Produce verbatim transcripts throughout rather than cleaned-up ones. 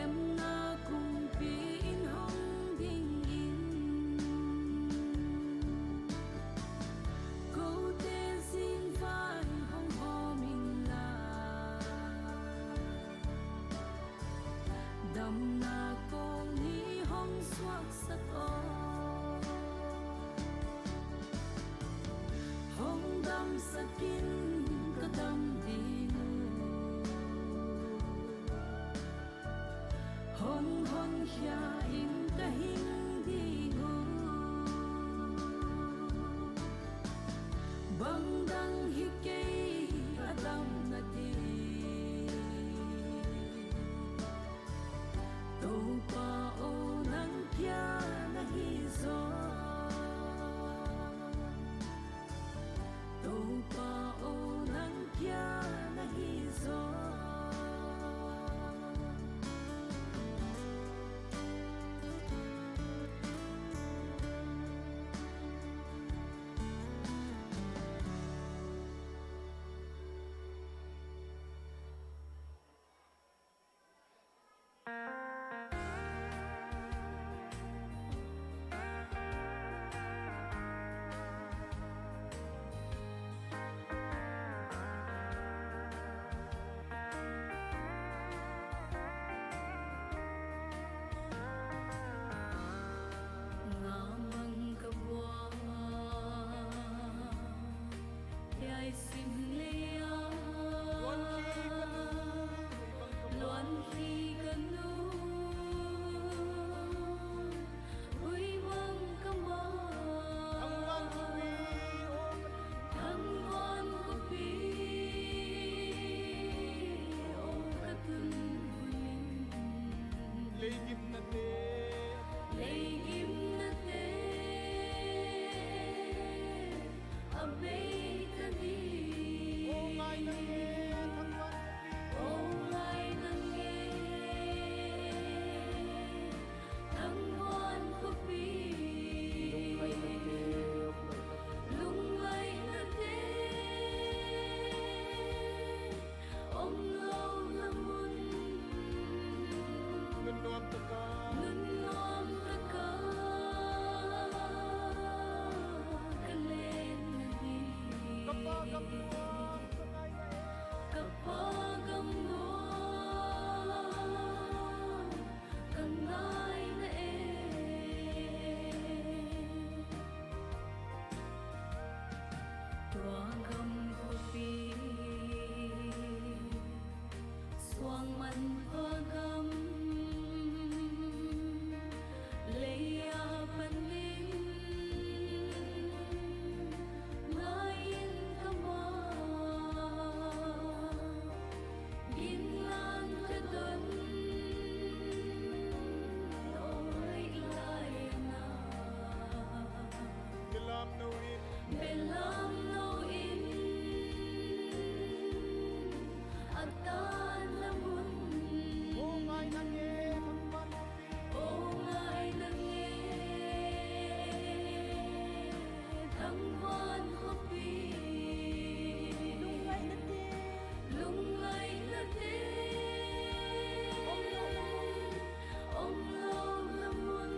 Damna kumpi in hong dingin, kote singvai hong hawm inla, damna kong ni hong suaksak aw. Hong damsak in ka dam ding uh, hong honkhia in ka hing ding uh. Bang dang hi kei a damna ding, Topa aw, nang kia na hi zaw. Topa aw, nang kia na hi zaw. Ngamang ka buang, hiai sim lei a luan khi ka nu, luan khi ka nu, hui bang ka ma, thangvan khuapi aw ka tun, thangvan khuapi aw ka tun hun in, leigimnate, leigimnate a bei ta ding. Aw ngai nang e, thangvan khuapi. Aw ngai nang e, thangvan khuapi. Lungngainate, lungngainate om lohna mun, nunnuam taka, nunnuam taka ka len nading. Ka pa gamnuam ka ngai na e, ka pa gamnuam ka ngai na e. Tua gam khuapi, suang manpha gam, lei a panin ngai in ka ma, ginlan ka don, aw lai lai na. Belamno inn, belamno inn a tanna mun. Aw ngai nang e, thangvan khuapi. Aw ngai nang e, thangvan khuapi. Lungngainate, lungngainate om lohna mun, om lohna mun.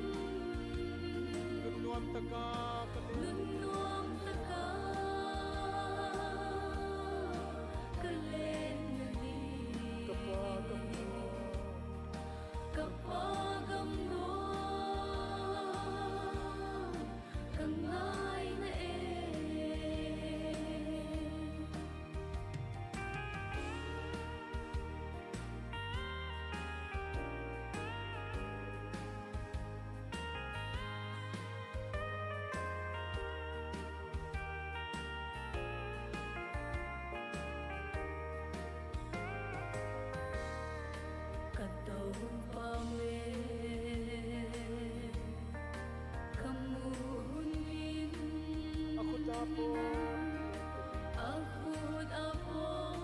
Nunnuam taka ka len, nunnuam taka ka len nading. Ka pa gamnuam, ka pa gamnuam ka ngai na e. Ka Topa me, ka muh hun in a khut a pawl, a khut a pawl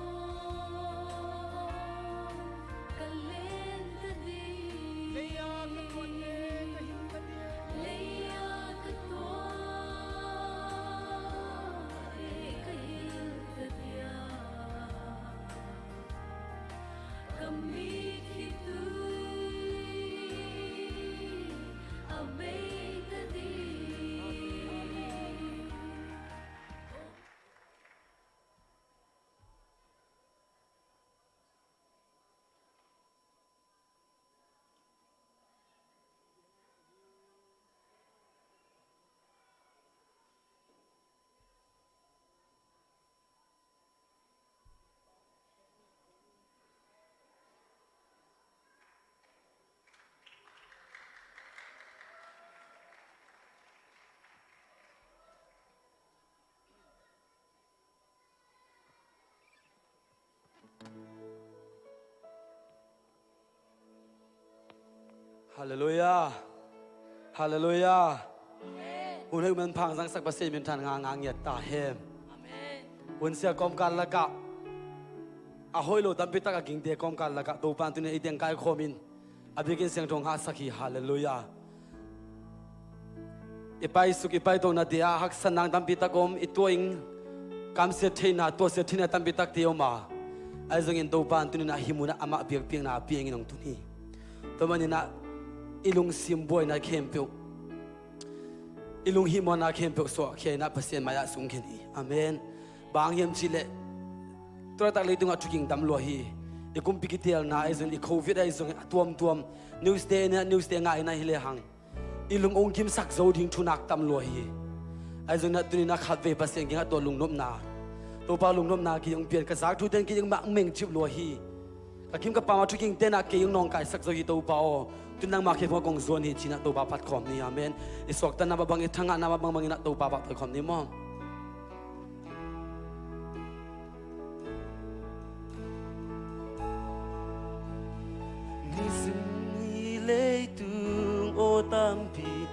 ka len ta ding. Lei a ka tuate ka hilh ta ding. Lei a ka tuate ka hilh ta ding. Ka mit khit uh Halleluiah. Halleluiah. Hun hei manpha zangsak Pasian min thanna ngah ngiat ta hen. Hun sia kawmkal lakah a hoih lo tampi tak a gingte kawmkal lakah Topa in tuni-in ei teng kaikhawm in a biakinn siangtho hong hahsak hi. Halleluiah. I paisuk i paito nate ah haksatna tampi tak om, i tuah in kamsiat theihna, tuahsiat theihna tampi takte om a, ahi zongin Topa in tuni-in ah hih munah amah biakpiakna a pia-in hong tun hi. Tua manin ah i lungsim buaina khempeuh, i lunghihmawhna khempeuh suahkhia in ah Pasian mai-ah sungkhen hi. Amen. Bang hiam cihleh, tu laitak leitungah thuging tam lua hi. I kumpi kiteelna ahi zongin, i covid ahi zongin, a tuamtuam news te in ah, news te ngah in ah hi lehang i lung hong gimsak zo ding thunak tam lua hi. Ahi zongin ah tuni-in ah khatvei Pasian kiangah tua lungnopna, Topa lungnopna kei hong pia in, ka zak thute in kei hong mangmeng cip lua hi. Ka kim ka pam a thugingte in ah kei hong nawngkaisak zo hi Topa aw. Tu-in nangmah khe phawng kong zuan hi ci-in ah Topa phat khawm ni. Amen. I suaktanna mah bang, i thangahna mah bangbang in ah Topa pahtawi khawm ni maw. Nisim ni leitung aw tampi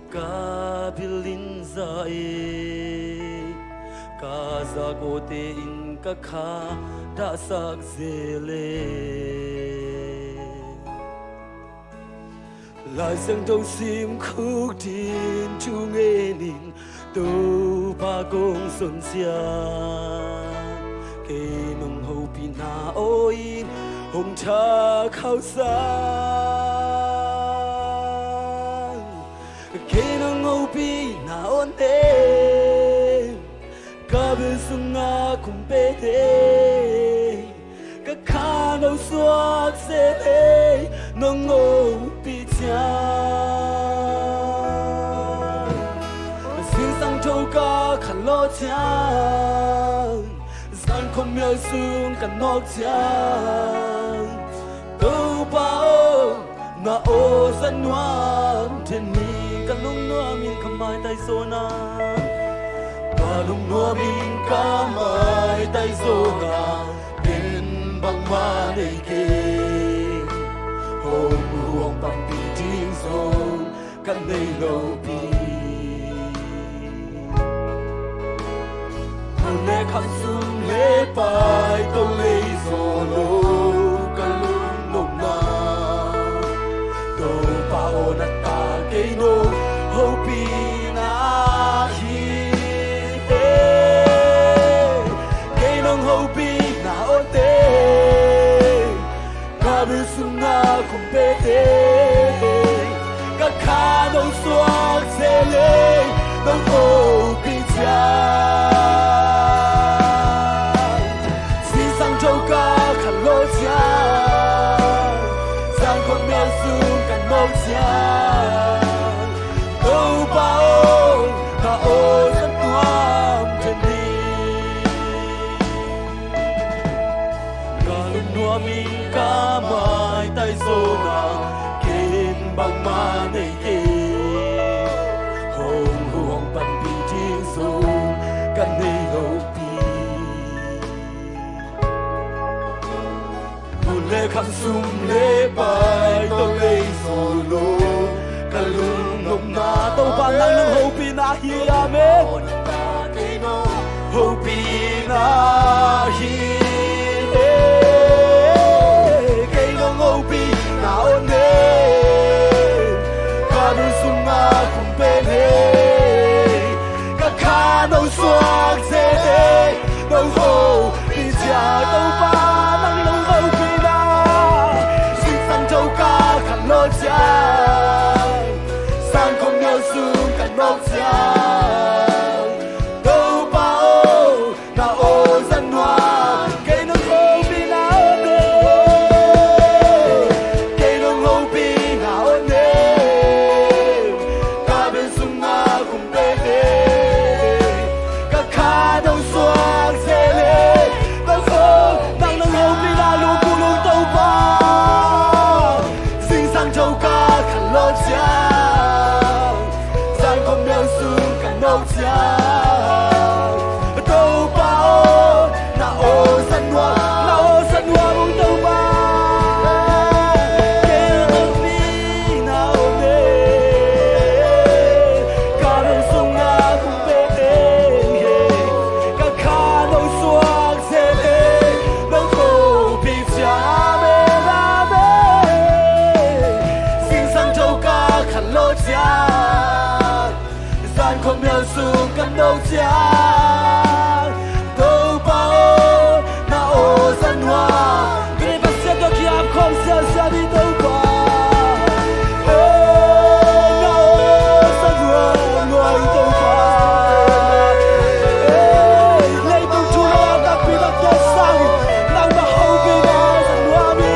ka bil in za e, ka zak awte in ka kha dahsak zel e. Lai Siangtho sim khuk din thu ngenin Topa kong son ciang, kei nong hopihna aw in hong thak hau sang. Kei nong hopihna aw nen ka bil sungah kum pen e, ka kha no suak zel e, nong hopih ciang. Zingsang tho ka khanlawh ciang, zan khuamial sung ka nawk ciang, Topa aw, na aw zat nuam then hi. Ka lungnuam in ka maitai zawn a, ka lungnuam in ka maitai zawn a, ken bangmah nei kei. Hong huh hong panpih ding zong ka nei lopi. Hun le kham, sum le pai, tawh lei zaw lo ka lungnopna, Topa aw, na ta kei nong hopihna hi. Kei nong hopihna aw te, ka bil sungah kum pen e, ka kha no suak zel e, nong hopih ciang. Zingsang tho ka khanlawh ciang, zan khuamial sung ka nawk ciang, Topa aw, na aw zat nuam then hi. Ka lungnuam in ka maitai zawn a, ken bangmah nei kei. Hong huh hong panpih ding zong ka nei lopi. Hun le kham, sum le pai, tawh lei zaw lo ka lungnopna, Topa nang nong hopihna hi. Amen. Hopihna hi. Kei nong hopihna aw nen ka bil sungah kum pen e, ka kha no suak zel e, nong hopih ciang. Topa nang nong hopihna, zingsang tho ka khanlawh ciang, zan khuamial sung ka nawk ciang, Topa aw, Topa aw, na aw za nuam. Pasian tawh kiap khawm siasia ni Topa. Aw, na aw za nuam nuam Topa. Leitung thu le la tampi takte sang nangmah hopihna za nuam hi.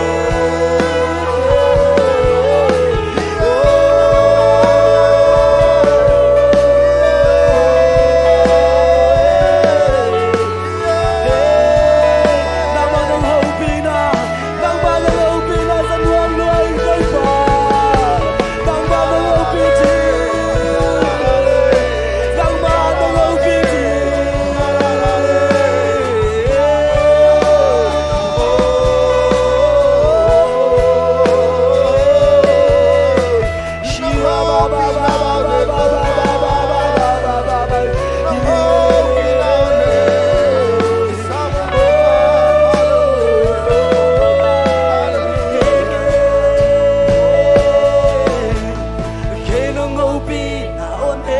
Kei nong hopih na on e,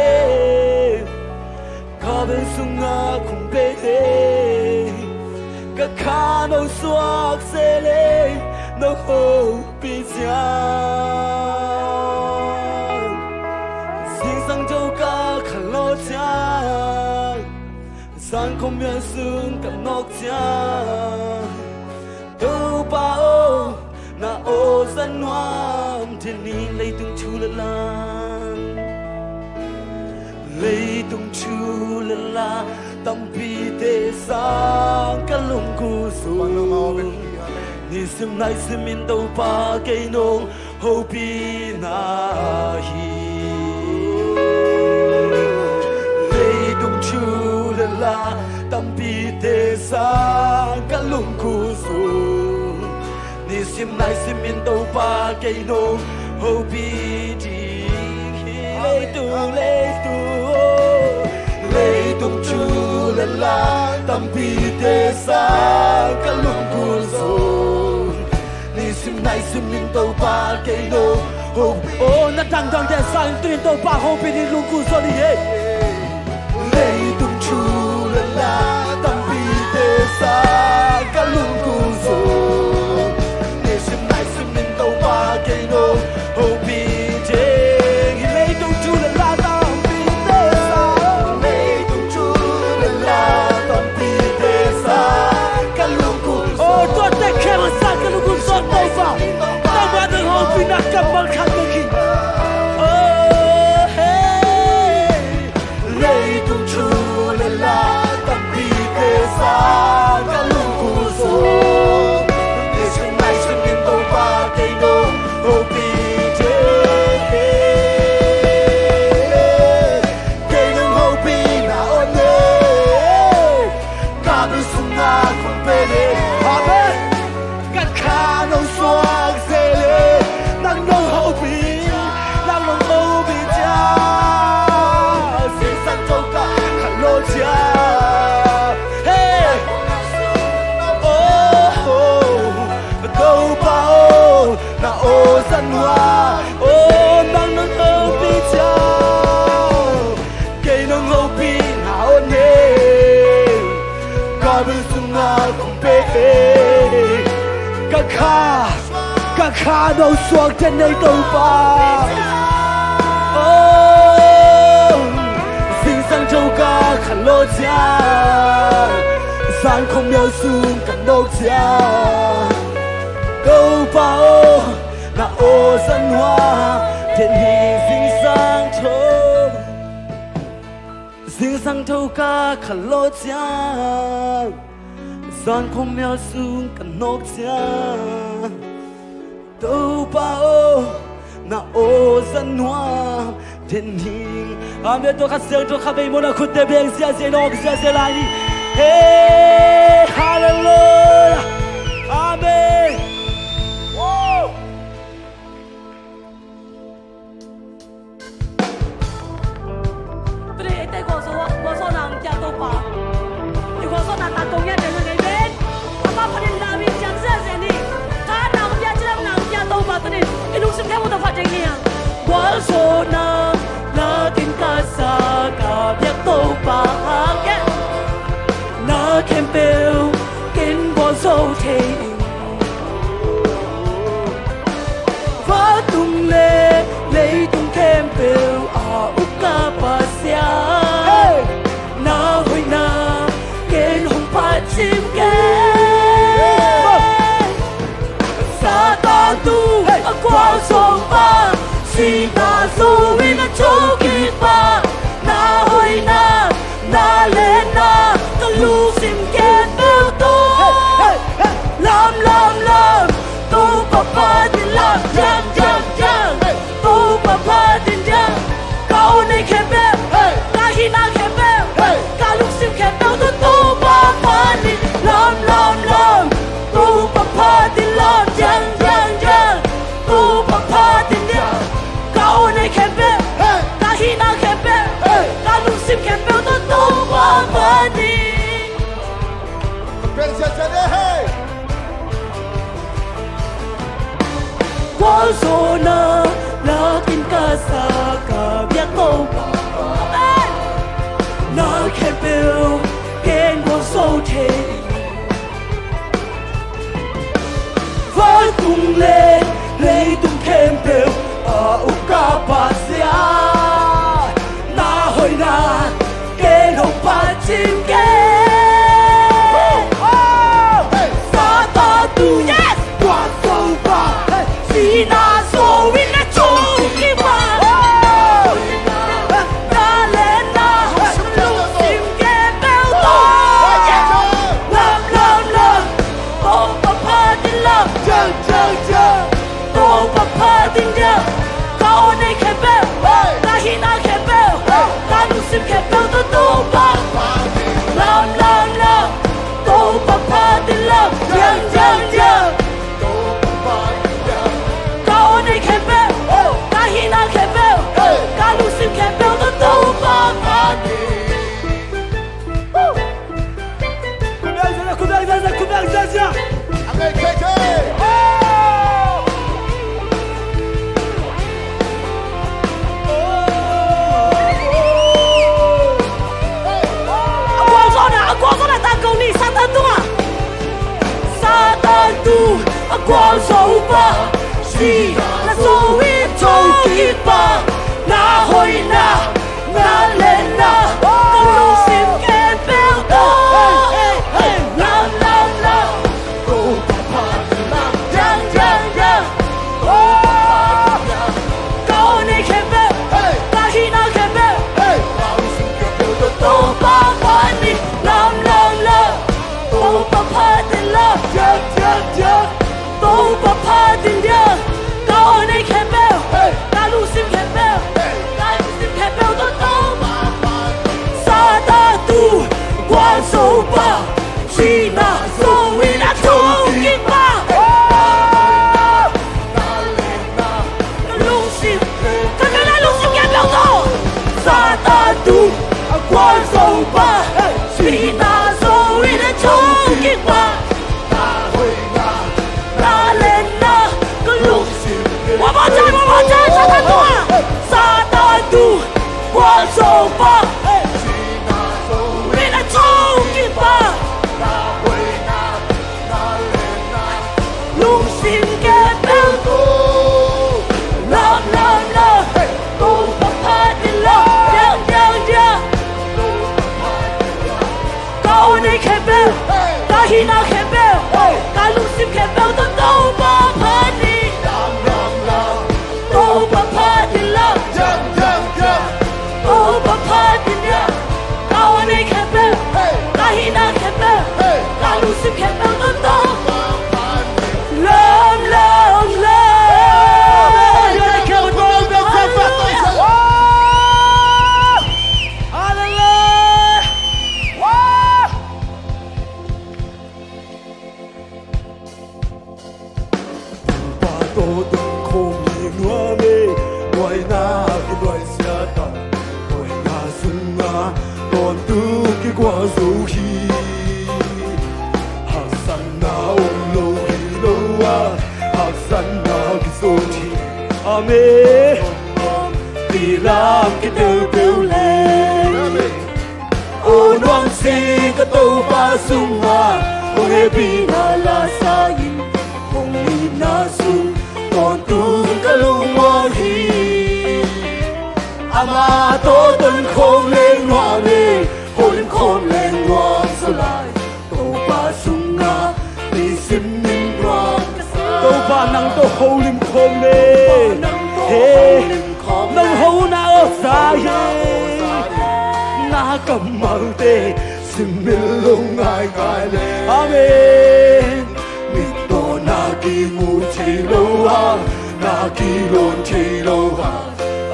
ka bel sungah kong pe e, ka kha no suak se le no hopih ciang, zingsang to ka khalawh ciang, zan khawm mial sung ka nawk ciang, Topa aw, na aw za nuam. Tuni leitung thu le la, leitung thu le la tampite sang ka lungkul sung, nisim naisim in Topa kei nong hopihna hi. Leitung thu le la tampite sang ka lungkul sung, nisim naisim in Topa kei nong hopih ding hi. Leitung, leitung, leitung thu le la tampite sang ka lungkul sung, nisim naisim in Topa kei nong hopih. Aw, na dangdangte sang in tuni in Topa hopih ding lungkul zaw ni e. Leitung thu le la tampite sang ka lungkul sung, nisim naisim in Topa kei nong hopih ding hi. Leitung thu le la tampite sang, leitung thu le la tampite sang ka lungkul sung. Aw, tuate khempeuh sang ka lungkul sung Topa. Nangmah nong hopihna kammal khat bek hi. Aw, hey. Leitung thu le la tampite sang ka lungkul sung, nisim naisim in Topa kei nong hopih ding hi. Kei nong hopihna on e, ka bel sungah kong pe e. Amen. Ka kha nong suak se le nang nong hopih, nang nong hopih ciang, zingsang to ka khalawh ciang. Hey! Oh, oh, Topa aw, na aw za nuam. Aw, nang nong hopih ciang, kei nong hopihna on e, ka bel sungah kong pe e. Ka kha, ka kha nong suak den ei Topa. Aw, zingsang to ka khalawh ciang, zan khawm mial sung ka nawk ciang, Topa aw, na aw za nuam den hi. Zingsang to, zingsang to ka khalawh ciang, zan khawm mial sung ka nawk ciang, Topa aw, na aw za nuam den hi. Amen. Tua kha siang, tua kha bei mawhna khutte beng ziahziah, nawk ziahziah lai ni. Hey, hallelujah. Amen. Woo. Tuni eite gualzo, gualzawhna hong pia Topa. I gualzawhna tangkong ngiat ding hi ngei ven. Amah panin lam in ciam ziahziah ni. Ka nang pia, ci lam nang pia Topa tuni. I lungsim khempeuh tawh phat ding hi hang. Gualzawhna lakin ka sa ka biak Topa. Sihna zo in a thokik pa, na hoihna, na lenna, ka lungsim khempeuh tawh lam, lam, lam, Topa phat in lam, diang, diang, diang, Topa phat in diang. Ka aw nei khempeuh, ka hihna khempeuh, ka lungsim khempeuh tawh Topa phat in lam, lam, lam, Topa phat in lam, diang, diang, diang, Topa phat in diang. Ka aw nei khempeuh, ka hihna khempeuh, ka lungsim khempeuh tawh Topa phat in. Gualzawhna lakin ka sa ka biak Topa, amen. Na khempeuh ken gualzo thei. Vantung le leitung khempeuh a uk ka Pasian, na hoihna ken hong phat cing kei. Sa tatu, yes, gualzo pa, sihna zo in a thokik pa, na lenna, lungsim khempeuh tawh, lam, lam, lam, Topa phat in lam, diang, diang, diang, Topa phat in diang. Ka aw nei khempeuh, ka hihna khempeuh, ka lungsim khempeuh tawh Topa phat in lam, lam, lam, Topa phat in lam, diang, diang, diang. Ka aw nei khempeuh, ka hihna khempeuh, ka lungsim khempeuh tawh Topa phat in. Khut beng ziahziah, khut beng ziahziah, khut beng ziahziah. A gualzawhna, a gualzawhna tangko ni, Satan tungah. Satan tung a gualzo pa, sihna zo in thokik pa, na hoihna, na lenna, ka lungsim khempeuh tawh, lam, lam, lam, Topa phat in lam, diang, diang, diang. Ka aw nei khempeuh, ka hihna khempeuh, ka lungsim khempeuh tawh Topa phat in lam, lam, lam, Topa phat in lam, diang, diang, diang, Topa phat in diang. Ka aw nei khempeuh, ka lungsim khempeuh, ka lungsim khempeuh tawh Topa phat in. Satan tung gualzo pa, sihna zo in a thokik pa, ka lungsim, ka, ka lungsim khempeuh tawh. Satan tung a gualzo pa, sihna zo in a thokik pa, na lenna, ka lungsim. One more time, one more time, Satan tung ah. Satan tung gualzo pa, sihna zo in a thokik pa, lungsim khempeuh tawh, lam, lam, lam, Topa phat in lam, diang, diang, diang. Ka aw nei khempeuh, ka hihna khempeuh, ka lungsim khempeuh tawh Topa phat in lam, lam, lam, Topa phat in lam, diang, diang, diang, Topa phat in diang. Ka aw nei khempeuh, ka hihna khempeuh, ka lungsim khempeuh tawh Topa phat in lam, lam, lam. Hallelujah. Hallelujah. Topa tawh tun khawm leng nuam e, nuaina kinuaisiat a, nuaina sungah tawntung kigualzo hi. Haksatna om lo hi lo a, haksatna kizom hi. Amen. Tilam kipeuhpeuh leng, aw nuamsa ka Topa sungah, hong hehpihna la sa-in, hong itna sung tawntung ka lungmuang hi. Amah tawh tonkhawm leng nuam e, holimkhawm leng nuam zaw lai. Topa sungah nisim nin nuam ka sa. Topa nang tawh holimkhawm leng. Topa nang tawh, he, holim Malte simil lo ngaingai le. Amen. Mit tawh na kimu thei lo a, na kilawn thei lo a.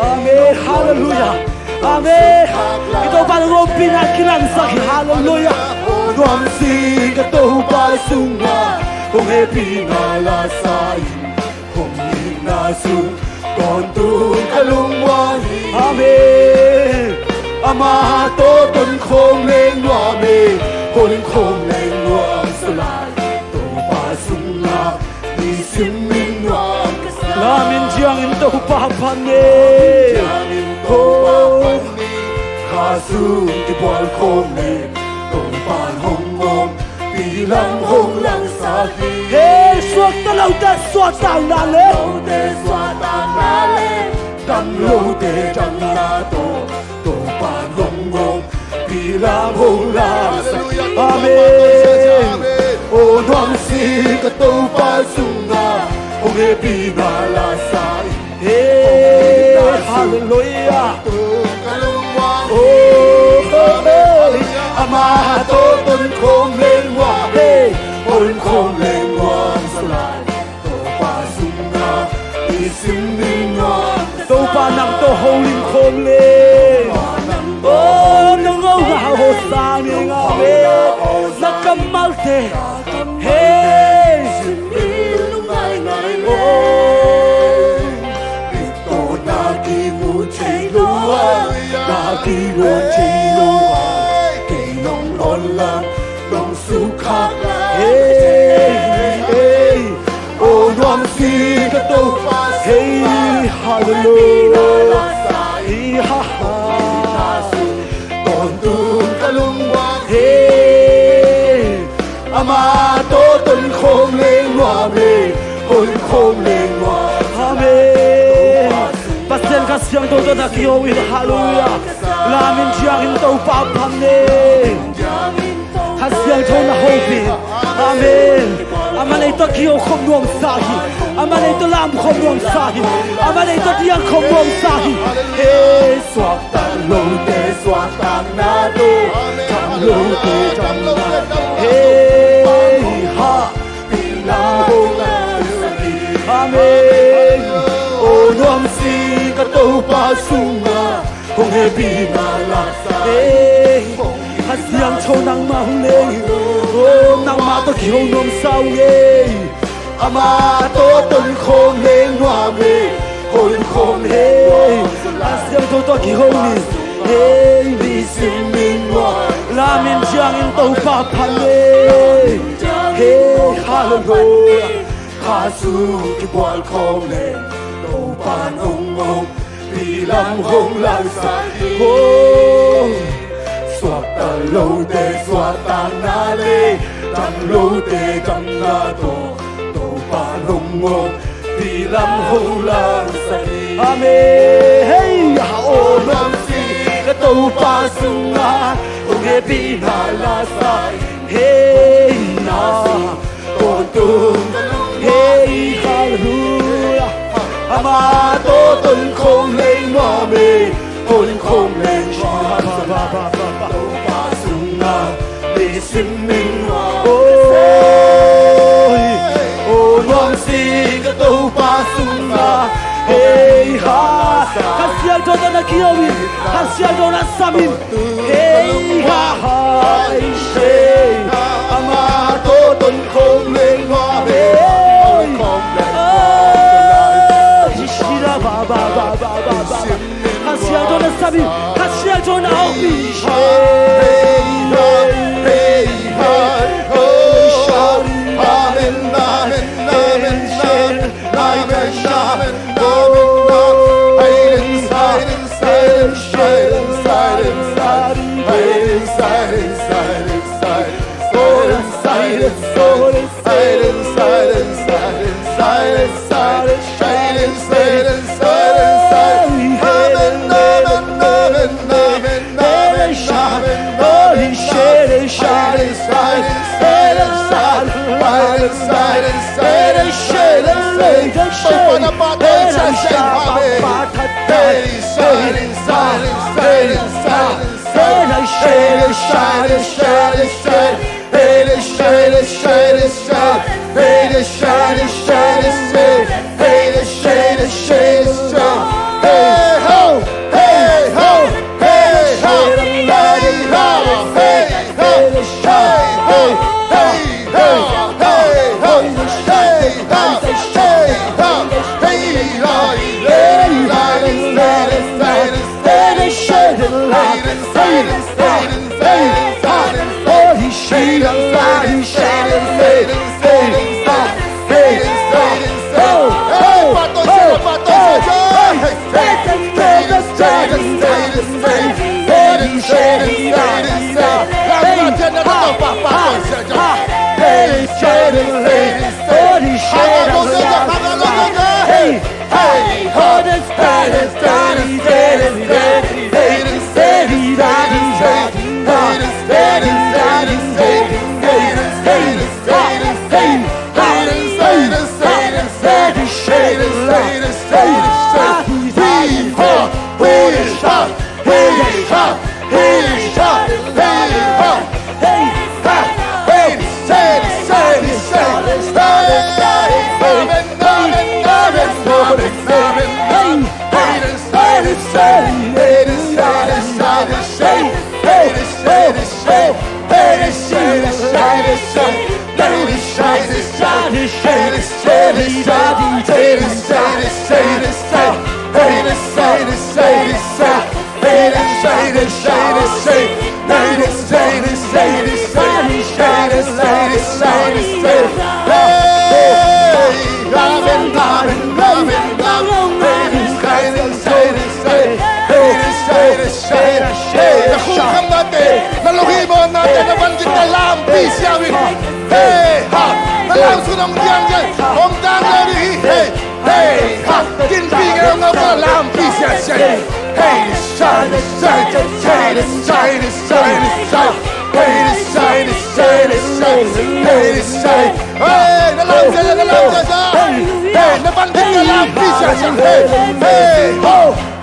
Amen. Halleluiah. Amen. I Topa na ompihna kilangsak hi. Halleluiah. Nuam si ka Topa sungah hong hehpihna la sa in, hong itna sung tawntung ka lungmuang hi. Amen. Ama tawh tonkhawm leng nuam e, honkhawm leng nuam sa lai. Topa sungah nisim in nuam ka sa. Lamin ciangin Topa phat ni. Lamin ciangin Topa phat ni. Kha sung kibual khawm leng Topa hong om, pi lam hong langsak hi. He, suakta lote suahtakna le, lote suahtakna le, dam lote damna tawh Topa hong om, pi lam hong langsak. Amen. O nuam si ka Topa sungah hong hehpihna la sa in. Hey, halleluiah. Oh, hey. Ama tawh tonkhawm leng nuam e, honkhawm leng nuam sa lai. Topa sungah nisim in nuam. Topa nang tawh holim khawm leng. Oh, nong holimna hosa ni ngah e. Na kammalte. Hey. Oh. Tawh na kimu thei lo a, na kilawn thei lo a, kei nong online nong sukha. Hey, hey. O nuam si ka Topa. Hey, halleluiah. Hey, ha, ha. Tawntung ka lungmuang. Hey. Ama tawh tonkhawm leng nuam e, honkhawm leng nuam. Amen. Pasian Kha Siangtho tawh na kiho in, halleluiah. Lamin ciangin Topa phat ni. Kha Siangtho na hopih. Amen. Ama lei tawh kiho khawm nuam sa hi. Ama lei tawh lam khawm nuam sa hi. Ama lei tawh diang khawm nuam sa hi. Hey, suakta lote suahtakna tawh, dam lote damna tawh. Hey, ha. Amen. O nuam si ka Topa sungah hong hehpihna la sa. Hey, Kha Siangtho nangmah hong leng. O, nangmah tawh kiho nuam sa ung e. Ama tawh tonkhawm leng nuam e, honkhawm e. Kha Siangtho tawh kiho ni. Hey, nisim in nuam. Lamin ciangin Topa phat ni. Hey, halleluiah. Kha sung kibual khawm leng Topa hong om, pi lam hong langsak hi. Oh. Suakta lote suahtakna le, dam lote damna tawh Topa hong om, pi lam hong langsak hi. Amen. Hey, a aw nuam si ka Topa sungah hong hehpihna la sa hi. Hey, na Tawntung, hey, halleluiah. Ama tawh tonkhawm leng nuam e, honkhawm leng nuam sa. Topa sungah nisim in nuam. Oi, o nuam si ka Topa sungah. Hey, ha. Kha Siangtho tawh na kiho in, Kha Siangtho na sam in. Hey, ha, ha, hey, hey. Ama tawh tonkhawm leng nuam e. Hey. Oh, hi, hi, la, ba, ba. Kha Siangtho na sam in, Kha Siangtho na awk in. Hey, hey, hey, hey. Oh, amen, amen, amen, amen. Amen, amen, amen, amen. Silence, silence, silence, silence, silence. Silence, silence, silence, silence. Silence, silence, silence, silence. Silence, silence, silence, silence, silence. Amen, amen, amen, amen. Hey, na lungsim nate, na van gik na lampi sia uh hi. Hey, ha, na lau sun hong diang diang, hong dang diang hi. Hey, hey, ha, ginpi ngeu ngeu na lampi sia sia hi. Hey, shine, shine, shine, shine, shine, shine. Hey, shine, shine, shine, shine, shine. Hey, na lau sia, na lau sia. Hey, na van gik na lampi sia sia. Hey, hey, ho.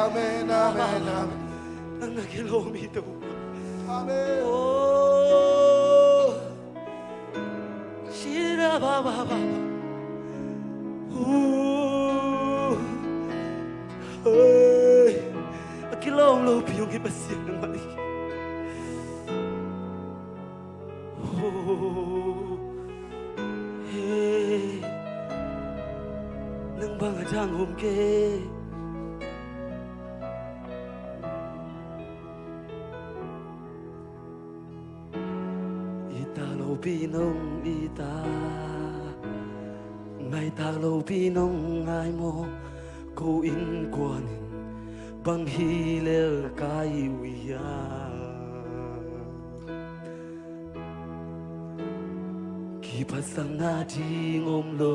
Amen, amen, amen. Nang na kilawm hi to. Amen. Oh. Shira ba ba ba. Uh. Hey. A kilawm lo pi hong hi Pasian nang mah hi. Oh. Hey. Nang bang a dang om kei. I ta lopi nong i ta, ngai ta lopi nong ngai maw, ko innkuan in bang hi lel kai uh hiam? Kiphatsakna ding om lo,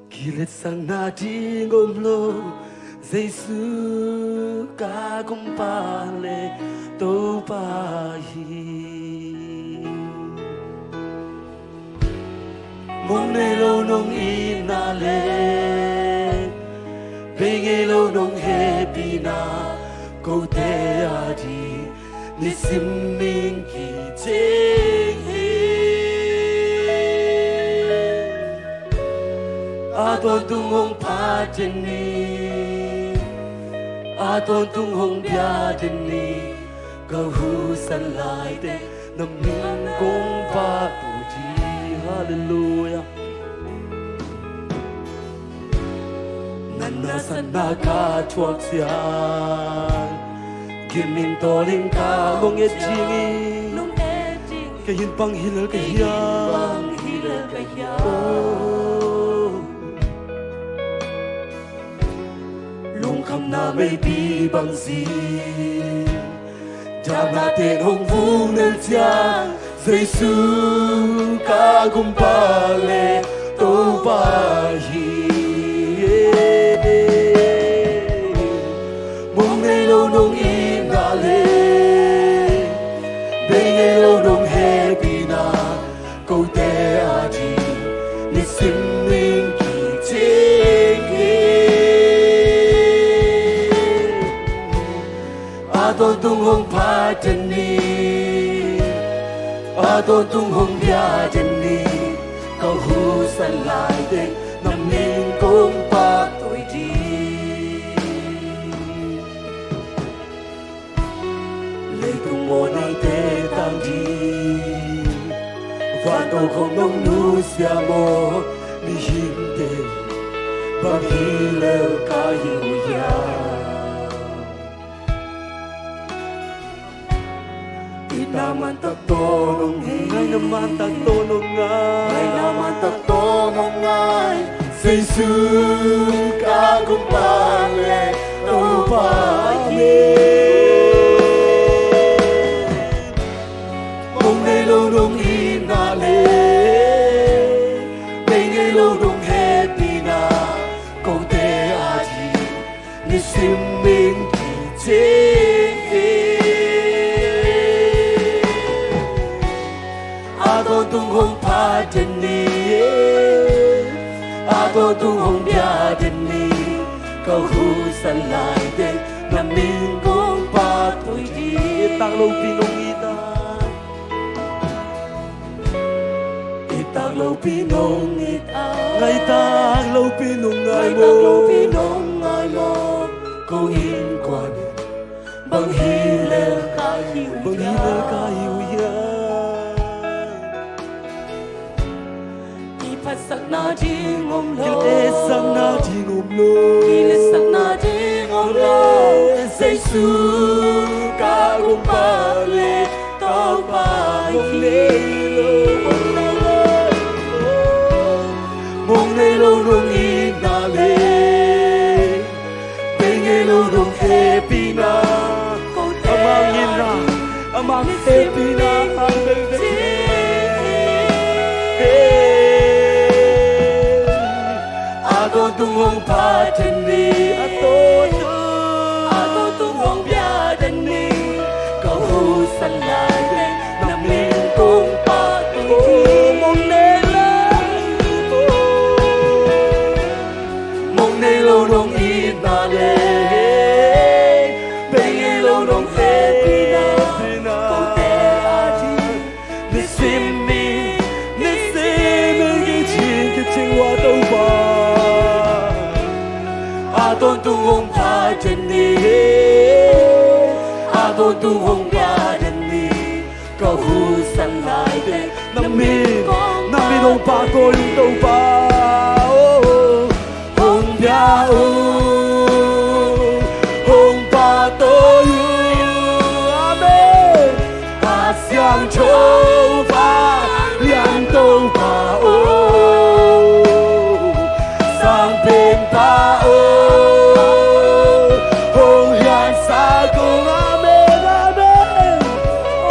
kiletsakna ding om lo, Jesu ka kumpa le Topa hi. Mong nei lo nong itna le, bei ngei lo nong hehpihna, kote a ding nisim ming kician hi. A tawntung hong phat den ni, a tawntung hong bia den ni, ka husan lai teh na min kong phat uh hi. Halleluiah. Na nasatna ka thuak ciang, gim in tawl in ka hong et ding hi. Kei in bang hi lel ka hiam? Oh. Lungkhamna meipi bang zing, damna ten hong vung nel ciang, Jesu ka kumpa le Topa hi. Mong nei lo nong itna le, bei ngei lo nong hehpihna, kote a ding nisim ming kician hi. A tawntung hong phat den ni, a tawntung hong bia den ni, ka husan lai teh na min kong phat uh hi. Leitung maw naite tang ding, vanto khong nong nusia maw, mihingte bang hi lel ka hi uh hiam? Itna man tak tawh nong it, ngaihna man tak tawh nong ngai, ngaihna man tak tawh nong ngai, Jesu ka kumpa le Topa hi. Mong nei lo nong itna le, bei ngei lo nong hehpihna, kote a ding nisim ming kician hi. A tawntung hong phat den ni, a tawntung hong bia den ni, ka husan lai teh na min kong phat uh hi. Taklopi nong it a, i taklopi nong it a, ngai taklopi nong ngai maw, ngai taklopi nong ngai maw, ko innkuan bang hi lel ka hi uh hiam? Bang hi lel ka hi uh hiam? Kiphatsakna ding om lo, kiletsakna ding om lo, kiletsakna ding om lo, Jesu ka kumpa le Topa hi. Mong nei lo, mong nei lo nong itna le, bei ngei lo nong hehpihna, a mang itna, a mang hehpihna, a mang hehpihna. A tawntung hong phat den ni, a tawntung, a tawntung hong bia den ni, ka husan lai teh na min kong phat uh hi. Mong nei lo, mong nei lo nong itna le, bei ngei lo nong hehpihna, kote a ding nisim ming, nisim ming kician, kician uh a Topa. A tawntung hong phat den ni, a tawntung hong bia den ni, ka husan lai teh na min, na min hong pahtawi un Topa. Oh, hong bia un, hong pahtawi un. Amen. A siangtho vanglian Topa aw, sangpenpa aw, hong liansak un. Amen, amen.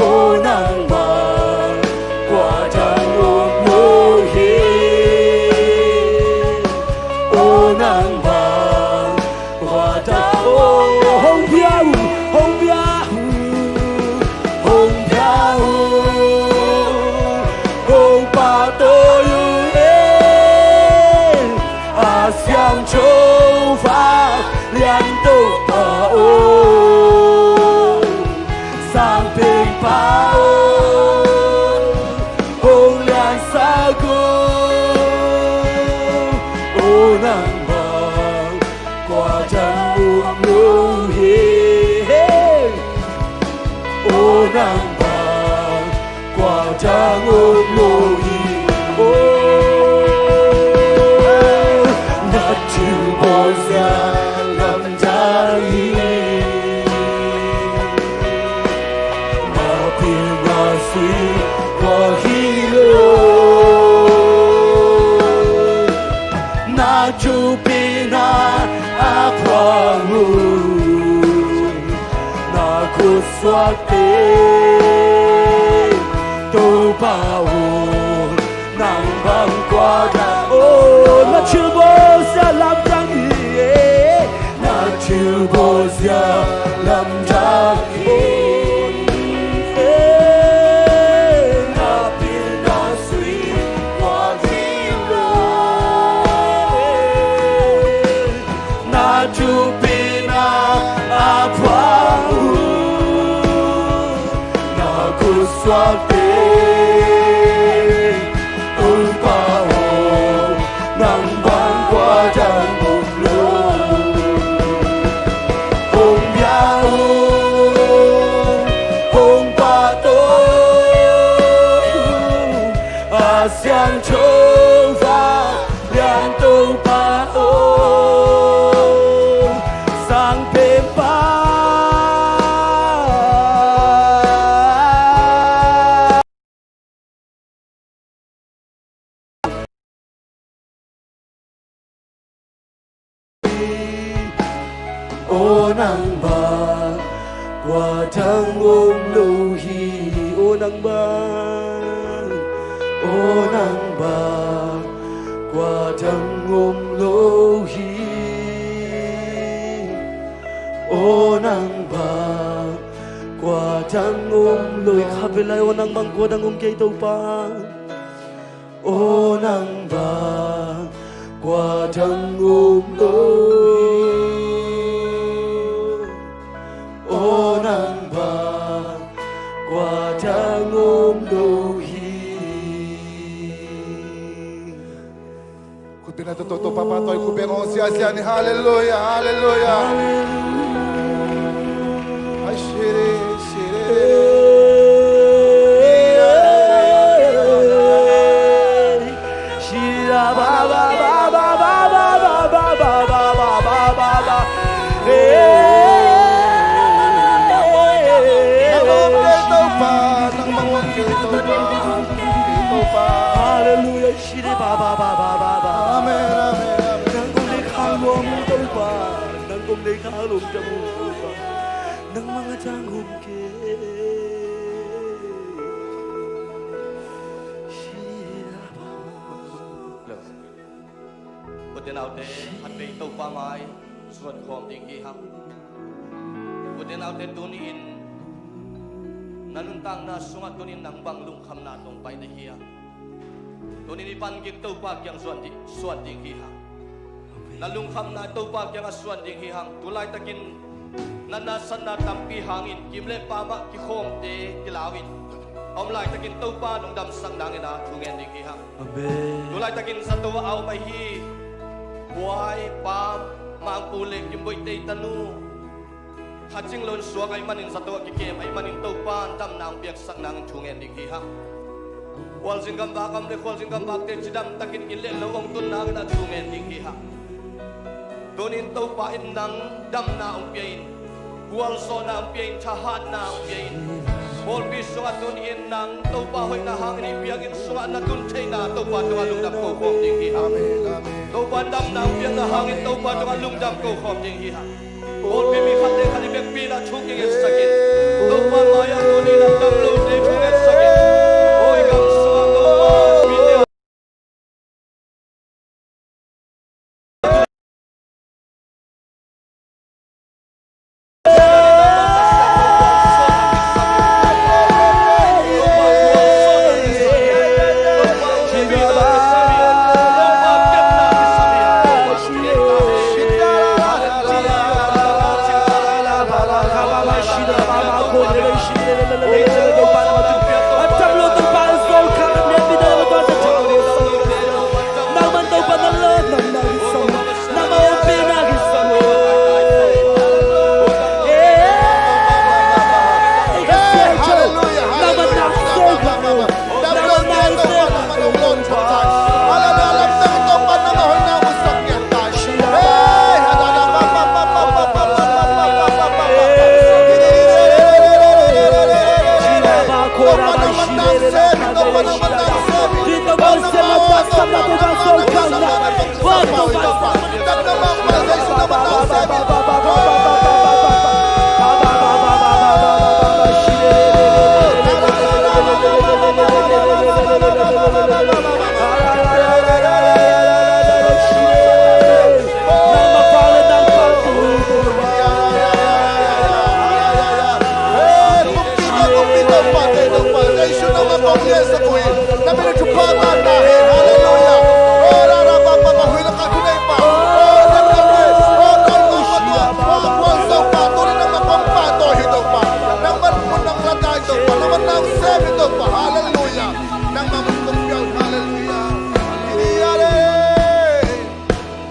Aw nangmah, kua dan Nang pengpa aw, hong liansak aw, aw nang bang kua dang om lo hi. Aw nang bang kua dang om lo hi. Aw, na thilbawl zia lam dang hi. Na pil na sui kua hi lo. Na thupina a phuang uh, na khutsuakte Topa aw, nang bang kua dang om. Na thilbawl zia lam dang hi. Na thilbawl zia lam dang hi. Na pil na sui kua hi lo. Na thupina a phuang uh, na khutsuakte Topa aw, nang bang kua dang om lo. Hong bia uh, hong pahtawi uh, a siangtho vanglian Topa aw, sang pengpa. Aw nang bang kua dang om lo hi. Aw nang bang, aw nang bang kua dang om lo hi. Aw nang bang kua dang om lo hi. Khatvei lai, aw nang bang kua dang om kei Topa. Aw nang bang kua dang om lo hi. Aw nang bang kua dang om lo hi. Khutbeng na toto Topa pahtawi, khutbeng hong siasia ni. Halleluia, halleluia. Ai, shiri, shiri. Halleluia. Amen, amen, amen. Nang kong deih khak nuam Topa. Nang kong deih khak nuam Topa. Nangmah a dang om kei. Ute naute, khatvei Topa mai zuan khawm ding hi hang. Ute naute, tuni-in na nuntakna sungah tuni-in nang bang lungkhamna tawh pai na hia? Tuni-in i pan gik Topa kiang zuan ding, zuan ding hi hang. Na lungkhamna Topa kiangah suan ding hi hang. Tu laitakin na nasatna tampi hangin kim le pam ah kikhawmte kilau in, a om laitakin Topa nong damsak nangin ah thu ngen ding hi hang. Amen. Tu laitakin zato ah a om ahi Buai, Pam, Mangpu le Kimboih te tanu kha cing lo in suak ahih manin zato ah kikem ahih manin Topa in damna hong piaksak nangin thu ngen ding hi hang. Khualzin gamvak a om le khualzin gamvakte cidam takin inn le lo hong tun nangin ah thu ngen ding hi hang. Tuni-in Topa in nang damna hong pia in, gualzawhna hong pia in, thahatna hong pia in. Pawlpi sungah tuni-in nang Topa hoihna hangin hih biakinn sungah na tun theihna Topa tungah lungdam ko khawm ding hi hang. Amen, amen. Topa in damna hong piakna hangin Topa tungah lungdam ko khawm ding hi hang. Pawlpi mi khat le khat i vekpi in ah thu kingetsak in. Topa mai-ah tuni-in ah dam lote thu ngetsak in. Aw i gam sungah Topa mi te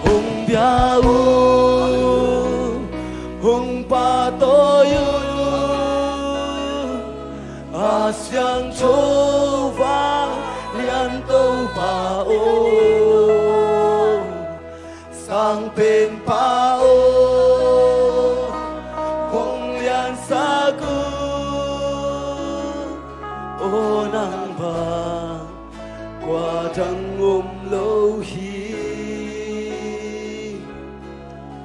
Hong bia un, hong pahtawi un, a siangtho vanglian Topa aw, Sangpenpa aw, hong liansak un, aw nang bang kua dang om lo hi.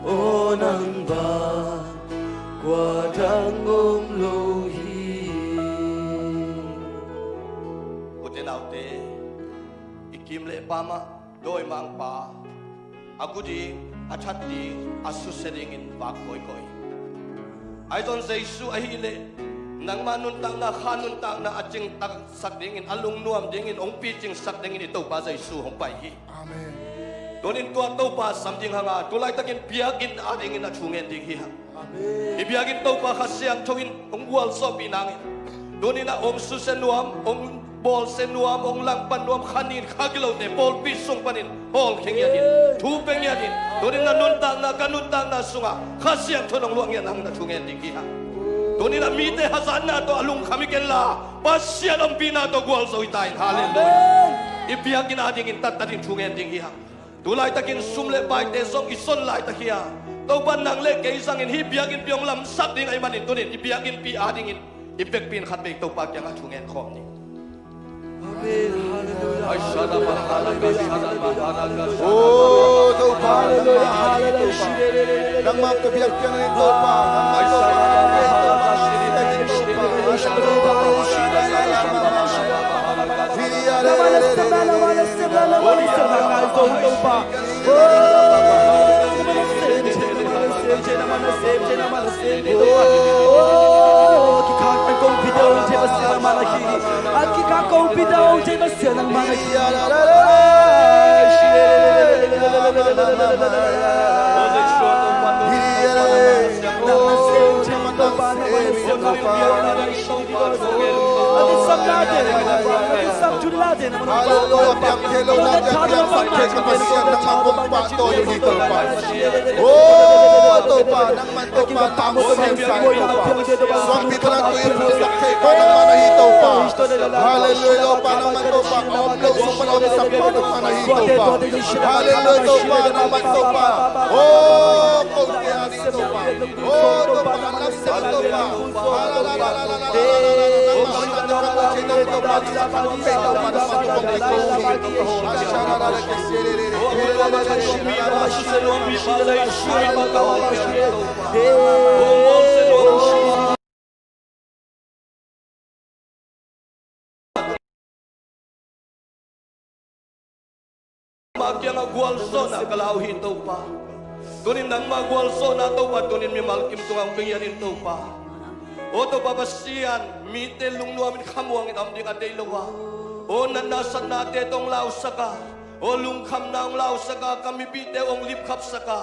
Aw nang bang kua dang om lo hi. Ute naute, i kim le pamah dawimangpa a gu ding, a that ding, a susia dingin vak kawikawi. Ahi zong Jesu ahih leh nangmah nuntakna, kha nuntakna a cingtak sak dingin, a lungnuam dingin, hong picingsak dingin i Topa Jesu hong pai hi. Amen. Tunin tua Topa sam ding hanga, tu laitakin biakinn adingin a thu ngen ding hi hang. Amen. I biakinn Topa Kha Siangtho in hong gualzawhpih nangin, tunin a hong susia nuam, hong bawlsia nuam, hong langpan nuam, kha nin kha gilote pawlpi sung panin hawlkhia ngiatin, thu pia ngiatin, tunin na nuntakna, ka nuntakna sungah Kha Siangtho in hong luah ngiat hang na thu ngen ding hi hang. Tunin a mite hazatna tawh a lungkham hi kenla, Pasian ompihna tawh gualzo hi ta in. Halleluiah. Amen. I biakinn adingin tattatin thu ngen ding hi hang. Tu laitakin sum le paite zong i son laitak hi a, Topa nang le kei zangin hih biakinnpi hong lamsak ding ahih manin tunin i biakinnpi adingin i vekpi in khat vei Topa kiangah thu ngen khawm ding. Amen. Halleluiah. Aw Topa, nangmah ka biak pian in Topa, nangmah Topa, nangmah Topa, nangmah Topa. Halleluiah. Piang thei lo na, piang, piang sak thei ka Pasian, nangmah kong pahtawi uh hi Topa. Aw Topa, nangmah Topa, nang hong siangsak Topa. Suangpi thanak tui phulsak thei pa nangmah na hi Topa. Halleluiah Topa, nangmah Topa, a om lo sung pan a omsak pa nangmah na hi Topa. Halleluiah Topa, nangmah Topa. Aw kote a ding Topa. Aw Topa, nang lamsiam Topa. Nangmah kiangah gualzawhna ka la uh hi Topa. Tunin nangmah gualzawhna Topa, tunin mimal kim tungah hong pia in Topa. Aw Topa Pasian, mite lungnuamin khamuangin a om ding a deih lo a, aw natna satnate tawh hong lausak a, aw lungkhamna hong lausak a, ka mipihte hong lipkhapsak a,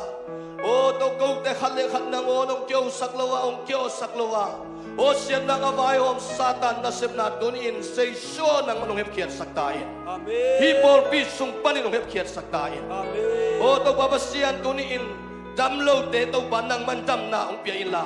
aw to kote khat le khat nangawn hong kihosak lo a, hong kihosak lo a, Aw siatna a vaihawm Satan nasepna tuni-in Jesu nangman hong hepkhiatsak ta in. Amen. Hih pawlpi sung panin hong hepkhiatsak ta in. Amen. Aw Topa Pasian, tuni-in dam lote Topa nangman damna hong pia inla,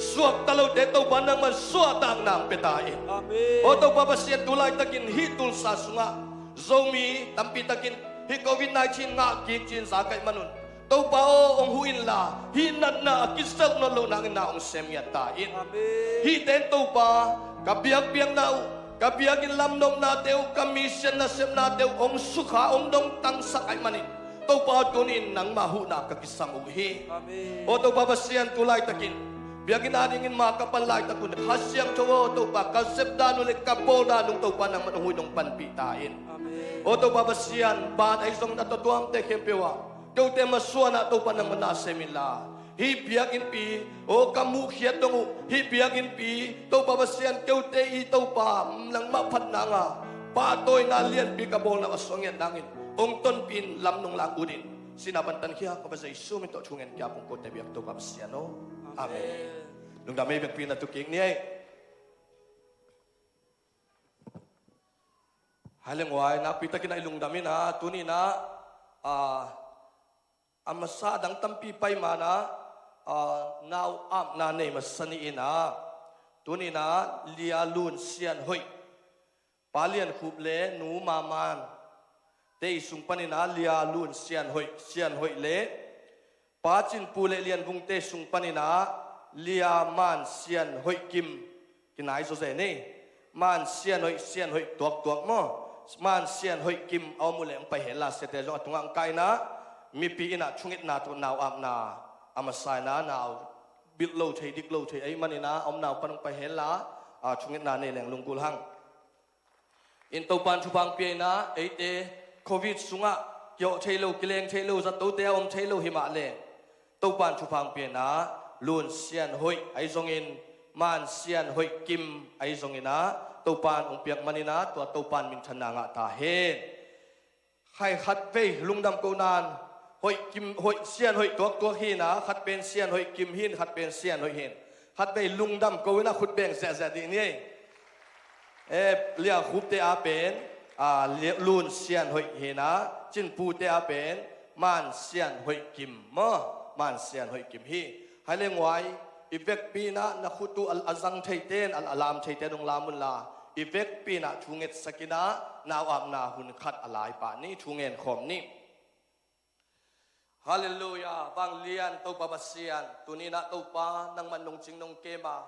suakta lote Topa nangman suahtakna hong pia ta in. Amen. Aw Topa Pasian, tu laitakin hih Tulsa sungah Zomi tampi takin hih Covid nineteen ngah kik ci-in za kaih manun, Topa aw hong huh inla, hih natna a kizelh nawn loh nangin na hong sem ngiat ta in. Amen. Hihte in Topa, ka biakpiakna uh, ka biakinn lamnopnate uh, ka mission nasepnate uh hong sukha, hong dongtangsak ahih manin, Topa aw, tuni-in nangmah huhna ka kisam uh hi. Amen. Aw Topa Pasian, tu laitakin biakinn adingin ma ka pan laitak un, Kha Siangtho aw Topa, ka zep dan uh le ka bawl dan uh Topa nangman hong huh in hong panpih ta in. Amen. Aw Topa Pasian, ban ahi zongin a tuamtuamte khempeuh ah kote masuanah Topa nangman na sem inla, hih biakinnpi, aw ka muhkhiat dong uh, hih biakinnpi Topa Pasian, kote i Topa nangmah phatna nga pahtawina lianpi ka bawlna a suah ngiat nangin hong tonpih in, lam nong lak ut in. Sihna pan tankhia ka Pa Jesu min tawh thungen kia pungkote biak Topa Pasian aw. Amen. Amen. Lungdam ei, biakpi na tu kik ni ei. Hai le nguai, nakpi takin a i lungdam in ah, tuni-in ah, ah, a masa dang tampi pai man ah, ah, nau apna nei masa ni in ah, tuni-in ah Lia Lun Sian Hoih, Pa Lian Khup le Nu Ma Man te i sung panin ah Lia Lun Sian Hoih, Sian Hoih le Pa Cin Pu le Lian Vung te sung panin ah Lia Man Sian Hoih Kim, kinai zaw zen ei. Man Sian Hoih, Sian Hoih tuaktuak maw? Man Sian Hoih Kim a om uh leh hong pai hen la, siate zong a tungah hong kai in ah, mipi in ah thungetna tawh nau apna a masa in ah, nau bilh lo thei, dik lo thei ahih manin ah, a omna uh pan hong pai hen la, ah, thungetna nei leng lunggulh hang. In Topa'n thupha hong pia in ah, eite Covid sungah kiawh thei lo, kileng thei lo, zatote a om thei lo hi mah leh, Topa'n thupha hong pia in ah, Lun Sian Hoih ahi zongin, Man Sian Hoih Kim ahi zongin ah, Topa'n hong piak manin ah, tua Topa'n minthanna ngah ta hen. Khai khatvei lungdam ko nan, Hoih Kim, Hoih, Sian Hoih tuaktuak hi in ah, khat pen Sian Hoih Kim hi in, khat pen Sian Hoih hi in. Khatvei lungdam ko in ah, khut beng ziahziah dih ni ei. Eh, Lia Khup te a pen, ah, Lia, Lun Sian Hoih hi in ah, Cin Pu te a pen Man Sian Hoih Kim maw? Man Sian Hoih Kim hi. Hai le nguai, i vekpi in ah na khut uh a, a zang theite in, a, a lam theite in hong lam un la, i vekpi in ah thu ngetsak in ah, nau apna hun khat a lai pah ni, thu ngen khawm ni. Halleluiah, vanglian Topa Pasian, tuni in ah Topa, nangman nong cing nong kem a,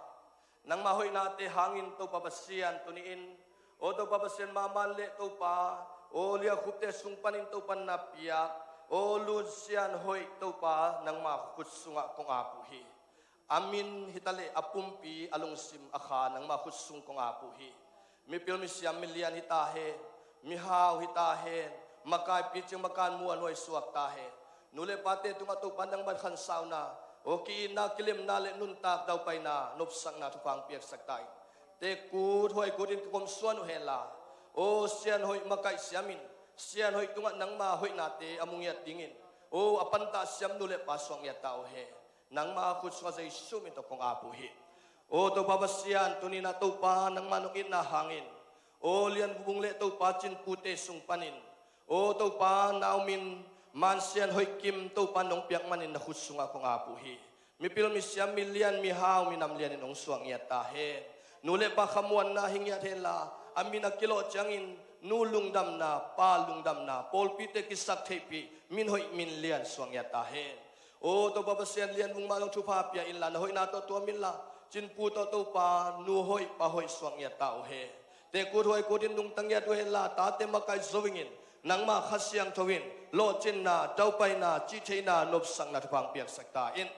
nangmah hoihnate hangin Topa Pasian, tuni-in, aw Topa Pasian, Ma Man le Topa, aw Lia Khup te sung panin Topa na piak, aw Lun Sian Hoih Topa, nangmah khut sungah kong ap uh hi. A min hi ta leh a pumpi, a lungsim, a kha nangmah khut sung kong ap uh hi. Mipil misiam milian hi ta hen, mihau hi ta hen, makai picing makan muanhuai suak ta hen. Nu le pate tungah Topa nangmah khansauna, aw ki-itna, kilemna le nuntak daupaina, nopsakna thupha hong piaksak ta in. Tekkut huaikut in kikom suan uh hen la, aw Sian Hoih makaih siamin, Sian Hoih tungah nangmah hoihnate a mu ngiat dingin, aw a pantah siam nu le pa suak ngiat ta uh hen. Nangmah khut sungah Jesu min tawh kong ap uh hi. Aw Topa Pasian, tuni in ah Topa, nangmah nong itna hangin, aw Lian Vung le Topa Cin Pu te sung panin, aw Topa, nau min Man Sian Hoih Kim Topa nong piak manin na khut sungah kong ap uh hi. Mipil misiam milian mihau minam lianin hong suak ngiat ta hen. Nu le pa khamuanna hi ngiat hen la, a min a kilawh ciangin nu lungdamna, pa lungdamna, pawlpite kisaktheihpih, min hoih min lian suak ngiat ta hen. Aw Topa Pasian, Lian Vung mah zong thupha pia inla, na hoihna tawh tuam inla, Cin Pu tawh Topa, nu hoih pa hoih suak ngiat ta uh hen. Tekkut huaikut in nungta ngiat uh hen la, tate makaih zo ingin, nangmah Kha Siangtho in lawhcinna, daupaina, cihtheihna, nopsakna thupha hong piaksak ta in.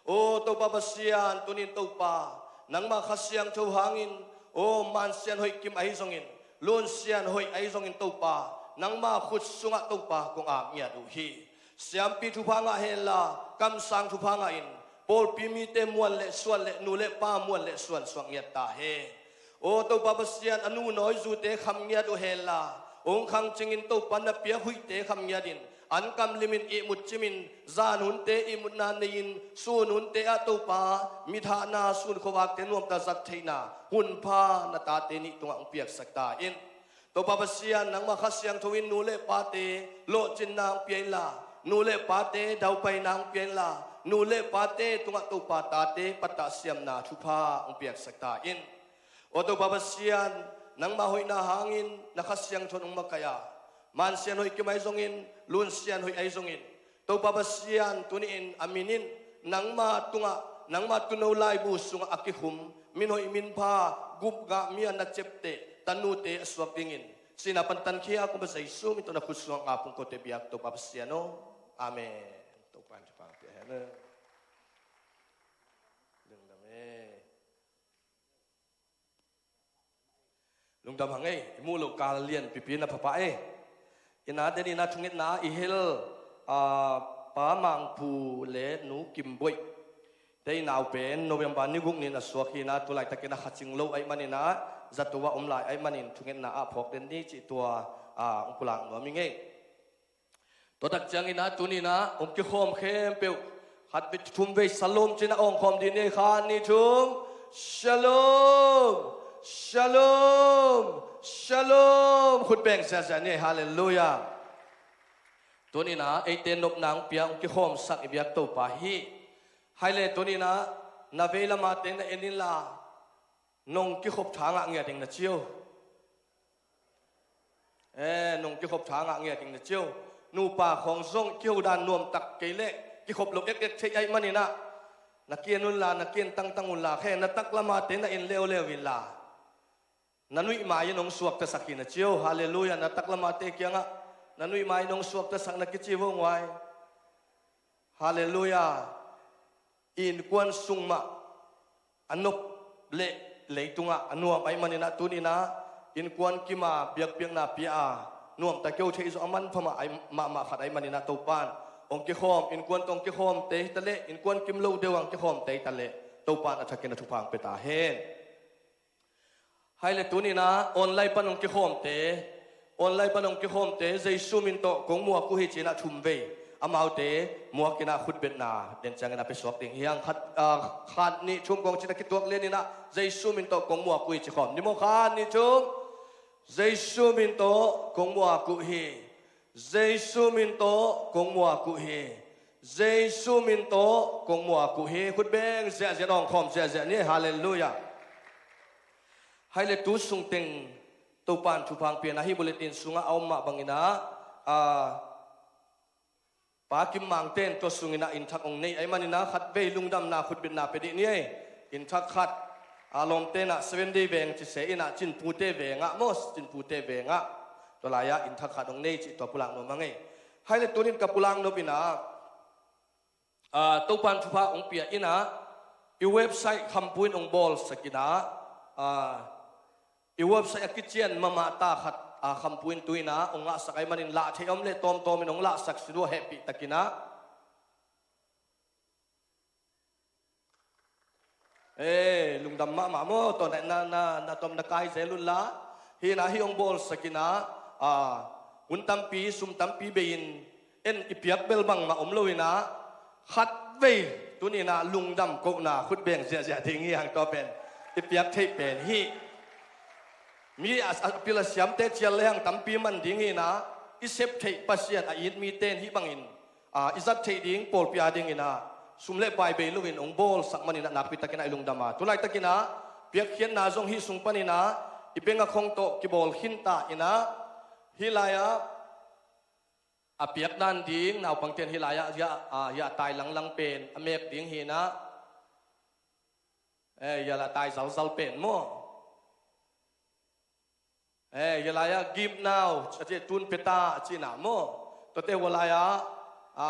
Aw Topa Pasian, tuni-in Topa, nangmah Kha Siangtho hangin, aw Man Sian Hoih Kim ahi zongin, Lun Sian Hoih ahi zongin Topa, nangmah khut sungah Topa kong ap ngiat uh hi. Siampi thupha ngah hen la, kamsang thupha ngah in, pawlpi mite muan le suan le nu le pa muan le suan suak ngiat ta hen. Aw Topa Pasian, a nu nawi zute kham ngiat uh hen la, Ong khangcingin Topa na piak huihte kham ngiatin, an kamlimin ihmut cimin, zan hunte ihmutna nei-in, sun hunte ah Topa mithahna, sun khuavakte nuamta zat theihna hunpha na tate nih tungah ong piaksak ta in. Topa Pasian, nangmah Kha Siangtho in nu le pate lawhcinna ong pia inla, nu le pate daupaina ong pia inla, nu le pate tungah Topa tate pattah siamna thupha ong piaksak ta in. Aw Topa Pasian, nangmah hoihna hangin na Kha Siangtho in ong makaih a, mansian hoih kim ahi zongin, lunsian hoih ahi zongin, Topa Pasian, tuni-in a minin nangmah tungah, nangmah tuuno laibu sungah a kikhum min hoih min pha, gupgah mi a na ciapteh tanute a suak dingin sihna pan tankhia a kum a Jesu min tawh na khut sungah nga pungkote biak Topa Pasian aw. Amen. Topa in thupha pia hen. Lungdam e. Lungdam hang ei, i muh loh kal lianpipi na pha pah ei. Ina, den ina thungetna i hel, a, Pa Mangphu le Nu Kim Boih te i nau pen November ni guk ni-in a suak hi-in a, tu laitakin a kha cing lo ahih manin a, zato ah om lai ahih manin thungetna ah phawk den ni cih tua, a, ong pulak nuam ing ei. Tua tak ciangin a, tuni-in a ong kikhawm khempeuh khat vei thum vei Shalom ci-in a ong khawm ding ni. Khat nih thum. Shalom, Shalom, Shalom. Khut beng ziahziah ni. Halleluiah. Tuni-in a eite nopna ong pia ong kikhawmsak i biak Topa hi. Hai le tuni-in a na vei lamate na en inla, nong kikhop tha ngah ngiat ding na ci o. E, nong kikhop tha ngah ngiat ding na ci o. Nupa khawng zong kiho dan nuamtak kei leh kikhop lo ekek thei ahih manin a, na ki-en unla, na ki-en tangtang unla, khe na taklamate na en leuleu inla, na nuih mai-in hong suaktasak hi na ci o. Halleluiah. Na taklamate kiangah na nuih mai-in hong suaktasak na kici vo nguai. Halleluiah. Innkuan sung mah a nop le leitungah a nuam ahih manin a, tuni-in a innkuan kim a biakpiakna pia a, nuamta keu theih zawh a manpha mah ahih, mahmah khat ahih manin a, Topa in hong kikhawm, innkuan tawh hong kikhawmte hi ta leh, innkuan kim lo deuh a hong kikhawmte hi ta leh, Topa in a thakin a thupha hong pia ta hen. Hai le tuni-in a online pan hong kikhawmte, online pan hong kikhawmte Jesu min tawh kong muak uh hi ci-in a thum vei amaute muak in a khutbetna den ciangin a pia suak ding hi hang. Khat, a, khat nih thum kong ci-in a kituak lianin a, Jesu min tawh kong muak uh hi ci khawm ni maw. Khat nih thum. Jesu min tawh kong muak uh hi. Jesu min tawh kong muak uh hi. Jesu min tawh kong muak uh hi. Khut beng ziahziah, ong khawm ziahziah ni. Halleluiah. Hai le tu sung teng Topa in thupha hong pia-in a, hih bulletin sungah a om mah bangin a, a, Pa Kim Mangte in tua sungin a inn thak hong nei ahih manin a, khat vei lungdamna khutbetna pia dih ni ei. Inn thak khat, a, lawmte in a Seven Day veng ci se in a, Cinpute veng ah maw, Cinpute veng ah. Tua lai-ah inn thak khat hong nei cih tua pulak nuam hang ei. Hai le tuni-in ka pulak nop in a, a, Topa in thupha hong pia in a, i website Khampu in hong bawlsak in a, a, i website a kician mahmah ta khat, a, Khampu in tu-in a hong ngahsak ahih manin lah theih a om leh tawmtawm in hong lahsak sin ua, hehpih takin a. E, lungdam mahmah maw, tua na, na, na, na tawm na kai zel unla. Hih in a hih hong bawlsak in a, a, hun tampi, sum tampi bei-in, en i piak bel bangmah om lo in a, khat vei tuni-in a lungdam kohna khut beng ziahziah ding hi hang, tua pen i piak theih pen hi. Mi a, a pil a siamte cial le hang tampi man ding hi in a, i sep theih Pasian a it mite in hih bangin, a, i zat theih ding pawlpi a dingin a, sum le pai bei loin hong bawlsak manin a nakpi takin a i lungdam a. Tu laitakin a piakkhiatna zong hih sung panin a i bengak khong tawh kibawl khin ta in a, hih lai-ah a piak dan ding naupangte in hih lai-ah, hih a, a, hih a tai langlang pen a mek ding hi in a, e, hih a tai zalzal pen maw. E, hih lai-ah give now a ci, tun pia ta a cihna maw. Tuate hua lai-ah, a,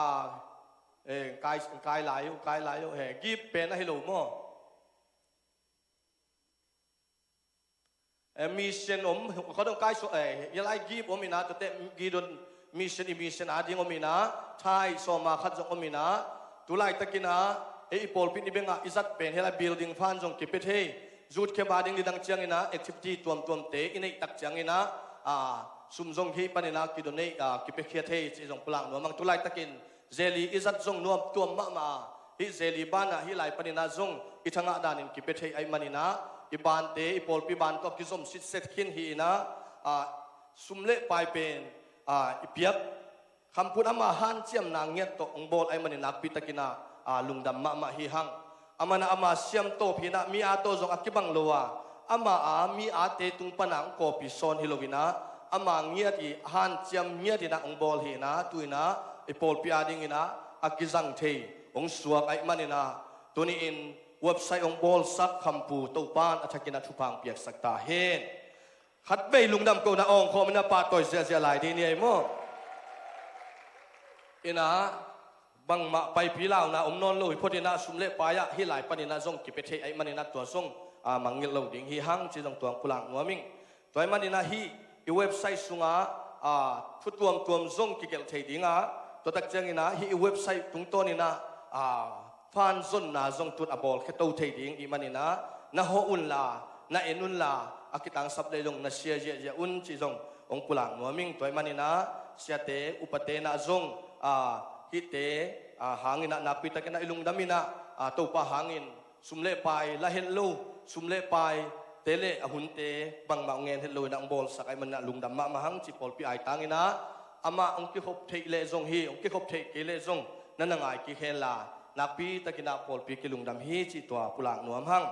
e, kai, kai lai uh, kai lai uh, e, give pen ahi lo maw. E, mission om, khat hong kai suak, e, hih lai give om in a, tuate give dong mission, i mission a ding om in a, tithe sawma khat zong om in a, tu laitakin a, e, i pawlpi in i bengah i zat pen hih lai building fund zong kipia thei, youth camp a ding nidang ciangin a, activity tuamtuamte i neih tak ciangin a, a, Sum zong hih panin ah kidonate, ah, kipiakhia thei cih zong pulak nuam hang. Tulaitakin zeli i zat zong nuam tuam mahmah a, hih zeli banah hih lai panin ah zong i thangah danin kipia thei ahih manin ah, i bante, i pawlpi ban tawh kizom sitset khin hi-in ah, ah, sum le pai pen, ah, i piak. Khampun ama hanciamna ngiat tawh hong bawl ahih manin nakpi takin ah, ah, lungdam mahmah hi hang. Aman ah ama siam tawp hi-in ah, mi aa tawh zong a kibang lo a, ama aa mi aate tung pan ah hong kawpi sawn hi lo-in ah, ama ngiat i hanciam ngiat in ah hong bawl hi-in ah, tu-in ah i pawlpi adingin ah a kizang thei hong suak ahih manin ah, tuni-in website hong bawlsak Khampu Topa'n a thakin ah thupha hong piaksak ta hen. Khatvei lungdam kohna awng khawm in ah pahtawi ziahziah lai ding ni ei maw? In ah, bangmah paipi launa om nawn lo hi phot in ah, sum le pai ah hih lai panin ah zong kipia thei ahih manin ah tua zong, ah, mangngilh lo ding hi hang cih zong tua hong pulak nuam ing. Tua ahih manin ah hih i website sungah, ah, thu tuamtuam zong kigelh thei ding a, tua tak ciangin ah hih i website tungtawnin ah, ah, fan zonna zong tun a bawlkhia to thei ding ahih manin ah, na hawh unla, na en unla, a kitangsap le zong na share ziahziah un cih zong hong pulak nuam ing. Tua ahih manin ah siate, upate in ah zong, ah, hihte, ah, hangin ah nakpi takin ah i lungdam in ah, ah, Topa hangin sum le pai la het lo, sum le paite le a hunte bangmah hong ngen het lo in ah hong bawlsak ahih manin ah lungdam mahmah hang cih pawlpi aitangin ah, amah hong kikhop theih leh zong hi, hong kikhop theih kei leh zong na na ngai kik henla, nakpi takin ah pawlpi kilungdam hi cih tua pulak nuam hang.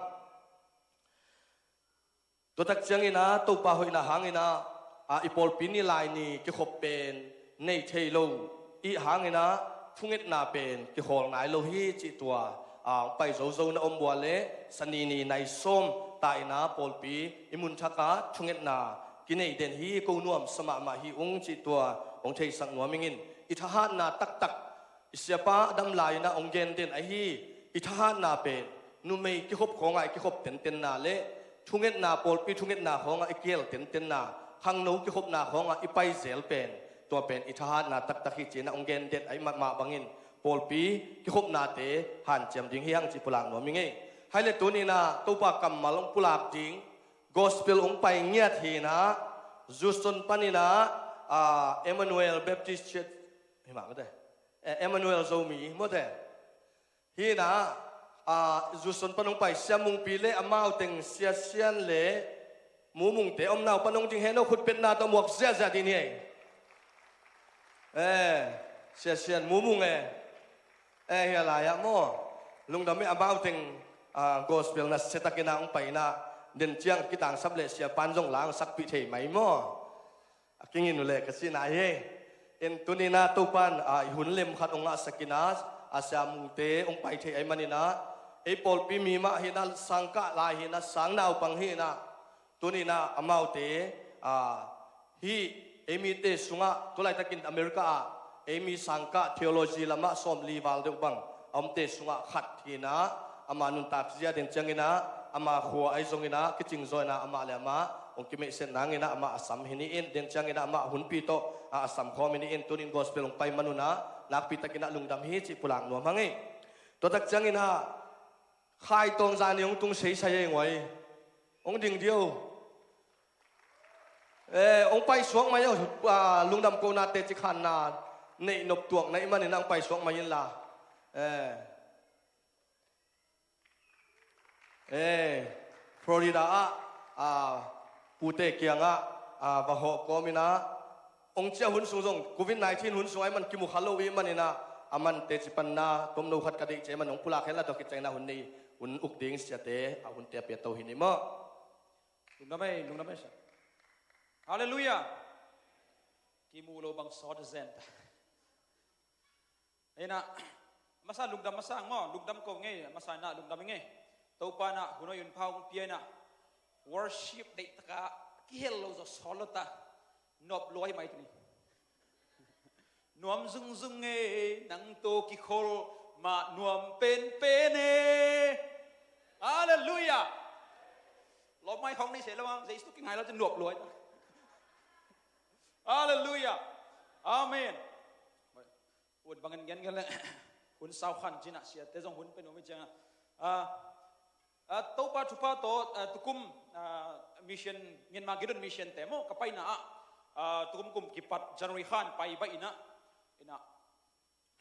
Tua tak ciangin ah Topa hoihna hangin ah, ah, i pawlpi ni lai ni kikhop pen nei thei lo i hangin ah thungetna pen kikhawl nai lo hi cih tua, ah, hong pai zozo na om uh a leh, Sani ni nai sawm ta in ah pawlpi i mun thak ah thungetna kinei den hi. Ko nuamsa mahmah hi ung cih tua hong theisak nuam ing in, i thahatna taktak, i siapa a dam lai in ah hong gen den ahi, i thahatna pen numei kikhop khawngah i kikhop tentenna le thungetna, pawlpi thungetna khawngah i kihel tentenna, khangno kikhopna khawngah i paizel pen, tua pen i thahatna taktak hi ci-in ah hong gen den ahi mah, mah bangin pawlpi kikhopnate hanciam ding hi hang cih pulak nuam ing ei. Hai le tuni-in ah Topa kammal hong pulak ding, gospel hong pai ngiat hi-in ah, Houston panin ah, ah, Emmanuel Baptist Church, hi mah mate, eh, Emmanuel Zomi mate. Hi-in ah, ah, Houston pan hong pai Sia Mungpi le amau teng Sia Sian le Mu Mungte omna uh pan hong ding hen aw, khutbetna tawh muak ziahziah ding hi ei. Eh, Sia Sian, Mu Mung e. Eh, hi a lai ah maw. Lungdam e, amau teng, ah, gospel nasia takin ah hong pai in ah, den ciang kitangsap leh siapa'n zong la hong sakpih thei mai maw. A kingin uh leh ka cihna hi. In tuni-in ah Topa'n, ah, i hun lem khat hong ngahsak in ah, a Sia Mungte hong pai thei ahih manin ah, ei pawlpi mi mah hi-in ah, sangkah lai hi-in ah, sangnaupang hi-in ah, tuni-in ah amaute, ah, hih ei mite sungah, tu laitakin America ah ei mi sangkah theology lamah sawmli val deuh bang a omte sungah khat hi-in ah, ama nuntak zia den ciangin ah, ama khua ahi zongin ah kicing zaw in ah, amah le amah hong kimeihset nangin ah amah a sam hi ni in, den ciangin ah amah hunpi tawh, ah, a sam khawm hi ni in, tuni-in gospel hong pai man un ah nakpi takin ah lungdam hi cih pulak nuam hang ei. Tua tak ciangin ah Khai Tawng zani hong tung seisai ei ngoi. Hong ding dih o. Eh, hong paisuak mai o, ah, lungdam kohna teci khanna neih nop tuak na hih manin ah hong paisuak mai inla. Eh. Eh, Florida ah, ah, pute kiangah, ah, va hawh kawmin ah, hong ciah hun sung zong, covid nineteen hun sung ahih man kimu kha lo ahih manin ah, aman teci panna tomno khat ka deih ci ahih man hong pulak henla, tua khit ciangin ah hun nei, hun uk ding siate, ah, hunte a piato hi ni maw. Lungdam ei, lungdam ei sa. Halleluiah. Kimu lo bang sawt zen ta. Ei na, masa lungdam masa ang maw, lungdam ko ngei, masa na lungdam ngei. Topa na hun hoih hun pha hong pia na. Worship deih taka kihel lo zaw sawl lo ta. Nop lua hi mai tuni. Nuam zungzung e, nang tawh kikhol mah nuam penpen e. Halleluiah. Lawm mai khawng nei seh lo ang, Jesu kingai lo cin nuam lua hi ta. Halleluiah. Amen. Hun bangin gen gen le. Hun sau khan cin ah siate zong hun pen om hi ciang ah. Ah, ah, Topa thupha tawh, ah, tukum, ah, mission, Myanmar Gideon mission te maw, ka paina ah, Ah, tukum kum kipat January khan pai baih inah, inah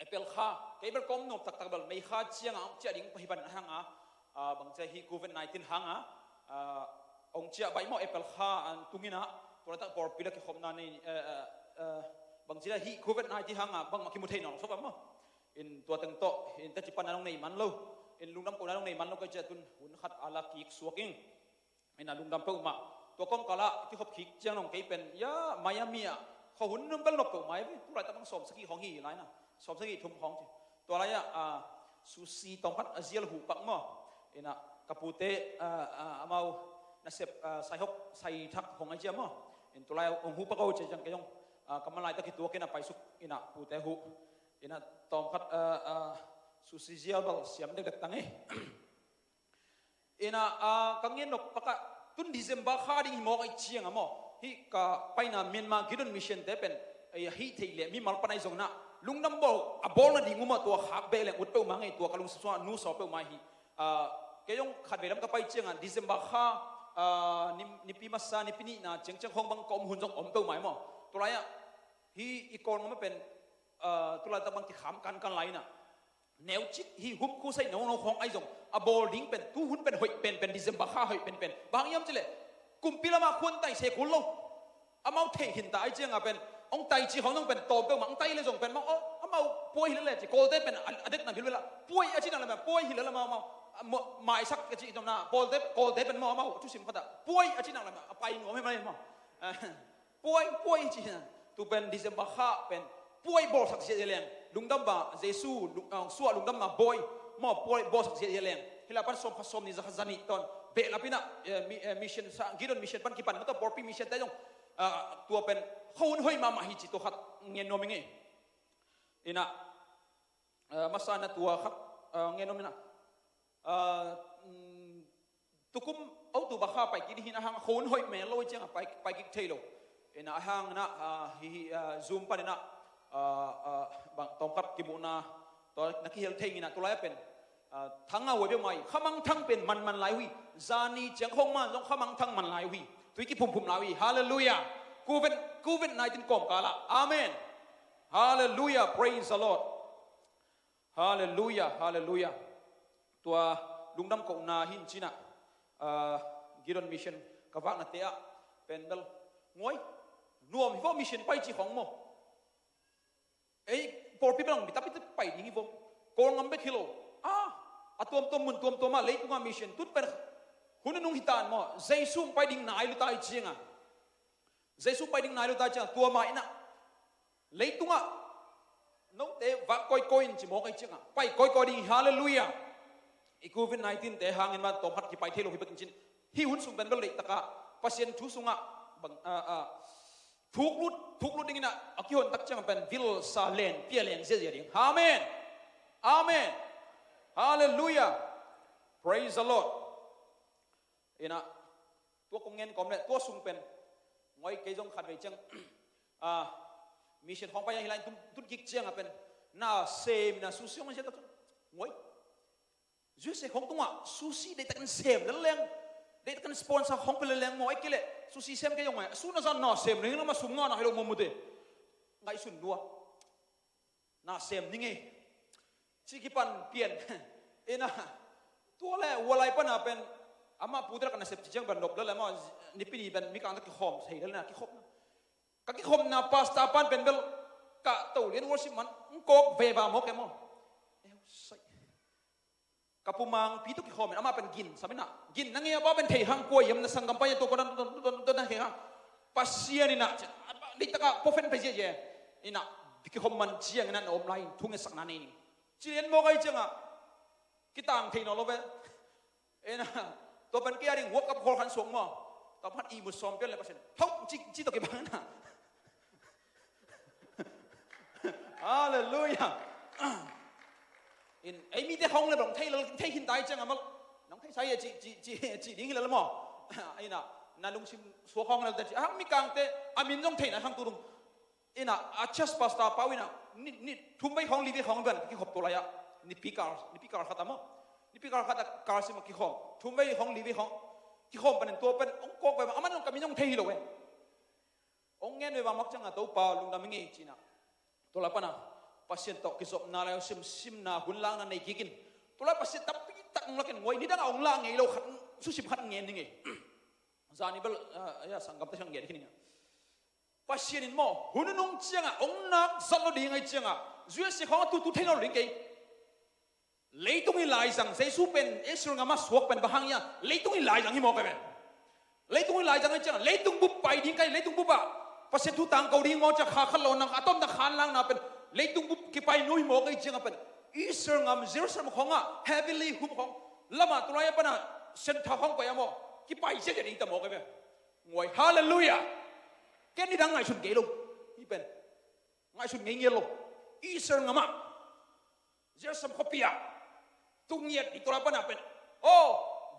April kha, kei bel kawm nuam taktak bel May kha ciangah hong ciah ding pahi pan a hang a, ah, bangcia hih covid nineteen hang a, ah, hong ciah baih maw April kha an tung inah, tua laitak pawlpi la kikhopna nei, eh, eh, eh, bangcia hih covid nineteen hang a bangmah kimu thei nawn sop a maw. In tua teng tawh in taci pan a nong nei man lo, in lungdam kohna nong nei man lo kei ciah tun hun khat a la kik suak ing. Inah lungdam peuhmah. Tua kawmkal ah kikhop khik ciang nong kei pen ia Miami ah khuahun nong bel nop peuhmah hi. Tulaitak bang sawmsagih khawng hi lai na, sawmsagih thum khawng ci. Tua lai ah, ah, sushi tawmkhat a zial huh pak maw. Inah ka pute, ah, ah, amau nasep, ah, saihok saithak hong ai cia maw. In tulai hong huh pak aw cia ciang kei zong, ah, ka man laitak kituak inah paisuk inah pute huh. Inah tawmkhat, ah, ah, sushi zial bel siam dekdek tang hi. Inah, ah, ka ngen nop pakah tun December kha ding hi mawk ahi ciangah maw, hih ka paina Myanmar Gideon Mission te pen, eh, hih theih leh mimal pan ahi zong inah lungdam bawl a bawl nading uh mah tua khak beh leng ut peuhmah ngei, tua ka lungsim sungah nusia peuhmah hi. Ah, kei zong khatvei lam ka pai ciangah December kha, ah, ni, nipi masa nipi nihna ciangciang khawng bang ka om hun zong om peuhmah hi maw. Tulai ah hih i Kawlgam ah pen, ah, tulaitak bang kikham kankan lai inah neucik hih hum khusai nono khawng ahi zong a bawl ding pen tuhun pen hoih penpen, December kha hoih penpen. Bang hiam cileh kumpi lamah khuantai se kul lo. Amau theih khinta ahi ciangah pen hong taici khawng zong pen tawm peuhmah hong tai le zong pen amau, oh, amau puai hi lele ci, Kawlte pen a, a dekna hilh vela puai a ci nak lamah puai hi lele amau, amau, ah, ma-, maisak a ci tawmna Kawlte, Kawlte pen amau, amau thusim khatah puai a ci nak lamah a pai nuam hi mai amau. Ah, puai, puai ci hi na. Tu pen December kha pen puai bawlsak ziahziah leng. Lungdam ba Jesu lung, ah, suah lungdamna bawi maw, puai bawlsak ziahziah leng. Hih lai pan sawm khat sawm nih za khat za nih tawn behlap inah, eh, mi, eh, mission sa, Gideon mission pan kipan mataw pawlpi mission te zong, ah, tua pen khuahun hoih mahmah hi ci tua khat ngen nuam ing ei. Inah, ah, masa na tua khat, ah, ngen nuam inah, ah, mm, tukum October kha pai kik ding hi inah, a hang khuahun hoih mel lo ahi ciangah pai, pai kik thei lo. Inah a hang inah, ah, hih, hih, ah, Zoom pan inah, ah, ah, bang tawmkhat kimuhna tua na kihel thei inah tulai ah pen, ah, thang a huai peuhmah hi. Khamangthang pen manman lai uh hi. Zani ciang khawng man zong khamangthang man lai uh hi. Tui kiphumphum lai uh hi. Halleluiah. Covid, covid nineteen kawmkal ah. Amen. Halleluiah. Praise the Lord. Halleluiah, halleluiah. Tua lungdam kohna hi in ci inah, ah, Gideon mission ka vaknate ah pen bel nguai nuam hi vaw, mission pai ci khawng maw. Ei pawlpi bel hong bi tapi pai ding hi vaw. Kawlgam bek hi lo. Ah, a tuamtuam mun tuamtuam ah leitungah mission tun pen hun a nung hi tan maw. Jesu hong pai ding nai luta ahi ciangah, Jesu pai ding nai luta ahi ciangah tua mah inah leitungah note vak kawikawi in ci mawk ahi ciangah pai kawikawi ding hi. Halleluiah. I covid nineteen te hangin mah tawmkhat kipai thei lo hi bek in cin. Hih hun sung pen bel deihtakah Pasian thu sungah bang, ah, ah, thuklut, thuklut ding inah a kihon tak ciangah pen vilsa len pia len ziahziah ding. Amen. Amen. Halleluiah. Praise the Lord. Inah tua kong ngen kawm le tua sung pen nguai kei zong khatvei ciang, ah, mission khawng pai a hi lai tun, tun kik ciangah pen na sem inah sushi hong sia tak ciang nguai. Zusia khawng tungah sushi deihtakin sem lel leng, deihtakin sponsor khawng pe lel leng maw, ei kei leh sushi sem kei zong ngai. Sun a zan na sem leng lamah sum ngah na hi lo maw mute. Ngaihsun lua. Na sem ning ei. Ci kipan pian. Inah tua le ua lai pana pen amah pute lak a nasep ci ciang pen nop lel le maw, nipi ni pen Mikang tak kikhawm sei lel na kikhop na. Ka kikhopna pastor pan pen bel ka to lian worship man ng kawk veva mawk e maw. Eu sai. Ka pumangpi tawh kikhawm in amah pen gin sam inah, gin na ngei a pa pen thei hang kua hiam na sanggam pa hiam tua kua na, tua, tua, tua, tua na thei hang. Pasian inah ci, deihtakah pawfen pei ziahziah inah kikhawm man ciang inah na om lai in thu ngetsakna nei ning. Ci lian mawk ahi ciangah kitang thei nawn lo ve. Inah tua pen kei a ding World Cup khawl khan suak maw. Tua pan ihmut sawm pian le Pasian thau ci, ci tawh kibang inah. Halleluiah. In ei mite khawng le nong thei lo, thei khin tai ciang a mal nong thei sai ci, ci, ci, ci ding hi lel maw. Inah na lungsim suak khawng lel te ci a hang Mikangte a min zong thei na hang tu dong. Inah a church pastor pau inah ni, ni thum vei khawng li vei khawng ven kikhop tua lai ah. Nipi kal, nipi kal khat a maw. Nipi kal khat a kal sim a kikhawm thum vei khawng li vei khawng kikhawm panin tua pen hong kawk ve maw, a man zong ka min zong thei hi lo e. Hong ngen ve bang mak ciangah Topa lungdam hi ngei cinah. Tua lai pana Pasian tawh kizopna le simsimna hun lakna nei kikin. Tua lai Pasian tampi tak hong lakin ngoi nidangah hong lak ngei lo khat, susim khat ngen hi ngei. Zani bel, ah, ya, sanggamte khat ngen hi ngei. Pasian in maw, hun nunung ciangah hong nak zat lo ding ahi ciangah, U S A khawngah tutu thei nawn lo ding kei. Leitung i laizang, Jesu pen Israel ngamah suak pen bang hang ia, leitung i laizang hi mawk ai ve. Leitung i laizang ahi ciangah leitung bup pai ding kai, leitung bupah Pasian thu tangko ding mawk ciah kha khat lo nang a tomna khan lakna pen leitung bup kipai nu hi mawk ahi ciangah pen Israel ngam Jerusalem khawngah heavenly home khawng lamah tulai a pana Siangtho khawng pai a maw, kipai ziahziah ding ta mawk ai ve. Nguai, halleluiah. Ken nidang ngaihsun kei lo. Hi pen ngaihsun ngei ngial lo. Israel ngamah Jerusalem khuapi ah tung ngiat ding tua lai pana pen, aw,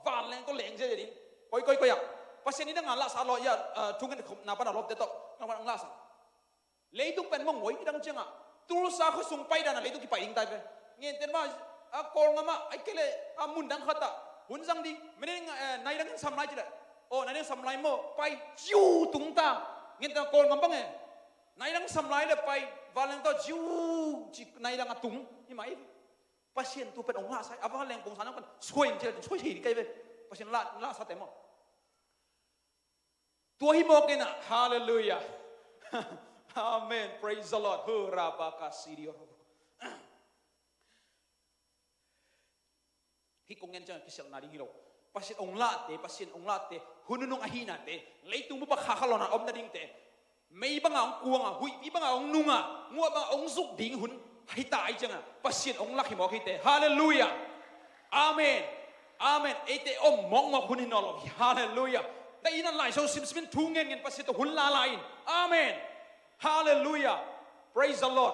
vanleng tawh leng ziahziah ding. Koi koi koi ah Pasian nidang a lahsa law ia, ah, thungen khopna pana lawpte tawh nang lahsa. Leitung pen mawng ngoi nidang ciangah Tulsa khuasung pai dana leitung kipai ding tai ve. Ngenten mah a Kawlngamah ai kei le a mundang khatah hun zang ding. Menen, eh, naidang in sam lai ci le, aw, naidang sam lai maw, pai ciu tung ta. Ngenten a Kawlngam bang e, naidang sam lai le pai vanleng tawh ciu ci naidang a tung. Hi mah hi. Pasian tu pen hong lahsa hi, a vanleng pongsa nang pen suai in ci le suai thei ding kai ve. Pasian la, lahsate maw. Tua hi mawk inah, halleluiah. Amen. Praise the Lord. Hurabaka sidio. Hi kong ngen ciang kisialhna ding hi lo. Pasian hong lahte, Pasian hong lahte, hun nunung ahihnate, leitung bupa kha kha lona om nadingte, mei banga hong kuanga, huihpi banga hong nunga, nguah banga hong zuk ding hun hita ahi cianga Pasian hong lak hi mawk hite. Halleluiah. Amen. Amen. Eite om mawkmawk hun hi nawn lo hi. Halleluiah. Na ina Lai Siangtho simsimin thu ngenngen Pasian tawh hun lala in. Amen. Halleluiah. Praise the Lord.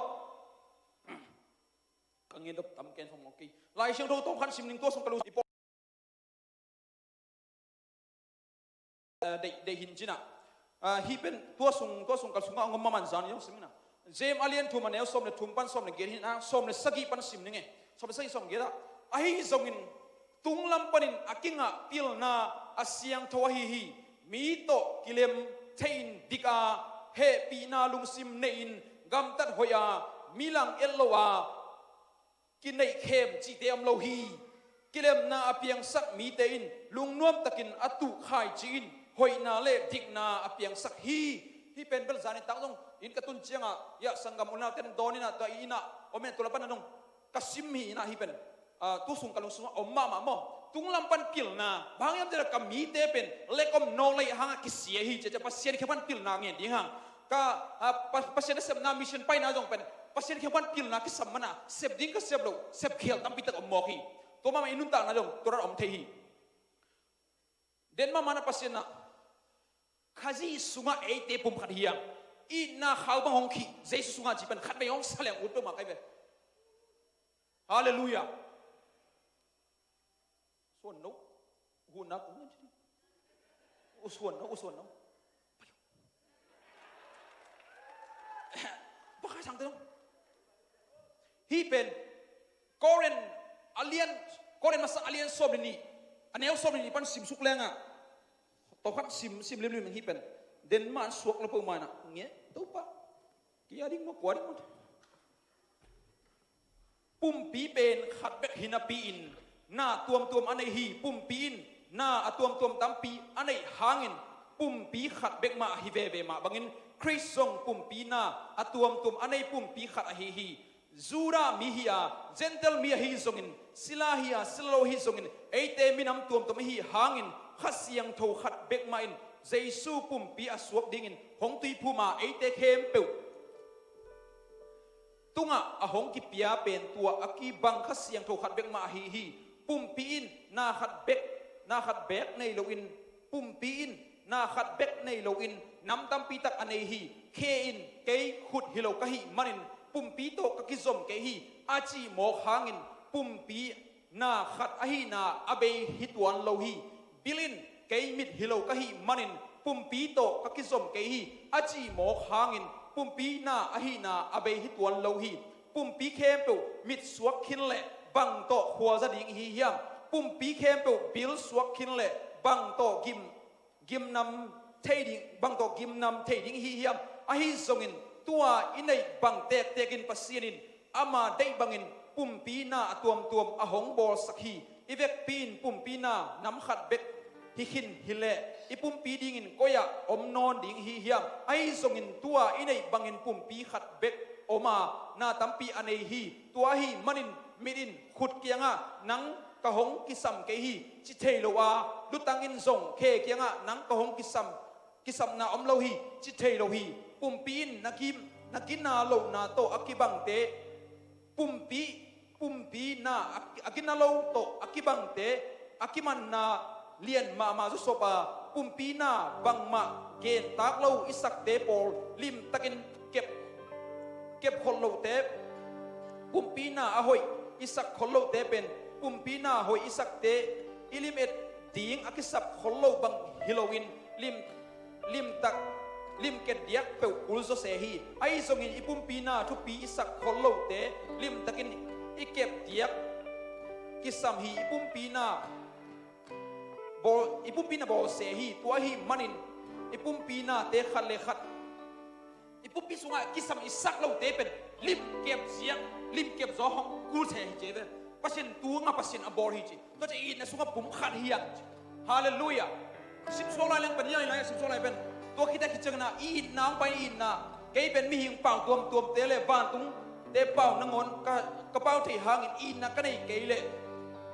Ka ngen dop tam ken song mawk kei. Lai Siangtho tawm khan sim ning tua song ka lu i pawl. Eh, deih, deih hin cinah. Ah, hih pen tua sung, tua sung kal sungah a ngom maman zan i hong simna. James a lian thum a neu sawm le thum pan sawm le giat hin a, sawm le sagih pan sim ning e. Sawm le sagih sawm giat ah. Ahi zongin tunglam panin a kingah pilna a siangtho ahi hi. Mi tawh kilem theihin dik a, hehpihna lungsim neihin gamtat hoih a, mi lang et lo a, kineihkhem cihte om lo hi. Kilemna a piangsak mite in lungnuamtakin a tuh khaici in hoihna le dikna a piangsak hi. Hih pen bel zan nitak zong inn ka tun ciangah, iah sanggam unau ten dawn inah tua i innah om in tua la panah dong ka sim hi inah hih pen, ah, tu sung ka lung sungah om mahmah maw. Tunglam pan pilna bang hiam tela ka mite pen lek om nawk lei hangah kisia hi ciacia Pasian khe pan pilna ngen ding hang. Ka, ah, Pa-, Pasian a sepna mission paina zong pen Pasian khe pan pilna kisam mana sep ding ka sep lo, sep khel tampi tak om mawk hi. Tua mahmah i nuntakna zong tua rat om thei hi. Den mahmah na Pasian na Khazih sungah eite pum khat hiang itna khau bang hong khih Jesu sungah ci pen khat vei hong saliang ut peuhmah kai ve. Halleluiah. Suan no. Huhna kong ngen ci. U suan no, u suan no. Pakai sang te no. Hih pen Korin a lian, Korin masa a lian sawm le nih, a neu sawm le nih pan sim suk lengah. Tawh khat sim, sim limlim hih pen. Den man suak lo peuhmah inah nge Topa. Kia ding maw, kua ding maw. Pumpi pen khat bek hi napi-in na tuamtuam a nei hi. Pumpi in na a tuamtuam tampi a neih hangin pumpi khat bek mah hi veve mah bangin Khrist zong pumpi na a tuamtuam a nei pumpi khat ahi hi. Judah mi hi-a Gentile mi ahi zongin, sila hi-a sila lo ahi zongin, eite minam tuamtuam ahi hangin Kha Siangtho khat bek mahin Jesu pumpi a suak dingin hong tuiphum a, eite khempeuh tungah a hong kipia pen tua a kibang Kha Siangtho khat bek mah ahi hi. Pumpi in na khat bek, na khat bek nei loin, pumpi in na khat bek nei loin nam tampi tak a nei hi. Khe in kei khut hi lo ka hih manin pumpi tawh ka kizom kei hi a cih mawk hangin pumpi na khat ahihna a bei hi tuan lo hi. Bill in kei mit hi lo ka hih manin pumpi tawh ka kizom kei hi a cih mawk hangin pumpi na ahihna a bei hi tuan lo hi. Pumpi khempeuh mit suak khin leh bang tawh khualza ding ihi hiam? Pumpi khempeuh Bill suak khin leh bang tawh gim, gimnam thei ding, bang tawh gimnam thei ding hi hiam? Ahi zongin tua i neih bang tektek in Pasian in ama deih bangin pumpi na a tuamtuam a hong bawlsak hi. I vekpi in pumpi na nam khat bek hi khin hileh i pumpi dingin koi-ah om nawn ding hi hiam? Ahi zongin tua i neih bangin pumpi khat bek om a, na tampi a nei hi. Tua ahih manin mit in khut kiangah nang ka hong kisam kei hi ci thei lo a, lutang in zong khe kiangah nang ka hong kisam, kisapna om lo hi ci thei lo hi. Pumpi in na ki, na gina lohna tawh a kibangte, pumpi, pumpi na a, a gina lo tawh a kibangte, a kimanna lian mahmah zawsop a, pumpi na bangmah gentak lo i sakte pawl limtakin kep, kep khol lohte, pumpi na a hoih i sak khol lohte pen, pumpi na hoih i sakte i lim et ding a kisap khol lo bang hi loin lim, limtak, limket diak peuh kul zaw se hi. Ahi zongin i pumpi na thupi i sak khol lote limtakin i kep diak kisam hi. I pumpi na bawl, i pumpi na bawl se hi. Tua ahih manin i pumpi nate khat le khat, i pumpi sungah kisam i sak lote pen limkep ziak, limkep zaw hong kul se hi ci ve. Pasian tungah Pasian a bawl hi ci. Tua ci itna sungah pum khat hi hang ci. Halleluiah. Simsuak lai leng pen, i lai lai simsuak lai pen, tua khit a khit ciangin ah i itna hong pai, i itna. Kei pen mihing pau tuamtuamte le vantungte pau nangawn ka, ka pau theih hangin itna ka nei kei leh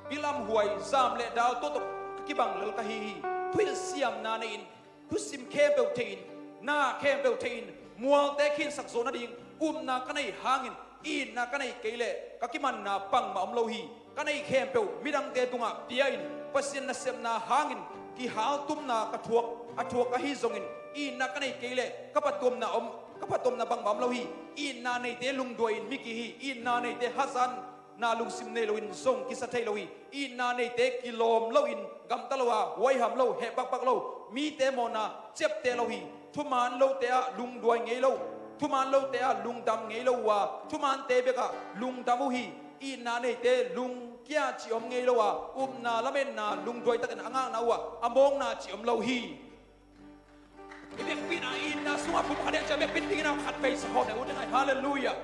bilam huai, zam le dal, tua tawh ka kibang lel ka hi hi. Thuhilh siamna nei-in, thusim khempeuh thei-in, na khempeuh thei-in, mualte khinsak zawh nading upna ka neih hangin itna ka nei kei leh ka kimanna bangmah om lo hi. Ka neih khempeuh midangte tungah pia-in Pasian nasepna hangin kihaltumna ka thuak, a thuak ahi zongin itna ka nei kei leh ka phattuamna om, ka phattuamna bangmah om lo hi. Itna neite lungduai-in mi ki hi. Itna neite hazatna lungsim nei loin zong kisa thei lo hi. Itna neite kilawm loin gamta lo a, huaiham lo, heh pakpak lo, mite mawhna ciapteh lo hi. Thuman lote ah lungduai ngei lo, thuman lote ah lungdam ngei lo uh a, thumante bekah lungdam uh hi. Itna neite lungkia cih om ngei lo a, upna, lametna, lungduai takin a ngakna uh ah a mawkna cih om lo hi. I vekpi in a itna sungah pum khat hi a, ci a vekpi in dingin a khat vei sa khawm ne ut ding ai. Halleluiah.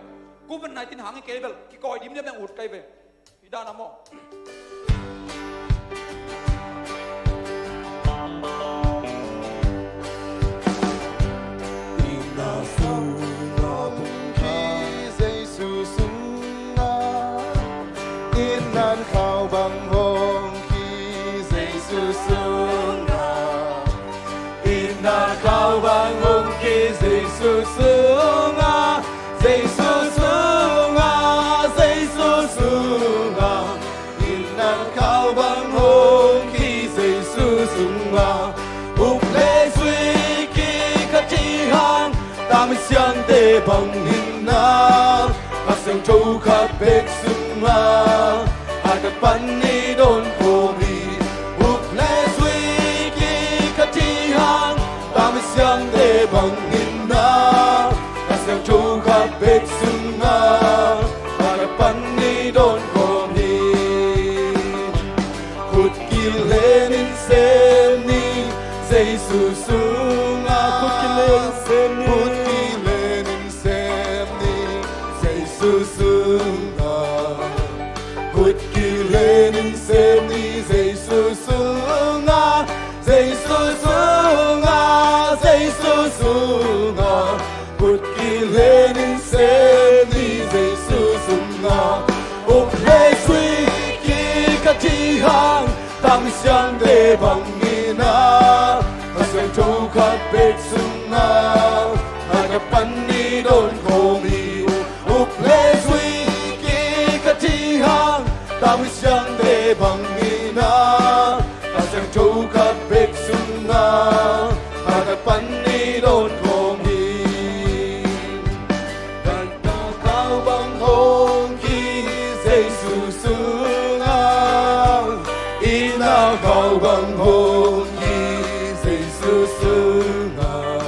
Covid nineteen hangin kei bel kikawi dimdiam ding ut kai ve. I dan a maw? Itna sungah pum khi Jesu sungah, itna khau bang hong khi Jesu sungah, itna khau bang hong khi Jesu sungah, Jesu sungah, Jesu sungah, itna khau bang hong khi Jesu sungah, uk le zui kik a ci hang, tangmi siangte bang in ah, a siangtho khat bek sungah a ka pan i dawn khawm hi. Uk le zui kik a ci hang, tangmi siangte bang in ah, a siangtho khat bek sungah a ka pan i dawn khawm hi. Khut kilenin sem ni, Jesu sungah. Khut kilenin sem ni. Khut kilenin sem ni, Jesu sungah. Khut kilenin sem ni, Jesu sungah. Jesu sungah, Jesu sungah. Khut kilenin sem ni, Jesu sungah. Uk le zui kik a ci hang, tangmi siangte bang in ah, a siangtho khat bek sungah a ka pan i dawn khawm hi. Uk le zui kik a ci hang, tangmi siangte bang in ah, a siangtho khat bek sungah a ka pan i dawn khawm hi. Itna khau bang hong khi Jesu sungah, itna khau bang hong khi Jesu sungah,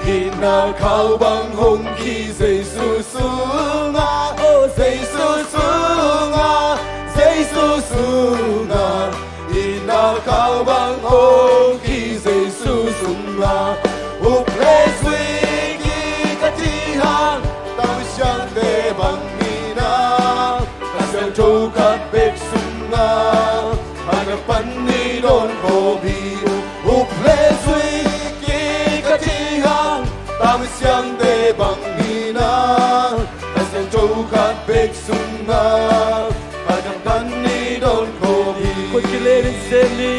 itna khau bang hong khi Jesu sungah, oh Jesu sungah, Jesu sungah, itna khau bang hong khi Jesu sungah. Uple zui kik a cih hang, tang siangte bang hi na, Kha Siangtho khat bek sungah, a ka pan ni dawn khawm hi. Uple zui kik a cih hang, tang siangte bang hi na, Kha Siangtho khat bek sungah, a ka pan ni dawn khawm hi. Khut kilel in sem ni.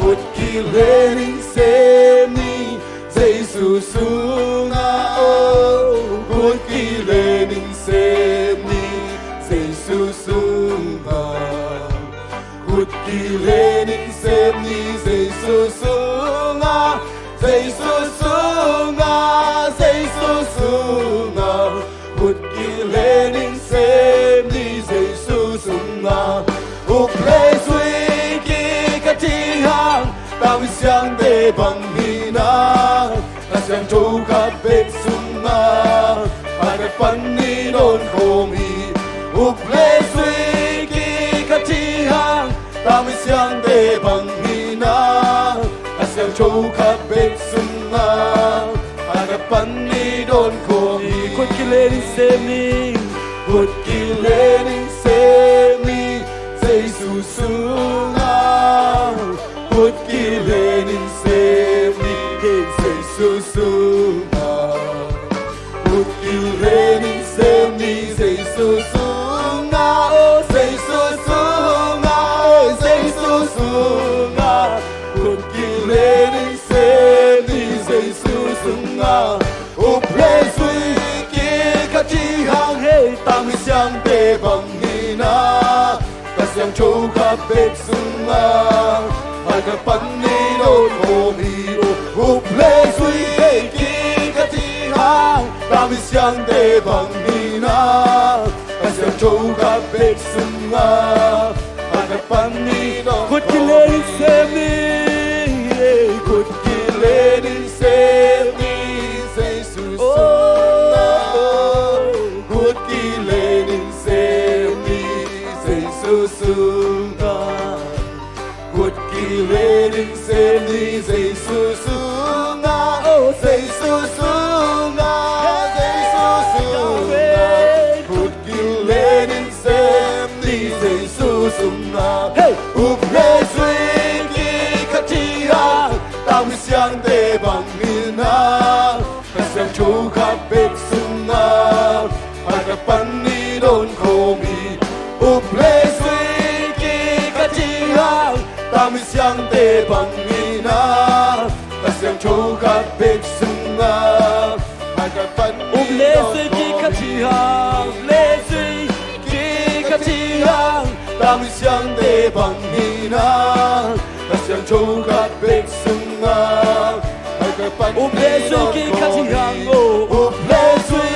Khut kilel in sem ni, Jesu sungah, oh. Khut kilel in sem ni, Jesu sungah. Khut kilel in sem ni, Jesu sungah. Jesu sungah, Jesu sungah. Khut kilel in sem ni, Jesu sungah. Uple zui kik a cih hang, tang siangte bang hi na, Kha Siangtho khat bek sungah, a ka pan ni dawn khawm hi. Uple zui kik a cih hang, tang siangte bang hi na, Kha Siangtho khat bek sungah, a ka pan ni dawn khawm hi. Khut kilel in sem ni. Khut kilel in sem ni, Jesu sungah. Khut kilel in sem ni, Jesu sungah. Khut kilel in sem ni, Jesu sungah, oh, Jesu sungah, oh, Jesu sungah. Khut kilel in sem ni, Jesu sungah. Uple zui kik a cih hang, hei, tang siangte bang hi na, Kha Siangtho khat bek sungah, a ka pan ni dawn khawm hi. Uple zui kik a cih hang, tang siangte bang hi na, Kha Siangtho khat bek sungah, a ka pan ni dawn. Khut kilel in sem ni. Khut kilel in sem ni, Jesu sungah. Khut kilel in sem ni, Jesu sungah. Khut kilel in sem ni, Jesu sungah, oh, Jesu sungah, Jesu sungah. Khut kilel in sem ni, Jesu sungah. Hey! Uple zui kik a cih hang, tang siangte bang hi na, Kha Siangtho khat bek sungah, a ka pan ni dawn khawm hi. Uple zui kik a cih hang, tang siangte bang hi na, Kha Siangtho khat bek sungah, a ka pan ni dawn khawm hi. Uple zui kik a cih hang, uple zui kik a cih hang, tang siangte bang hi na, Kha Siangtho khat bek sungah, a ka pan ni dawn khawm hi. Uple zui kik a cih hang, oh. Uple zui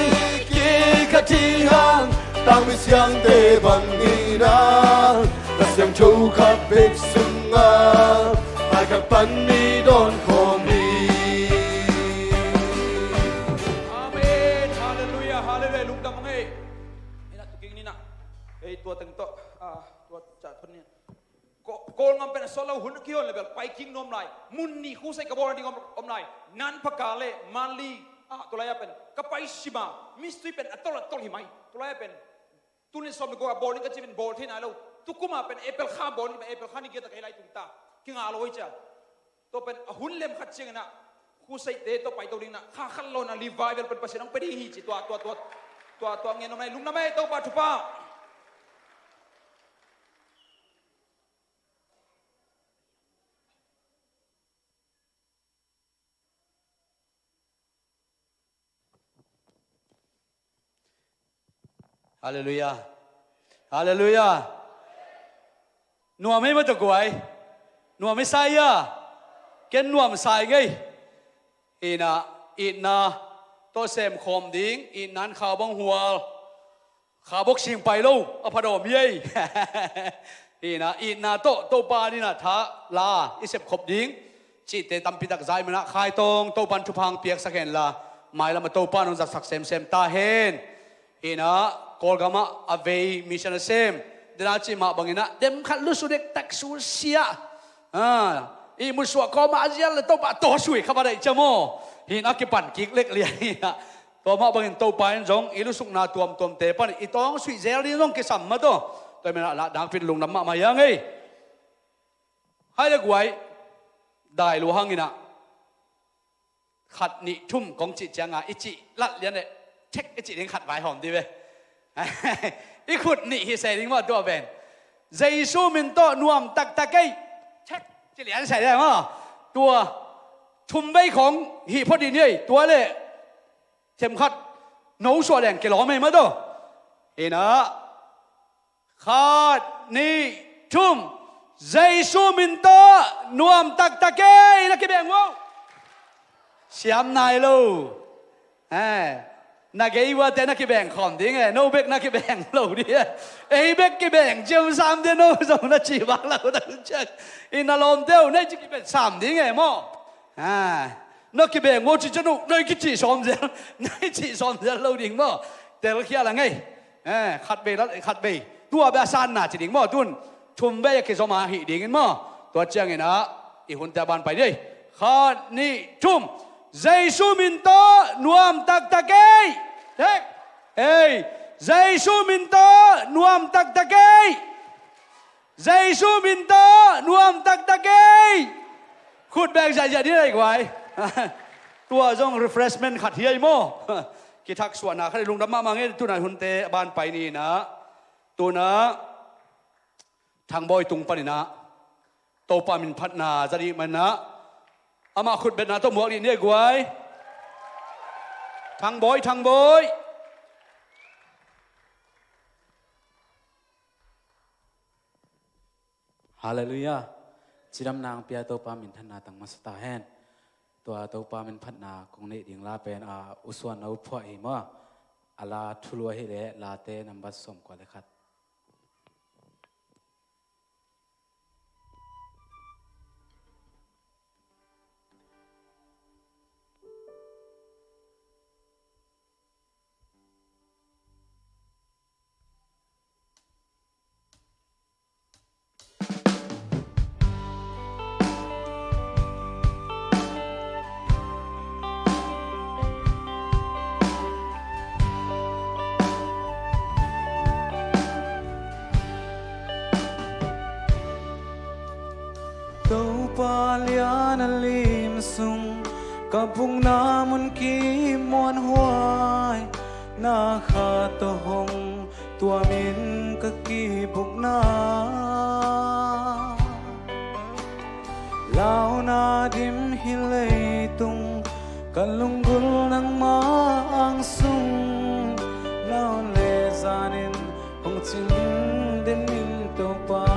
kik a cih hang, tang siangte bang hi na, Kha Siangtho khat bek sungah, a ka pan ni dawn khawm hi. Amen. Halleluiah, halleluiah. Lungdam ung ei. Ina tuking nina. Ei, tua teng tawh, ah, tua cah thon ni. Ko-, Kawlgam pen a sawt lo, hun a kihon le bel pai kik nuam lai. Mun nih khusai ka bawl ding om, om lai. Nanpaka le Manli, ah, tua lai-ah pen ka pai sim a, mistui pen a tol a tol hi mai. Tua lai-ah pen tuni sawm le guk a bawl ding ka ci pen bawl thei nai lo. Tukum a pen April kha bawl ding, April kha ni giat a ka hi lai tung ta. Kingah lo hi cia. Tua pen a hun lem khat ciangin ah, khusaite tawh paito ding in ah, kha khat lo in ah revival pen Pasian hong pia ding hi ci, tua, tua, tua, tua, tua ngen nuam lai. Lungdam ei, Topa thupha. Halleluiah. Halleluiah. Nuam ei maw, tua guai. Nuam ei sa ei a. Ken nuam sa ing ei. Ina, itna tawh sem khawm ding, itna in kha bang hual. Kha bok sing pai lo, a pha dawm hi ei. Ina, itna tawh Topa adingin ah tha la i sep khop ding cihte tampi tak za i hih manin ah, khai tawng Topa in thupha hong piaksak hen la, mailam ah Topa in hong zatsak semsem ta hen. Ina, Kawlgam ah a vei mission a sem, dena cih mah bangin ah dem khat lusu dektak susia. Ah, I musuah kawmah a zial le Topa tawsui kha va daih cia maw? Hi na kipan kik lek lian hi a. Tua mah bangin Topa in zong i lusukna tuamtuamte pan i tawngsui zel ding zong kisam mah tawh. Tua i menah lah dangpin lungdam mahmah hi a ngei. Hai le guai, dai lua hangin ah khat nih thum kong cih cianga i cih lat lian le thek i cih ding khat vaihawm dih ve. I khut nih hi sei ding maw tua pen. Jesu min tawh nuam taktak ei. Thek cih lian sei dih maw. Tua thum vei khong hih phot dih ni ei. Tua le themkhat no suah leng kilawm ei maw tua. Hi na. Khat, nih, thum. Jesu min tawh nuam taktak ei na kibeng uh. Siam nai lo. Eh, na gei uate na kibeng khawm ding e, no bek na kibeng lo ding e. Ei bek kibeng ciam sam ding no zong na ci bak lo ta ciak. I na lawmte uh na i ci kibet sam ding e maw. Ah, na kibeng uh ci cian uh na i kicih sawm zel, na i cih sawm zel lo ding maw. Telkhia la ngei. Eh, khat vei la khat vei. Tua bia sanna ci ding maw tun. Thum vei a kizom a hih dingin maw. Tua ciangin ah i hunte a ban pai dih. Khat, nih, thum. Jesu min tawh nuam taktak ei. Thek. Ei. Jesu min tawh nuam taktak ei. Jesu min tawh nuam taktak ei. Khut beng ziahziah dih nei guai. Tua zong refreshment khat hi ei maw. Kithaksuahna khat i lungdam mahmah ngei tuna hunte a ban pai ni na. Tuna Thangbawi tung panin ah Topa min phatna za dih manin ah amah khutbetna tawh muak dih ni ei guai. Thangbawi, Thangbawi. Halleluiah. Cidamna hong pia Topa minthanna tang masa ta hen. Tua Topa min phatna kong neih ding la pen a usuan no phuah hi maw. A la thulu ahi leh Late nambat sawmkua le khat. Topa lian a lim sung ka bukna mun kimuanhuai na kha tawh hong tuamin ka kibukna. Launa dim hi leitung ka lunggulh nangmah ang sung. Naun le zanin hong cing den min Topa.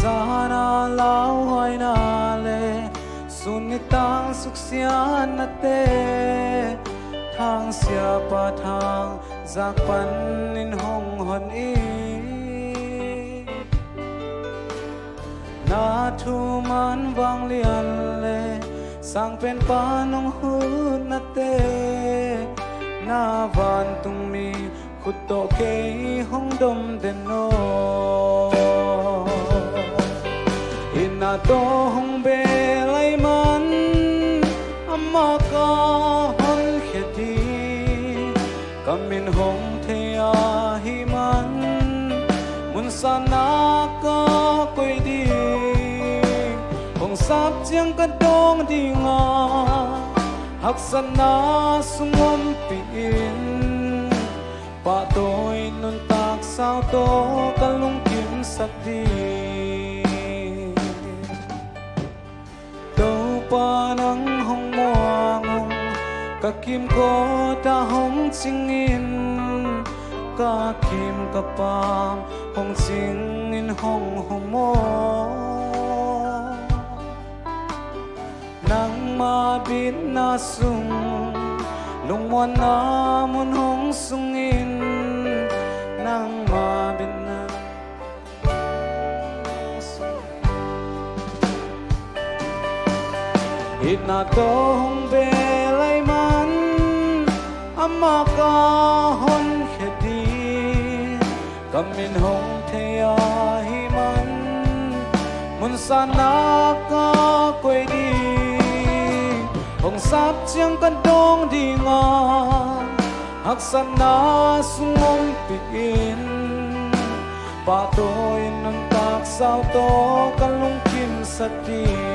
Zana lauhuaina le sun nitang suksiatnate thang siapa thang zak panin hong hon i. Na thuman vanglian le sangpen pan hong hutnate na vantungmi khut tawh kei hong dom den aw. Itna tawh hong belai man amah ka honkhia ding. Ka min hong thei ahih man mun sanna ka koih ding. Hong sap ciang ka dawng dinga haksatna sung ompih in. Pahtawi nuntak sau tawh ka lungkimsak ding. Topa nang hong muang ung, ka kimkawt ah hong cingin, ka kim ka pam hong cingin hong hum aw. Nangma bitna sung lungmuanna mun hong sungin, nangma bitna itna tawh hong belai man amah ka honkhia ding. Ka min hong thei ahih man Mun sana ka koih ding, hong sap ciang ka dawng ding a, haksatna sung ompih in, pahtawi in nuntak sau tawh ka lungkimsak ding.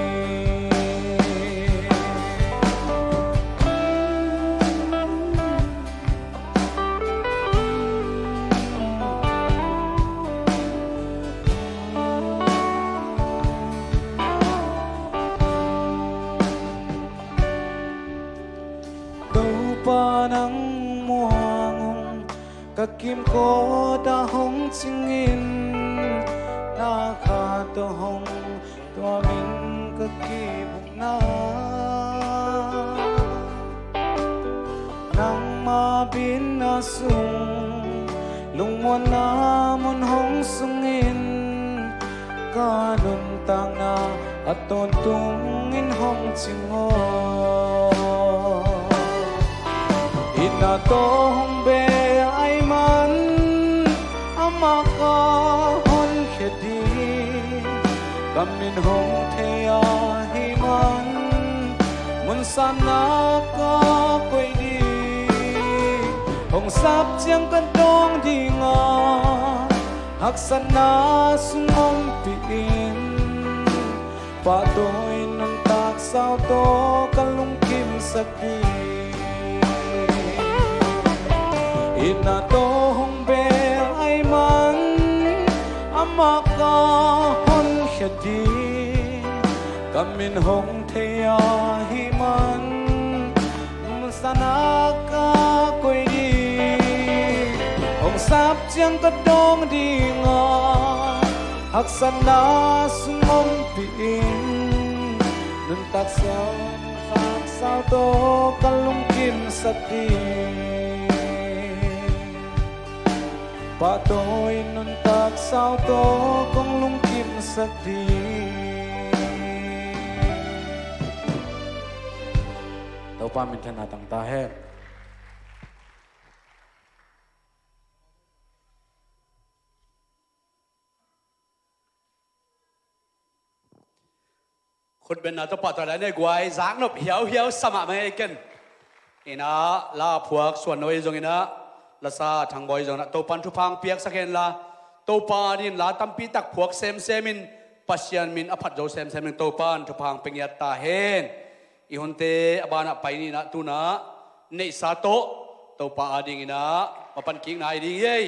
Topa nang muang ung, ka kimkot ah hong cingin, na kha tawh hong tuamin ka kibukna. Nangma bitna sung, lungmuanna mun hong sungin, ka nuntakna a tawntungin hong cing aw. Itna tawh hong beh ahih man, amah ka honkhia ding, ka min hong thei ahih man, mun sana ka koih ding, hong sap ciang ka dawng ding a, haksatna sung ompih in, pahtawi in nuntak sau tawh ka lungkimsak ding. Itna tawh hong beh ahih man, amah ka honkhia ding, ka min hong thei ahih man, mun sana ka koih ding, hong sap ciang ka dawng ding a, haksatna sung ompih in, nuntak sau, nuntak sau tawh ka lungkimsak ding. Pahtawi in nuntak sau tawh kong lungkimsak ding. Topa minthanna tang ta hen. Khutbetna tawh pahtawi lai nei guai, zaknop hiauhiau sa mahmah ngei ken. Inah la phuak Suan No i zong inah, lasa Thang Bawi i zong inah, Topan thupha hong piaksak hen la, Topa adingin la tampi tak phuak semsem in, Pasian min a phat zo semsem in Topan thupha hong pia ngiat ta hen. I hunte a banah pai ni inah, tu inah neihsa tawh Topa ading inah mapan kikna hi ding hi ei.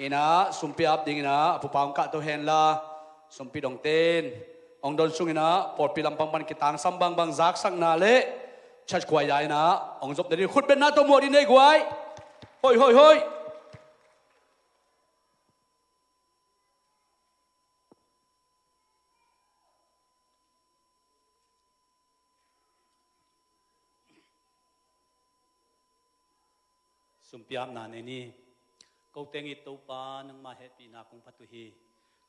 Inah sumpi ap ding inah a pupa hong kahto hen la, sumpi dongte in hong don sung inah pawlpi lampang pan kitangsam bangbang zaksakna le church choir inah hong zop ding hi. Khutbetna tawh muak ding nei guai. Hoih, hoih, hoih. Sumpi apna nei ni. Ko teng it Topa, nangmah hehpihna kong phat uh hi.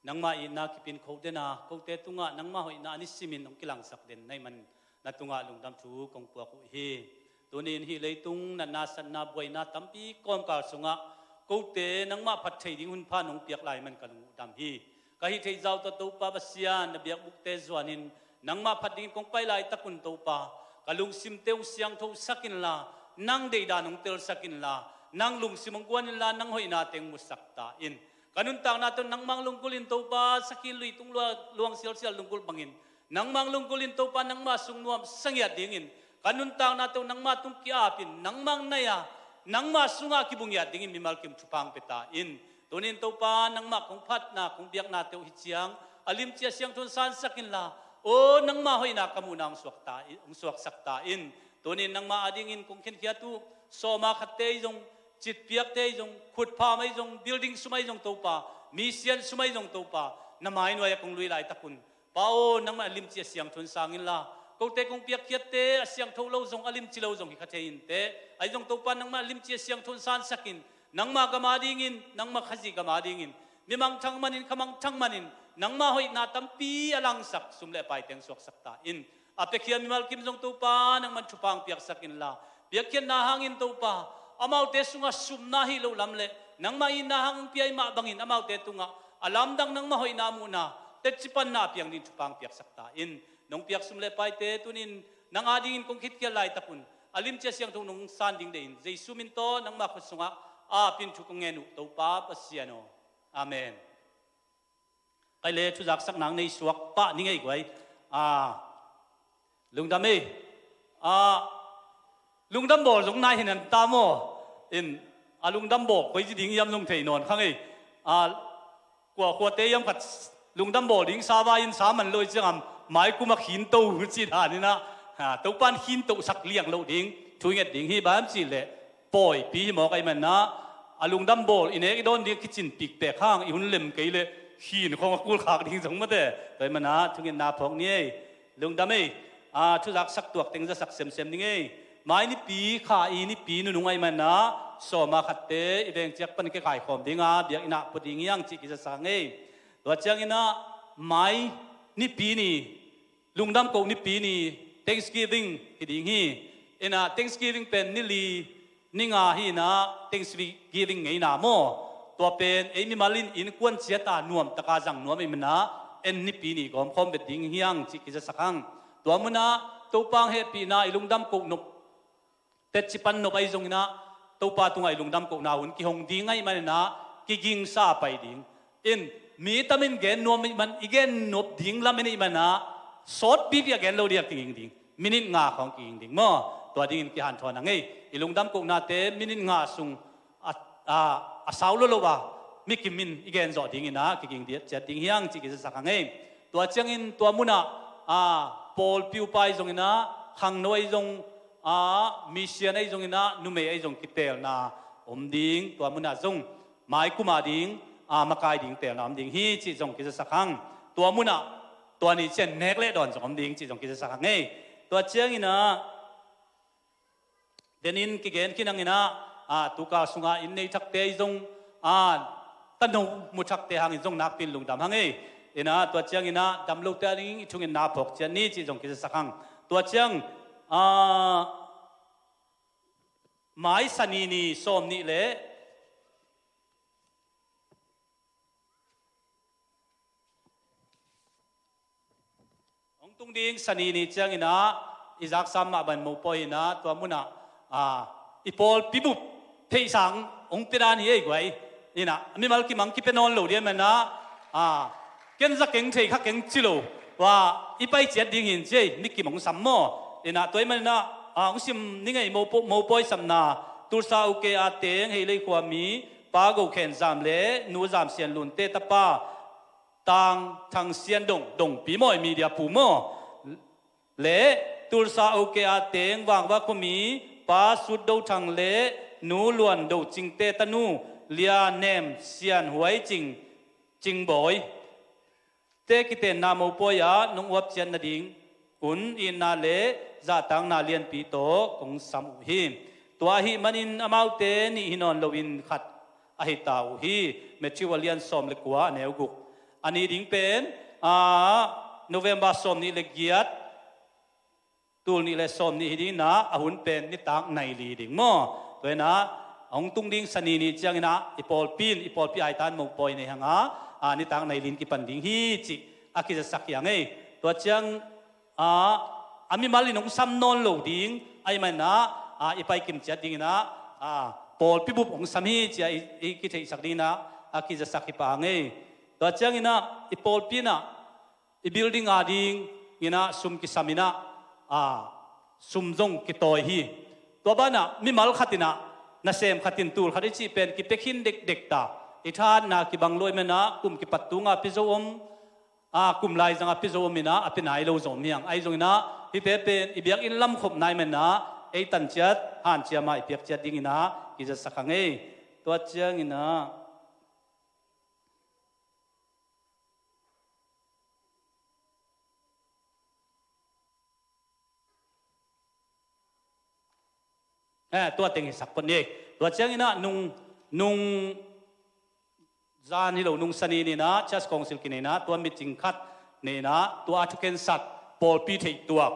Nangmah itna kipin kho den a, kote tungah nangmah hoihna a nisimin hong kilangsak den na hih man, na tungah lungdam thu kong puak uh hi. Tuni in hih leitung natna satna buaina tampi kawmkal sungah kote nangmah phat thei ding hunpha nong piak lai man ka lung uh dam hi. Ka hih theih zah tawh Topa Pasian, na biakbukte zuanin nangmah phat dingin kong pai laitakun Topa, ka lungsimte hong siangthosak inla, nang deihdan hong telsak inla, nang lungsim hong guan inla, nang hoihna teng musak ta in. Ka nuntakna tawh nangmah hong lunggulh in Topa, sakhi lui tung lua-, luang sialsial lunggulh bangin, nangmah hong lunggulh in Topa, nangmah sung nuamsa ngiat dingin, ka nuntakna tawh nangmah tung ki-apin, nangmah hong nai-a, nangmah sungah kibu ngiat dingin mimal kim thupha hong pia ta in. Tuni in Topa, nangmah kong phatna, kong biaknate uh hi ciang a limci a siangtho hong sansak inla, aw nangmah hoihna ka muhna hong suak ta in, hong suaksak ta in. Tuni in nangmah adingin kong khenkhiat uh sawma khatte ahi zong, citpiakte ahi zong, khutpham ahi zong, building sum ahi zong Topa, misian sum ahi zong Topa, na mainuai-ah kong lui laitakun, Pa aw, nangmah a limci a siangtho hong sang inla, kote kong piakkhiatte a siangtho lo zong, a limci lo zong hi kha thei inteh. Ahi zong Topa, nangmah a limci a siangtho hong sansak in, nangmah gam adingin, nangmah Khazih gam adingin, mi mangthang manin, kha mangthang manin, nangmah hoihna tampi a langsak sum le paite hong suaksak ta in. A piakhia mimal kim zong Topa, nangman thupha hong piaksak inla, piakkhiatna hangin Topa, amaute sungah sumna hi lo lam le, nangmah itna hang hong pia i mah bangin amaute tungah a lamdang nangmah hoihna muhna, teci panna a piang ding thupha piaksak ta in. Nong piak sum le paite tunin nang adingin kong khitkhiat laitak un a limci a siangtho nong san ding deih in Jesu min tawh nangma khut sungah a pin thu kong ngen uh Topa Pasian aw. Amen. Kai le thuzaksak nang nei suak pah ni ngei guai. A, lungdam ei. A, lungdam bawl zong nai hi nan ta maw? In, a lungdam bawl koi ci ding hiam zong thei nawn kha ngei. A, kua khuate hiam khat lungdam bawl ding sa vai in sa man lo i ciangam mai kuma khinto ci dan inah, ha, Topan khinto sak liang lo ding thu i nget ding hi bang cih leh pawipi hi mawk ahih manah a lungdam bawl i nek i dawn ding a kicin pikpek hang i hun lem kei leh khin khong a kulkhak ding zong mate. Tua ahih manah thungetna phawk ni ei. Lungdam ei. A, thuzaksak tuak teng zasak semsem ni ngei. Mai nipi kha i nipi nunung ahih manah sawma khatte i veng ciak pan kekaikhawm dinga biak inah pua ding hiang cih kizasak ngei. Tua cianginah mai nipi ni, lungdam koh nipi ni, Thanksgiving hi ding hi. Inah Thanksgiving pen ni li ni nga hi inah Thanksgiving ngeina maw? Tua pen ei mimal in innkuan ciata nuamtaka zang nuam ahih manah en nipi ni gawmkhawm vet ding hiang cih kizasak hang. Tua munah Topa hong hehpihna i lungdam koh nop, teci pan nop ahi zonginah Topa tungah i lungdam kohna hun kihong ding ahih maninah kigingsa a pai ding. In, mi tamin gen nuam ahih man i gen nop ding lam in ahih manah sawtpipi a gen lo ding a kiging ding. Minit nga khawng kiging ding maw? Tua dingin kihanthawn a ngei. I lungdam kohnate minit nga sung a, a, a sau lolo a mi kimin i gen zawh dinginah kiging diat ciat ding hiang cih kizasak a ngei. Tua ciangin tua munah, a, pawlpi upa ahi zonginah khangno ahi zong, a, misian ahi zonginah numei ahi zong kiteelna om ding. Tua munah zong mai kuma ding, a, makai ding teelna om ding hi cih zong kizasak hang. Tua munah tua ni cian nek leh dawn zong om ding cih zong kizasak hang ei. Tua cianginah denin kigen khin hanginah, a, tukal sungah inn nei thakte ahi zong, a, tano mu thakte hangin zong nakpin lungdam hang ei. Inah tua cianginah damlote a ding i thungetna phawk cian ni cih zong kizasak hang. Tua ciang, a, mai sani ni sawm nih le hong tung ding sani ni cianginah i zaksam mah ban mopawi inah tua munah, a, i pawlpi bup theihsang hong pia dan hi ei guai. Inah mimal kimang kipia nawn lo dih ahih manah, a, ken za keng thei kha keng ci lo. Tua i pai ciat ding hin ci ei, mi kim hong sam maw? Inah tua ahih maninah, a, hong sim ni ngei mopawi, mopawi samna Tulsa OK a teng Heilei khuami Pa Go Khen Zam le Nu Zam Sian Lunte tapa Tang Thang Sian Dong, Dongpi mawi media pu maw? Le Tulsa OK a teng Vangva khuami Pa Sut Do Thang le Nu Luan Do Cingte tanu Lia Nem Sian Huai Cing, Cingbawi te kitenna mopawi ah nong uap ciat nading un itna le zahtakna lianpi tawh kong sam uh hi. Tua ahih manin amaute nih hi nawn loin khat ahi ta uh hi. Matthew a lian sawm le kua a neu guk. A ni ding pen, a, November sawm nih le giat, tul nih le sawm nih hi ding inah a hun pen nitak nai li ding maw? Tua inah a hong tung ding sani ni cianginah i pawlpi in, i pawlpi aitan mopawi nei hanga, a, nitak nai li in kipan ding hi cih a kizasak hi a ngei. Tua ciang, a, a mimal in hong sam nawn lo ding ahih manah, a, i paikim ciat dinginah, a, pawlpi bup hong sam hi ci-a i, i kitheihsak dinginah a kizasak hi pah a ngei. Tua cianginah i pawlpi inah i building a dinginah sum kisam inah, a, sum zong kitawi hi. Tua banah mimal khat inah nasem khat in tul khat i cih pen kipia khin dekdek ta. I thahatna kibang lua ahih manah kum kipat tunga pia zo om, a, kum laizanga pia zo om inah a pia nai lo zong om hi hang. Ahi zonginah hihte pen i biakinn lamkhopna ahih manah ei tan ciat hanciam a i piak ciat dinginah kizasak a ngei. Tua cianginah Eh, tua teng hi sak phot ni. Tua cianginah nung, nung zan hi lo, nung sani ninah Church Council kineina, tua meeting khat neina, tua a thukhensat pawlpi theihtuak,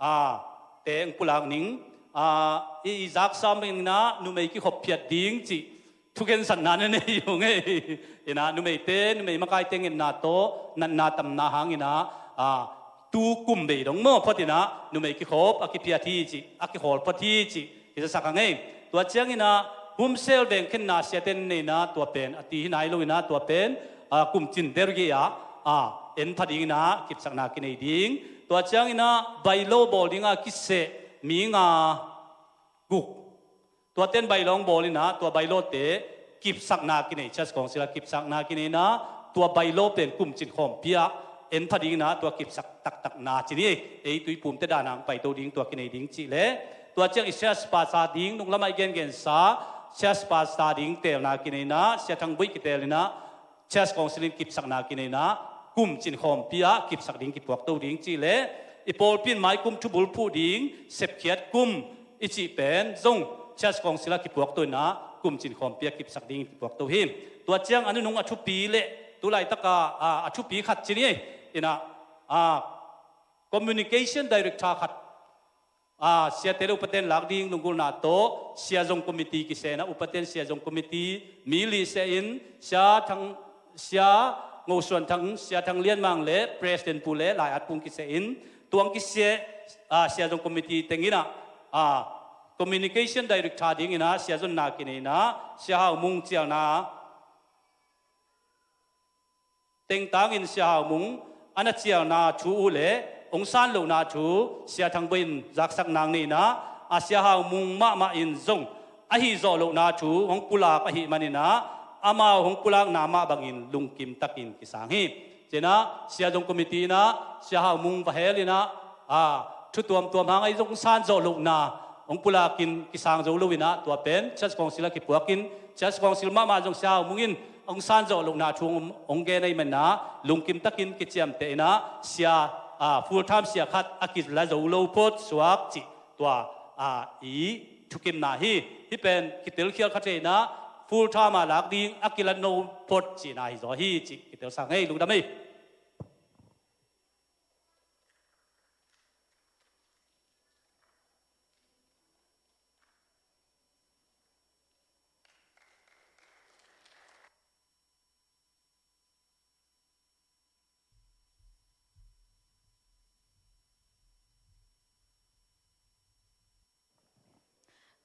a, teng pulak ning, a, i, i zaksam inah numei kikhop phiat ding cih thukhensatna na nei uh ngei. Inah numeite, numei makaite ngetna tawh natna tamna hang inah, a, tu kum bei dong maw phot inah numei kikhop a kiphiat hi cih, a kikhawl phot hi cih kizasak a ngei. Tua ciang inah Humsel vengkhenna siate na nei inah tua pen a ti hi nai lo inah tua pen, a, kum cin der gei ah, a, en pha ding inah kipsakna kinei ding. Tua ciang inah bailo bawl ding a kiseh mi nga guk. Tuate in bailo hong bawl inah tua bailote kipsakna kinei, Church Council ah kipsakna kinei inah tua bailo pen kum cin khawmpi ah en pha ding inah tua kipsak taktakna ci ni. Ei Tuiphumte dan hang paito ding tua kinei ding cih leh, tua ciang i Church Pastor ding, nunglam ah i gengensa Church Pastor ding teelna kinei inah Sia Thang Buih kitel inah Church Council in kipsakna kinei inah kum cin khawmpi ah kipsak ding kipuakto ding cih leh, i pawlpi in mai kum thubul phuh ding sepkhiat kum i cih pen zong Church Council ah kipuakto inah kum cin khawmpi ah kipsak ding kipuakto hi. Tua ciang a nunung a thupi leh tu laitak a, a, a thupi khat ci ni inah, a, Communication Director khat, a, siate le upate in lak ding lunggulhna tawh Sia Zong Committee kiseh inah upate in Sia Zong Committee mi li seh in, Sia Thang, Sia Ngo Suan Thang, Sia Thang Lian Mang le President Pu le Lai At Pung kiseh in, tua hong kiseh, a, Sia Zong Committee teng inah, a, Communication Director ding inah sia zonna kinei inah Sia Hau Mung cialna tengtangin Sia Hau Mung a na cialna thu uh le hong san lohna thu Sia Thang Buih in zaksak nang nei inah, a, Sia Hau Mung mahmah in zong ahi zawh lohna thu hong pulak ahih man inah amau hong pulakna mah bangin lungkim takin kisang hi. Ci inah Sia Zong Committee inah Sia Hau Mung va hel inah, a, thu tuamtuam hang ahi zong san zawh lohna hong pulakin kisang zo lo inah tua pen Church Council ah kipuakin Church Council mahmah zong Sia Hau Mung in hong san zawh lohna thu hong, hong gen ahih man inah lungkim takin kiciamteh inah sia, a, full time sia khat a kila zo lo phot suak cih tua, a, i thukimna hi. Hih pen kitel khial kha thei inah full time ah lak ding a kilat no phot cihna hi zaw hi cih kitel sa ngei. Lungdam ei.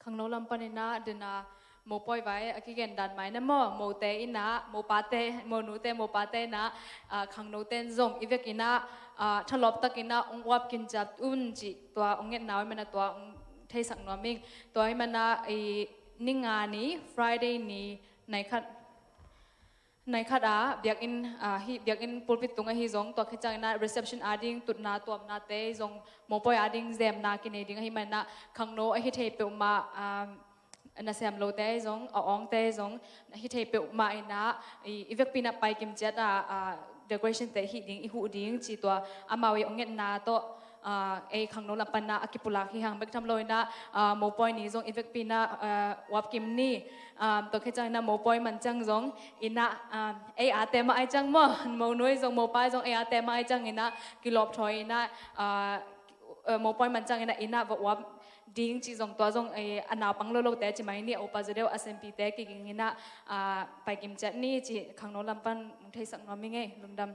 Khangno lam pan inah dena mopawi vai a kigen dan mai na maw, mote inah, mopate, monute, mopate inah, a, khangnote in zong i vek inah, a, thalawp tak inah hong uap kim ciat un cih tua hong ngetna uh ahih man inah tua hong theisak nuam ing. Tua ahih man inah i ni nga ni, Friday ni, nai khat, nai khat ah biakinn, ah, hih biakinn pulpit tung ahi zong, tua khit ciang inah reception ading tutna tuamnate zong mopawi ading zemna kinei ding ahih man inah khangno ahi thei peuhmah, ah, nasem lote ahi zong, a awngte ahi zong, ahi thei peuhmah inah i, i vekpi inah pai kim ciat ah, ah, decoration te hih ding, i huh ding ci tua amau i hong ngetna tawh, ah, ei khangno lam pan inah a kipulak hi hang bek tham lo inah, ah, mopawi ni zong i vekpi inah, ah, uap kim ni. Ah, tua khit ciang inah mopawi man ciang zong inah, ah, ei ate mah ahi ciang maw, monu ahi zong mopa ahi zong ei ate mah ahi ciang inah kilawp thawi inah, ah, eh, mopawi man ciang inah inah va uap ding ci zong tua zong, eh, a naupang lolote ci mai ni, a upa zaw deuh a senpite kiging inah, ah, pai kim ciat ni ci khangno lam pan hong theisak nuam ing ei. Lungdam.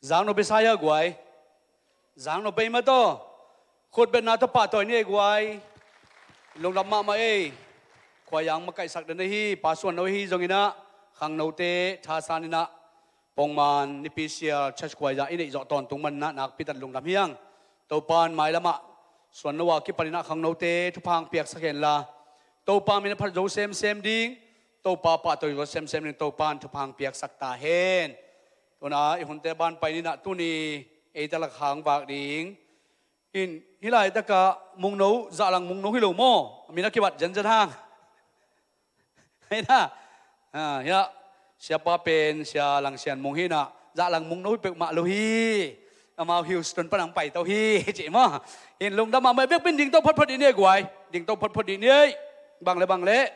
Zangno pia sa hia guai? Zangno pia hi mah tawh. Khutbetna tawh pahtawi ni ei guai. Lungdam mahmah ei. Khuaiang makaihsak den ahi pa suan no hi zonginah khangnote thasan inah pongman nipi sial church khuaizah i neih zawh tawntung maninah nakpitak lungdam hiang. Topan mailamah suan no a kipaninah khangnote thupha hong piaksak henla Topa min a phat zo semsem ding, Topa pahtawi zo semsem ding, Topan thupha hong piaksak ta hen. Tuna i hunte ban pai ninah tuni eite lak hang vak ding. In, hih laitakah Mungno, Zahlang Mungno hi lo maw? Min a kibat zenzen hang. Hei na. Ah, ya. Siapa pen Sia Lang Sian Mung hi na. Zahlang Mungno hi peuhmah lo hi. Amau Houston pan hong paito hi. Cih maw? In lungdam mahmah, biakpin dingto photphot dih ni ei guai. Dingto photphot dih ni ei. Bang le bang le.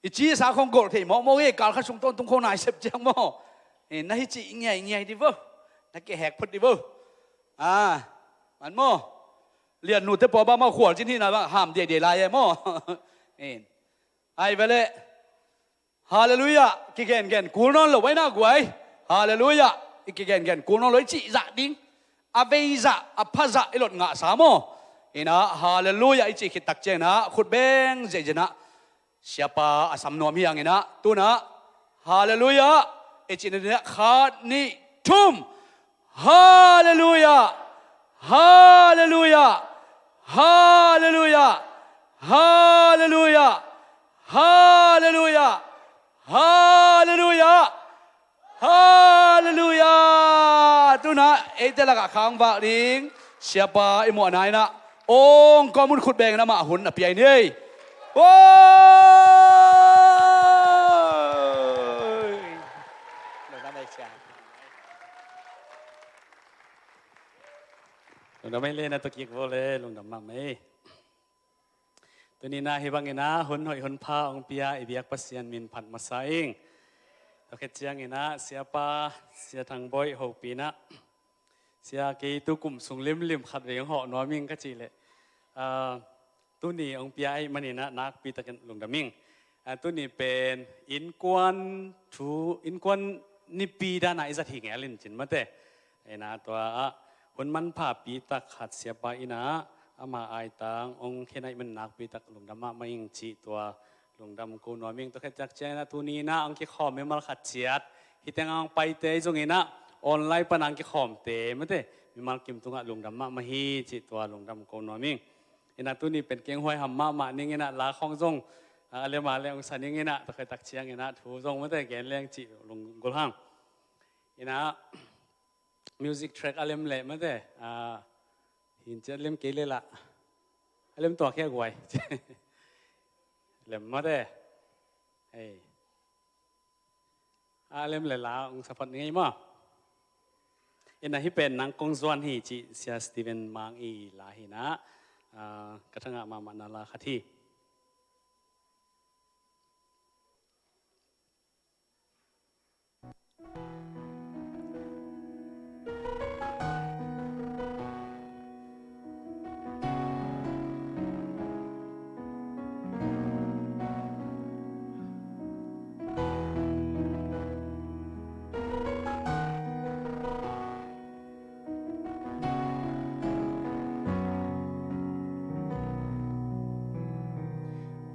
I ci sa khong golh thei mawkmawk hi, kal khat sung tawntung khong nai sep ciang maw? Eh, na hi ci ngiai ngiai di vo. Na kehek phot di vo. Ah, man maw? Lian nu te paw ba maw khual cin hi na ba ham dia dia lai e maw? Eh. Ai vele. Halleluiah, kigengen kul nawn lo, aina guai. Halleluiah, i kigengen kul nawn lo, i cih zah ding. A vei zah, a pha zah, i lot ngah sa maw? Ina, halleluiah, i cih khit tak ciang na, khut beng ziahziah na. Siapa a sam nuam hi ang ina, tuna. Halleluiah, i cih na dina, khat, nih, thum. Halleluiah! Halleluiah! Halleluiah! Halleluiah! Halleluiah! Halleluiah! Tuna eite lakah khang vak ding siapa i muahna inah ong kawm un khut bengin amah hun a piai ni ei. Oi! Lungdam ei le na tawh kik vaw le lungdam mahmah ei. Tuni na hih bangin ah hun hoih hun pha hong pia i biak Pasian min phat masa ing. Tua khit ciangin ah siapa Sia Thang Bawi hopih inah sia kei tu kum sung limlim khat vei hong hawh nuam ing ka cih leh, ah, tuni hong pia ahih manin ah nakpi takin lungdam ing. Ah, tuni pen innkuan thu, innkuan nipi dana i zat hi ngel in cin mate. Ina tua ah hun manpha pi tak khat siapa inah ama aitang hong khen ahih manin nakpi tak lungdam mahmah ing cih tua lungdam ko nuam ing. Tua khit tak ciangin ah tuni inah hong kikhawm mimal khat ciat hih tengah hong paite zong inah online pan hong kikhawmte mate mimal kim tungah lungdam mahmah hi cih tua lungdam ko nuam ing. Ina tuni pen keng huaiham mahmah ning inah la khawng zong, ah, a lem a leh hong sa ning inah tua khit tak ciangin ah thu zong mate gen leng cih lunggulh hang. Ina music track a lem leh mate, ah, hin ciat lem kei leh lah a lem tua khia guai. Lem mate. Hei. A lem le la hong sa phot ning ei maw? Ina hih pen Nang Kong Zuan Hi cih Sia Stephen Mang i la hi inah, ah, ka thangah mahmahna la khat hi.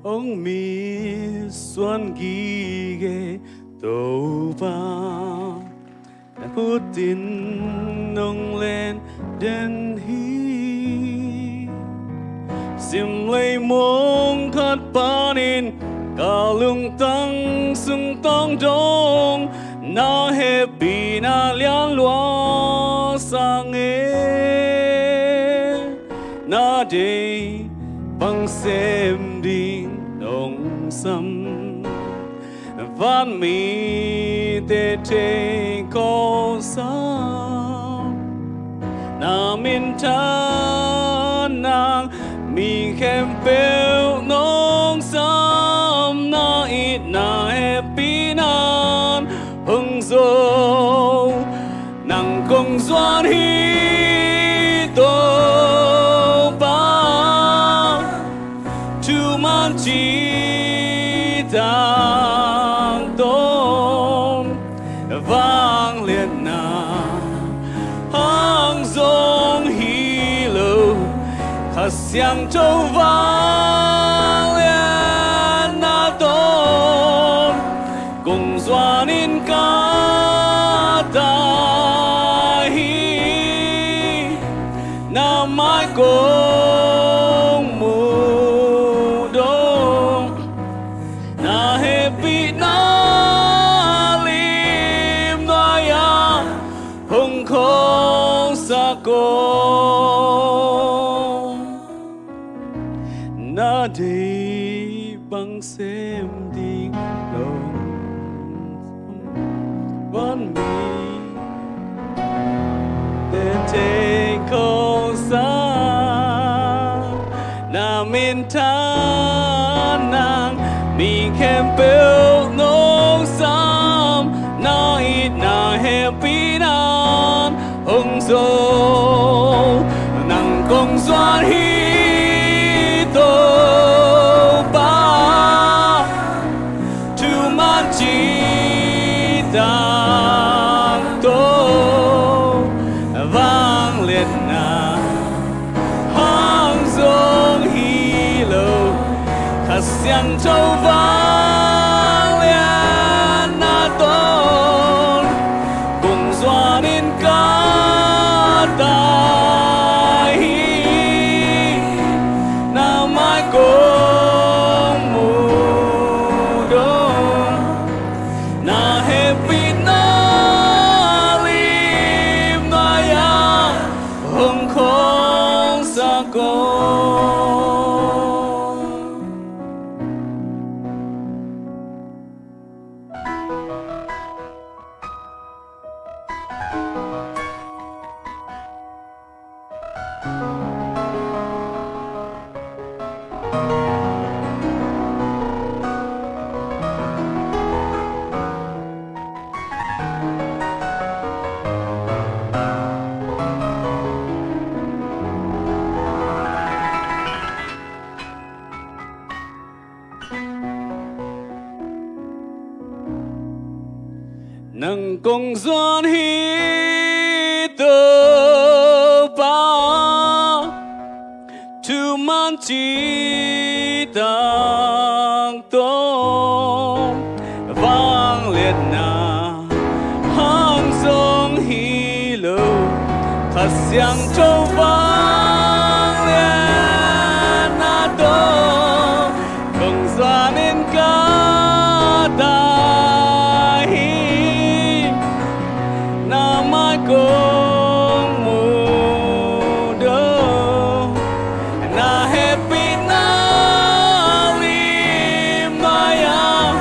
Hong mitsuan gige Topa, na khutin nong len den hi. Simlei mong khat panin ka lungtang sung tawng dong na hehpihna lian lua sang e. Na deih bang sem ding nong sam, vanmite thei kawsam. Na minthan nang mi khempeuh nong sam, na itna hehpihnan hong zo. Nang kong zuan hi Topa, thuman Siangtho vangliatna tawh kong zuanin ka tai hi. Na mai kong muh dong, na hehpihna lim nuai-ah hong khawlsak aw. Na deih bang sem ding lo, van mi tete khawlsak. Na minthan nang mi khempeuh nong sam, na it na hehpihna hong zo. Nang kong zuan hi Topa, thuman citak tawh vangliatna hang zong hi lo. Kha Siangtho vangliatna tawh kong zuanin ka tai hi. Na mai kong muh dong, na hehpihna lim nuai-ah hong khawlsak aw. Nang kong zuan hi Topa, thuman citak tawh vangliatna hang zong hi lo. Kha Siangtho vangliatna tawh kong zuanin ka tai hi. Na mai kong muh dong, na hehpihna lim nuai-ah,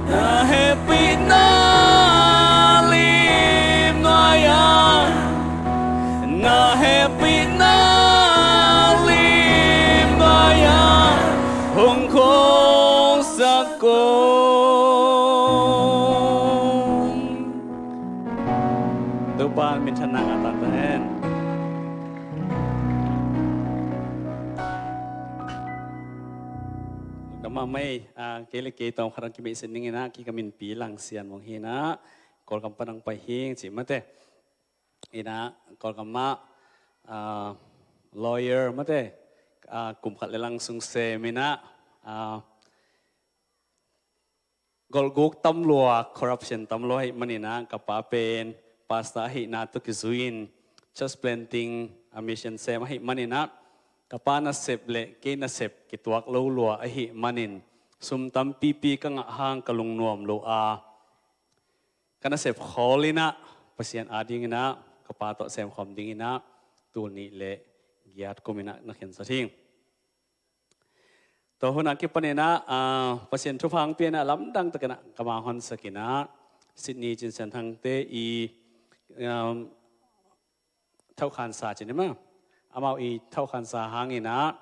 na hehpihna lim nuai-ah, na hehpihna lim nuai-ah hong khawlsak aw. Topa'n minthanna ngah ta hen. Lungdam mahmah ei. Ah, kei le kei tawm khat hong kibeihset ning in ah, kei ka min Pi Lang Sian Muang hi in ah, Kawlgam pan hong pai hing ci mate. In ah, Kawlgam ah, ah, lawyer mate, ah, kum khat le lang sung sem in ah, ah, golhguk tam lua, corruption tam lua ahih manin ah, ka pa pen pastor ahihna tawh kizui in church planting, ah, mission sem ahih manin ah, ka pa nasep le kei nasep kituak lo lua ahih manin, sum tampipi ka ngah hang ka lungnuam lo a, ka nasep khawl in ah Pasian ading in ah ka pa tawh semkhawm ding in ah tul nih le giat kum in ah na khensat hing. Tua hun a kipan in ah, ah, Pasian thupha hong pia in ah lamdang tak in ah ka mang honsak in ah, Sydney Cin Sian Thangte i, um, thawhkhansa ci ni maw, amau i thawhkhansa hang in ah,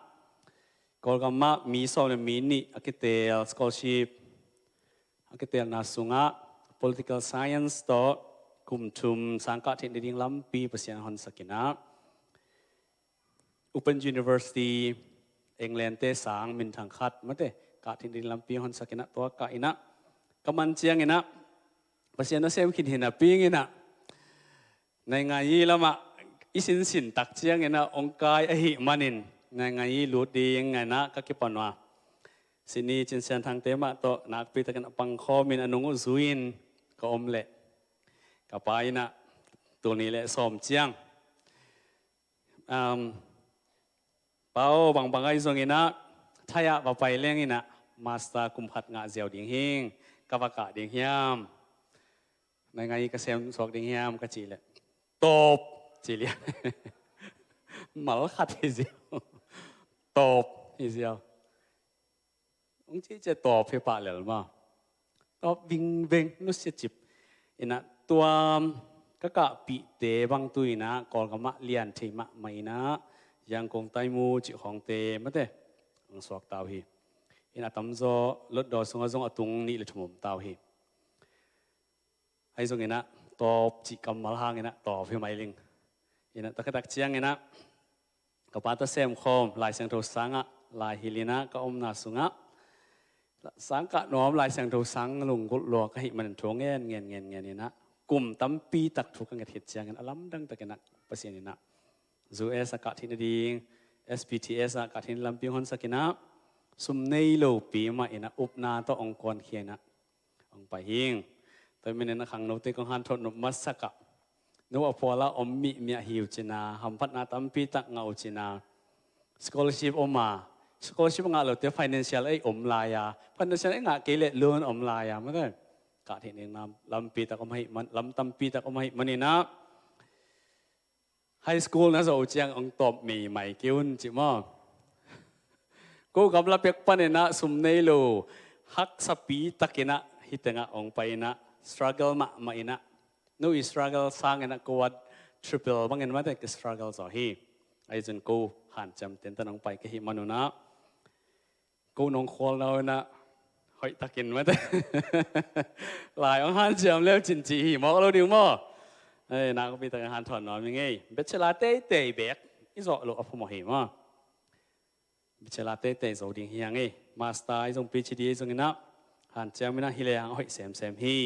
Kawlgam ah mi sawm le mi nih a kiteel scholarship, a kiteelna sungah political science tawh kum thum sang kah theih nading lampi Pasian honsak in ah, Open University, England te sang minthang khat mate kah theih nading lampi honsak in ah, tua kah in ah, ka man ciang in ah, Pasian nasem khin hi napi in ah, naingan i lamah i sinsin tak ciangin ah ong kai ahih manin, ngaingai i lut ding ngainah ka kipan uh a, Sini Cin Sian Thangte mah tawh nakpi takin a pangkhawmin a nung uh zui-in ka om leh, ka pa in ah tul nih le sawm ciang, um, Pa aw, bangbang ahi zongin ah Thai ah va pai leng in ah master kum khat ngah ziau ding hing, ka va kah ding hiam? Ngaingai ka sem suak ding hiam? Ka cih leh, tawp, ci lian. Mal khat hi ziau. Tawp hi ziau. Ong ci cia tawp hi pah lel maw. Tawp vingveng, nusia cip. In ah tua ka kahpihte bang tu in ah Kawlgam ah lian thei mahmah in ah, Yangon, Taimu cih khawngte mate ong suak ta uh hi. In ah a tamzaw lotdaw sungah zong a tung nih le thum om ta uh hi. Ahi zongin ah tawp cih kammal hangin ah tawp hi mai ling. In ah tua khit tak ciangin ah ka pa tawh semkhawm Lai Siangtho sang ah lai hilh in ah ka omna sungah, sang kah nuam, Lai Siangtho sang lunggulh lua ka hih manin thu ngen ngen ngen ngen in ah kum tampi tak thu ka nget khit ciangin a lamdang takin ah Pasian in ah U S a kah theih nading, S P T S a kah theih nading lampi hong honsak in ah, sum nei lopi mah in ah upna tawh ong kuankhia in ah ong pai hing. Tua manin ah khangnote kong hanthawn nop masak ah, no a phual ah om mihmiah hi uh cin ah, hamphatna tampi tak ngah uh cin ah, scholarship om a, scholarship ngah lote financial aid om lai a, financial aid ngah kei leh loan om lai a mate, kah theih nading lam, lampi tak om ahih man, lam tampi tak om ahih manin ah, high school na zawh uh ciang ong tawp meimai kei un ci maw. Ko gamla pek panin ah sum nei lo, haksapi takin ah hih tengah ong pai in ah struggle mahmah in ah, no i struggle sangin ah ko a triple bangin mate ka struggle zaw hi. Ahi zongin ko hanciam tentan ong pai ka hih manun ah, ko nong khualna un ah hoih takin mate lai ong hanciam leu cin ci hi mawk lo ding maw. Ei, nakpi takin hanthawn nuam ing ei. Bachelor teitei bek i zawh loh a phamawh hi maw. Bachelor teitei zo ding hi hang ei. Master ahi zong, P H D ahi zongin ah hanciam in ah hi lehang a hoih semsem hi.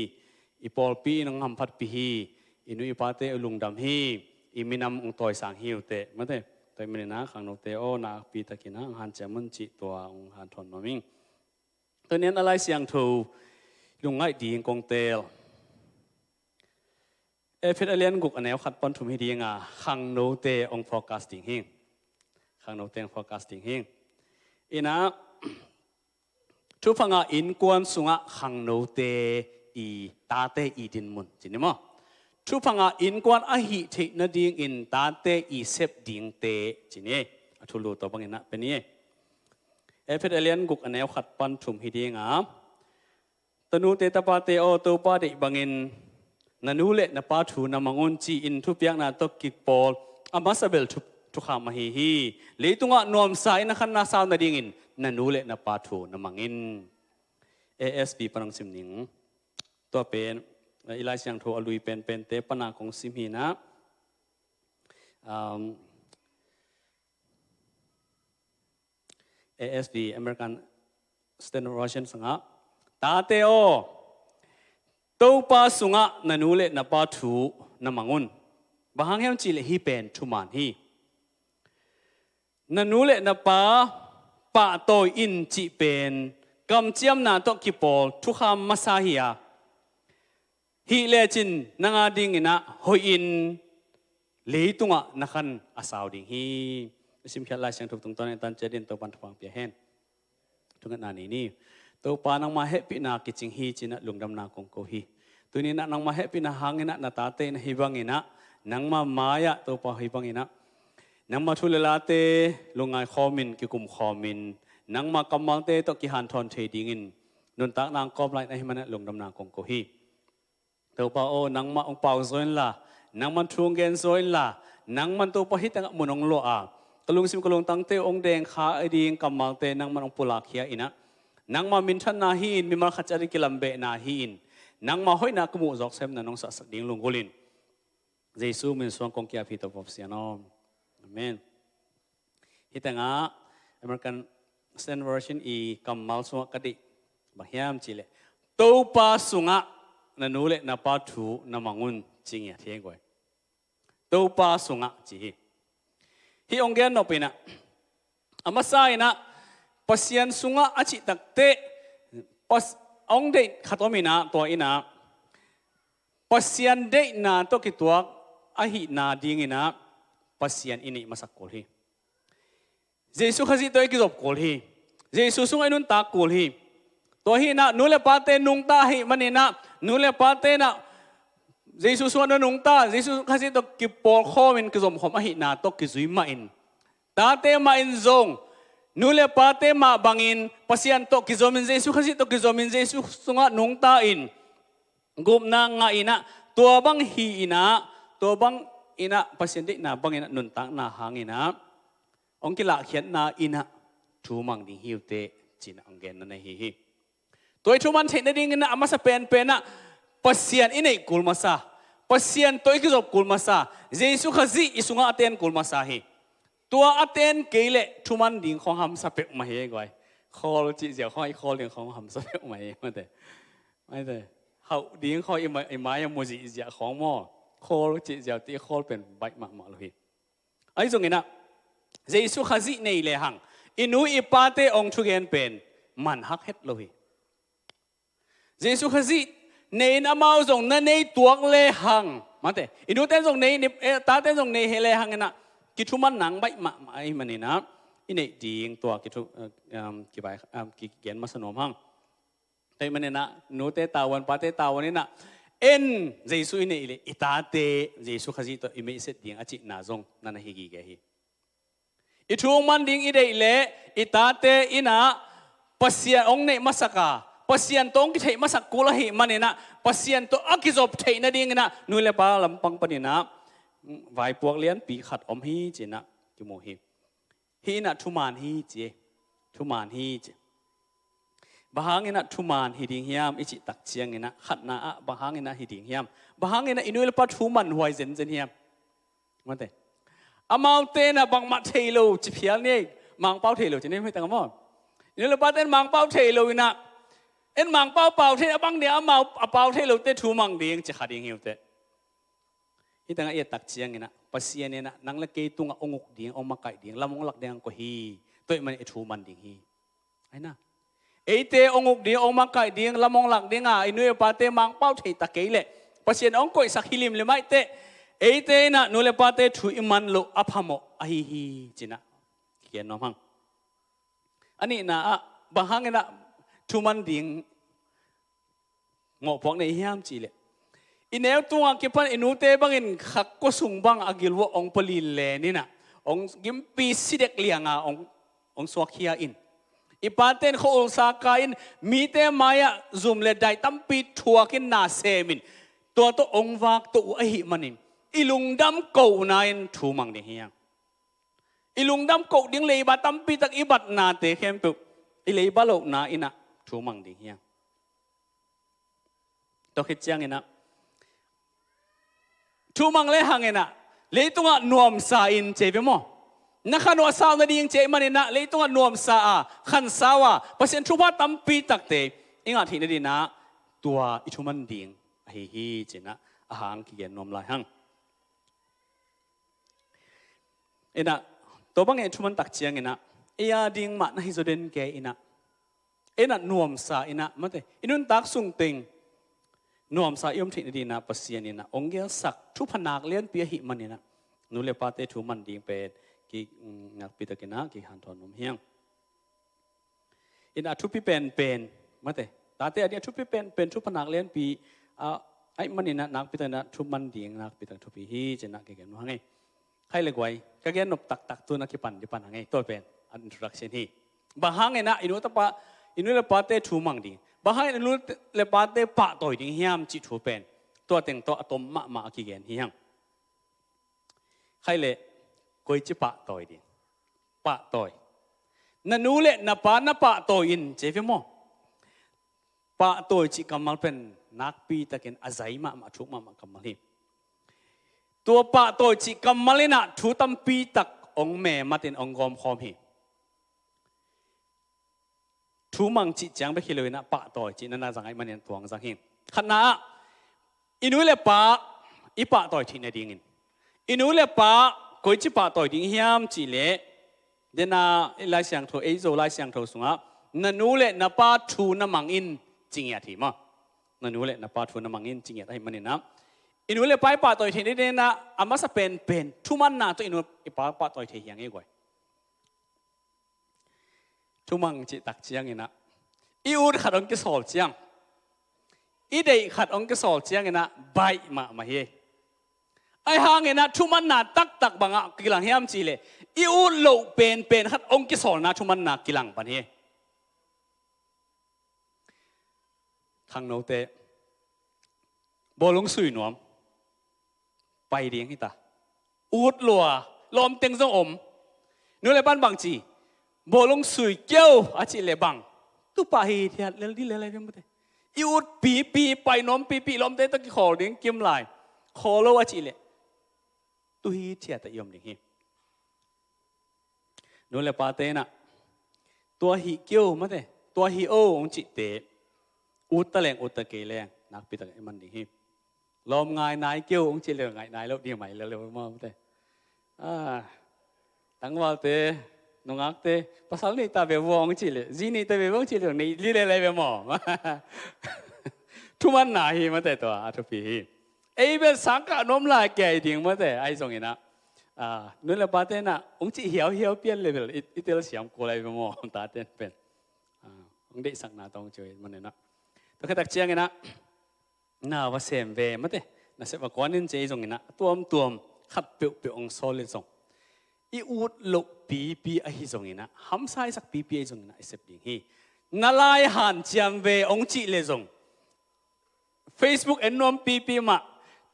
I pawlpi in ong hamphatpih hi. I nu i pate a lungdam hi. I minam ong tawisang hi uh teh mate. Tua manin ah khangnote aw, nakpi takin ah ong hanciam un cih tua ong hanthawn nuam ing. Tua nen a Lai Siangtho lungngaih ding kong teel. Efesa a lian guk a neu khat pan thum hi ding a, khangnote ong focus ding hing. Khangnote ong focus ding hing. In ah, thupha ngah innkuan sungah khangnote i, tate i dinmun ci ni maw. Thupha ngah innkuan ahih theih nadingin tate i sep dingte ci ni. A thulu tawh bangin ah pia ni. Efesa a lian guk a neu khat pan thum hi ding a, tanute tapate aw, Topa deih bangin na nu le na pa thu na mang un ci-in thupiakna tawh kipawl a masa bel thu, thukham ahi hi. Leitungah nuamsa in na khan na sau nadingin na nu le na pa thu na mang in. A S V pan ong sim ning. Tua pen i Lai Siangtho a lui penpente pan a kong sim hi in ah, um, A S V, American Standard Version sangah, tate aw, Topa sungah na nu le na pa thu na mang un. Bang hang hiam cih leh hih pen thuman hi. Na nu le na pa pahtawi in cih pen kamciamna tawh kipawl thukham masa hi a, hih lecin nang a dingin ah hoihin leitungah na khan a sau ding hi. A simkhiat Lai Siangtho tungtawn in tan ciat in Topan thupha pia hen. Thungetna nei ni. Topa, nangma hehpihna kicing hi ci-in ah lungdamna kong ko hi. Tuni-in ah nangma hehpihna hangin ah na tate in ah hih bangin ah nangma mai-ah, Topa, hih bangin ah nangma thu le late lungngai khawmin, kikum khawmin, nangma kammalte tawh kihanthawn thei dingin nuntakna hong kawm lai-in ahih manin ah lungdamna kong ko hi. Topa aw, nangmah hong pau zaw inla, nangman thu hong gen zaw inla, nangman, Topa, hih tengah mun hong luah a, ka lungsim ka lungtangte uh hong dengkhia ding kammalte nangman hong pulakkhia in ah, nangma minthanna hi-in, mimal khat ciat in kilambehna hi-in, nangma hoihna ka muh zawk semna nong suahsak ding lunggulh in. Jesu min suang kong ki-ap hi, Topa Pasian aw. Amen. Hih tengah American Standard Version i kammal sungah ka deih bang hiam cih leh, Topa sungah na nu le na pa thu na mang un, ci ngiat hi guai. Topa sungah ci hi. Hih hong gen nop inah, a masa inah Pasian sungah a cih takteh, Pas-, hong deih khat om inah, tua inah Pasian deihna tawh kituak ahihna dinginah Pasian i neih masak kul hi. Jesu Khazih tawh i kizop kul hi. Jesu sungah i nuntak kul hi. Tua hinah nu le pate nungta ahih maninah, nu le pate inah Jesu sungah na nungta, Jesu Khazih tawh kipawlkhawmin kizomkhawm ahihna tawh kizui mahin, tate mahin zong nu le pate mah bangin Pasian tawh kizomin, Jesu Khazih tawh kizomin, Jesu sungah nungta in, gupna ngah inah, tua bang hi inah, tua bang inah Pasian deihna bang inah nuntakna hang inah hong kilahkhiatna inah thu mang ding hi uh teh, ci-inah hong genna na hi hi. Tua i thuman theih nadinginah a masa penpenah Pasian i neih kul masa, Pasian tawh i kizop kul masa, Jesu Khazih i sungah a ten kul masa hi. Tua a ten kei leh thuman ding khawng hamsa peuhmah hi ei guai. Khawl cih ziau khawng, i khawl ding khawng hamsa peuhmah hi ei, mate. Mate. Hauh ding khawng i mai, i mai a mu zihziah khawng maw, khawl cih ziau teh i khawl pen baih mahmah lo hi. Ahi zonginah Jesu Khazih nei lehang i nu i pate hong thugen pen man hak het lo hi. Jesu Khazih nei-in amau zong na nei tuak lehang, mate, i nute in zong nei, ni-, eh, tate in zong nei he lehang inah kithuman nang baih mahmah ahih maninah i neih ding tua kithu-, eh, um, kibai, um, kigen masa nuam hang. Tua ahih maninah nute tavuan, pate tavuan inah en Jesu i neih leh i tate Jesu Khazih tawh i meihset ding a cihna zong na na hi gige hi. I thu hong man ding i deih leh i tate inah Pasian hong neih masak a, Pasian tawh hong kitheih masak kul ahih maninah Pasian tawh a kizop theih nadinginah nu le pa lampang paninah vaipuak lianpi khat om hi, ci-inah kimu hi. Hih inah thuman hi ci, thuman hi ci. Bang hanginah thuman hi ding hiam i cih tak cianginah, khatna ah bang hanginah hi ding hiam? Bang hanginah i nu le pa thu man huai zenzen hiam? Mate. Amaute inah bangmah thei lo ci phial ni ei, Mangpau thei lo ci ni ei, hih tangah maw. I nu le pate in Mangpau thei lo inah, en Mangpau pau thei, a bang ding amau a pau thei lote thu mang ding ci kha ding hi uh teh. Hih tangah i et tak cianginah Pasian inah nang le kei tungah hong uk ding, hong makaih ding, lam hong lak ding hong koih hi. Tua ahih manin i thu man ding hi. Ahi na. Eite hong uk ding, hong makaih ding, lam hong lak dinga i nu i pate Mangpau thei ta kei leh Pasian hong koihsak hi limlim ahih teh, eite inah nu le pate thu i man loh a phamawh ahi hi, ci-inah kigen nuam hang. A nihna ah bang hanginah thu man ding mawhpuak nei hiam cih leh, i neu tungah kipan i nute bangin khak kua sung bang a gil uah hong pua lin len inah, hong gimpi si dek lianga hong, hong suakkhia in, i pate in khua-ul saka in mite mai-ah zum le dai tampi thuakin na semin, tua tawh hong vak tawh uh ahih manin i lungdam kohna in thu mang ding hi hang. I lungdam koh ding leiba tampi tak i batnate khempeuh i leiba lohna inah thu mang ding hi hang. Tua khit cianginah thu mang lehang inah leitungah nuamsa in, ci ei ve maw. Na khan uh a sau nading ci ahih maninah leitungah nuamsa a, khansau a, Pasian thupha tampi takte i ngah theih nadinah tua i thu man ding ahi hi, ci-inah a hang kigen nuam lai hang. Inah, tua bangin i thu man tak cianginah ei a ding mah na hi zaw den kei inah, inah nuamsa inah, mate, i nuntak sung teng nuamsa i om theih nadinah Pasian inah hong gelsak thupha nak lianpi ahih maninah nu le pate thu man ding pen ki, mm, nakpi takinah kihanthawn nuam hi hang. Inah a thupi penpen, mate, tate a ding a thupi penpen thupha nak lianpi, ah, ahih maninah nakpi takinah thu man ding nakpi tak thupi hi, ci-inah kigen nuam hang ei. Khai le guai, ka gen nop taktak tu-in a kipan ding pan hang ei, tua pen an introduction hi. Bang hanginah i nu tapa, i nu le pate thu mang ding, bang hanginah i nu le pate pahtawi ding hiam cih thu pen tua teng tawh a tom mahmah a kigen hi hang. Khai leh, koici pahtawi ding? Pahtawi. Na nu le na pa na pahtawi in, ci ei ve maw. Pahtawi cih kammal pen nakpi takin a zai mahmah, thuk mahmah kammal hi. Tua pahtawi cih kammal inah thu tampi tak hong mematin hong gawmkhawm hi. Thu mang cih ciang bek hi lo inah pahtawi cih na na zang ahih manin tuang zang hi. Khatna ah, i nu le pa i pahtawi theih nadingin, I nu le pa koici pahtawi ding hiam cih leh, dena Lai Siangtho, ei Zo Lai Siangtho sungah, na nu le na pa thu na mang in ci ngiat hi maw. Na nu le na pa thu na mang in ci ngiat ahih maninah, i nu le pa i pahtawi thei ding dena a masa penpen thumanna tawh i nu i pa pahtawi thei hi hang ei guai. Thumang cih tak cianginah, i ut khat hong kisawl ciang, i deih khat hong kisawl cianginah baih mahmah hi. Ahi hanginah thumanna taktak bangah kilang hiam cih leh, i ut loh penpen khat hong kisawlna thumanna kilang pan hi. Khangnote, bawlung sui nuam, pai ding hita. Ut lua, lawmteng zong om. Nu le pan bangci, bawlung sui keu a cih leh bang, tu pah hithiat lel dih lel lai ve mate. I ut pipi, pai nuam pipi, lawmte tawh kikhawl ding kim lai. Khawl lo a cih leh, tu hithiat a i om ding hi. Nu le pate inah, tua hih keu mate, tua hih o hong cihte, ut ta leng ut ta kei leng nakpi tak i man ding hi. Lawm ngai nai keu hong cih leh ngai nai lo ding mai lel lo maw mate. Ah, tangvalte, nungakte, pasal nei ta ve vua hong cih leh, zi nei ta ve vua hong cih leh, nei li lel lai ve maw. Thumanna hi mate, tua a thupi hi. Ei bel sangkah nuam lai kei ding mate, ahi zonginah, ah, nu le pate inah hong cih hiauhiau pian le bel i, i telsiam kul lai ve maw, taten pen. Ah, hong deihsakna tawh hong ci uh hi maninah. Tua khit tak cianginah, na va sem ve mate, nasep va kuan in ci ahi zonginah, tuamtuam khat peuhpeuh hong sawl le zong, i ut loh pipi ahi zonginah, hamsa i sak pipi ahi zonginah i sep ding hi. Na lai hanciam ve hong cih le zong, Facebook en nuam pipi mah,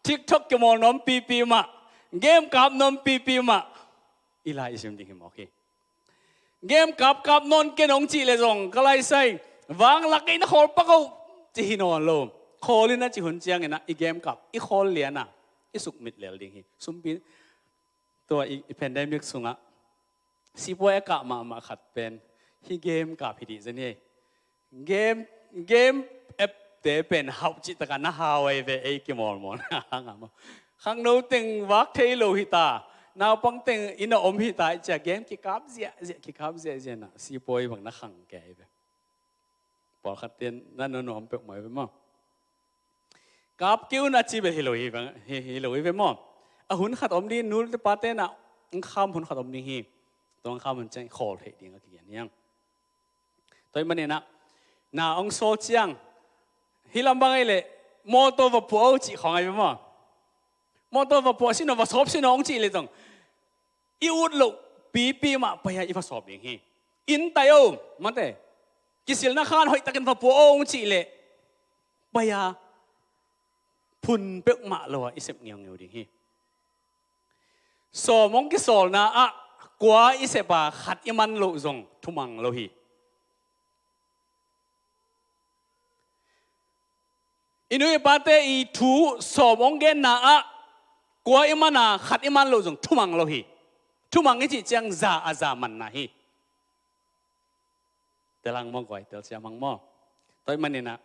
TikTok kimawl nuam pipi mah, game kap nuam pipi mah, i lai i sim ding hi mawk hi. Game kap kap nawn ken hong cih le zong, ka lai sai, vang lak in a khawl pak oh, ci hi nawn lo. Khawl in a cih hun cianginah i game kap, i khawl lianah i sukmit lel ding hi. Sumpi, tua i, i pandemic sungah sipuai a kah mahmah khat pen hih game kap hi dih zen hi. Game, game app te pen hauh cih takah na hau ahi ve, ei kimawlmawl na hang a maw. Khangno teng vak thei lo hita, naupang teng inn a om hita, i cia game kikap ziahziah, kikap ziahziah na sipuai bang na khang kei ahi ve. Pawlkhat ten na nuam peuhmah ahi ve maw. Kap kei un a ci bel hi lo hi ve, hi, hi lo hi ve maw. A hun khat om ding, nu le pa tenah, ang kham hun khat om ding hi. Tua ang kham hun ciang khawl theih ding a kigen hiang. Tua ahih maninah, na hong sawl ciang, hih lam bang ahih leh, mawtaw va puah oh cih khawng ahi ve maw. Mawtaw va puah sin oh, va sawp sin oh hong cih leh zong, i ut loh pipi mah pai-a i va sawp ding hi. Inn tai oh, mate, kisilna khan hoihtakin va puah oh hong cih leh, pai-a phun peuhmah lo-a i sep ngeungeu ding hi. Sawm hong kisawlna ah kua i sep a khat i man loh zong thumang lo hi. I nu i pate i thu sawm hong genna ah kua i man a khat i man loh zong thumang lo hi. Thumang i cih ciang za a za manna hi. Tel hang maw guai, telsiam hang maw. Tua ahih maninah,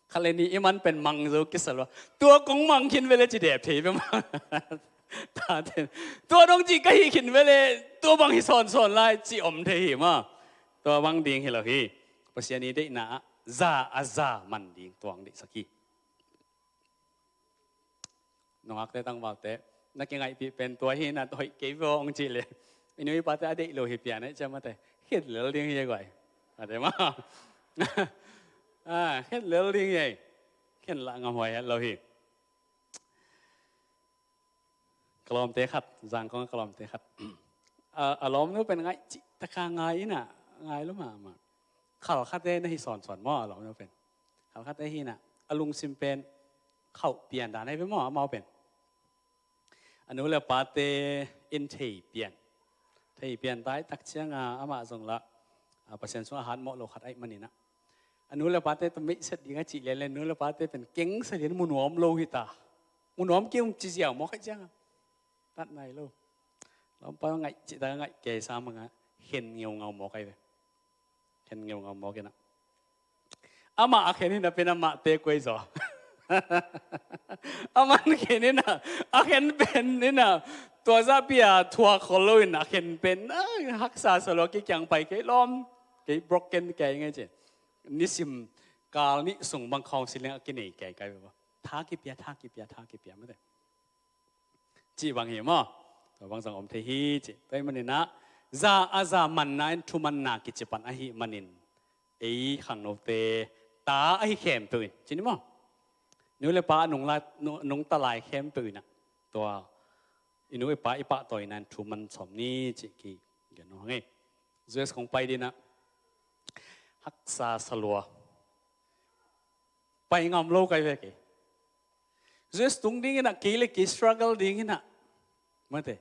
khat le nih i man pen mang zo kisa lua. Tua kong mang khin ve leh ci dep thei ve maw. Taten, tua dong cih ka hih khin ve leh, tua bang hi sawnsawn lai cih om thei hi maw. Tua bang ding hi lo hi. Pasian i deihna ah za a za man ding tua hong deihsak hi. Nungakte, tangvalte, na kingaihpih pen tua hi na, hoih kei ve aw hong cih leh, i nu i pate a deih lo hi pian eh, ciamate, khen lel ding hi ei guai. Ate maw. Ah, khen lel ding hi ei. Khen lah ngamhuai het lo hi. Ka lawmte khat, Zangkong ka lawmte khat. A, a lawmnu pen ngaih cih taka ngai inah, ngai lua mahmah. Khalkhate na hi sawnsawn maw, a lawmnu pen. Khalkhate hi inah, a lungsim pen khauh pian dan ahi ve maw, amau pen. A nu le pate in thei pian. Thei pian tai tak cianga, amah zong lah, a, Pasian sungah hatmawh lo khat ahih maninah, a nu le pate tawh meihset ding a cih lian le, nu le pate pen kengsa lian, mu nuam lo hi ta. Mu nuam kei ung ci ziau mawk ahih cianga, tat nai lo. Lawmpa ngaih cih taka ngaih kei sa manga, khen ngeungau mawk ahi ve. Khen ngeungau mawk inah, amah a khen hi napi-in amah te kuai zaw. A man khin in ah, a khen pen in ah, tua zahpi a thuak khol lo in a khen pen, ah, haksa sa lua, kei kiang pai kei lawm, kei broken kei ngai ci. Nisim kal nih sung bang counseling a kinei kei kai ba. Tha kipia, tha kipia, tha kipia mate. Cih bang hi maw. Tua bang zong om thei hi ci. Tua ahih manin ah, za a za manna in thumanna kici pan ahih manin, ei khangnote ta ahi khempeuh in, ci ni maw. Nu le pa a nung lai, nu-, nungta lai khempeuh in ah, tua i nu i pa i pahtawina in thuman sawm ni ci kigen nuam hi. U S kong pai ding in ah, haksa sa lua. Pai ngam lo kai ve kei. U S tung ding in ah, kei le kei struggle ding in ah. Mate.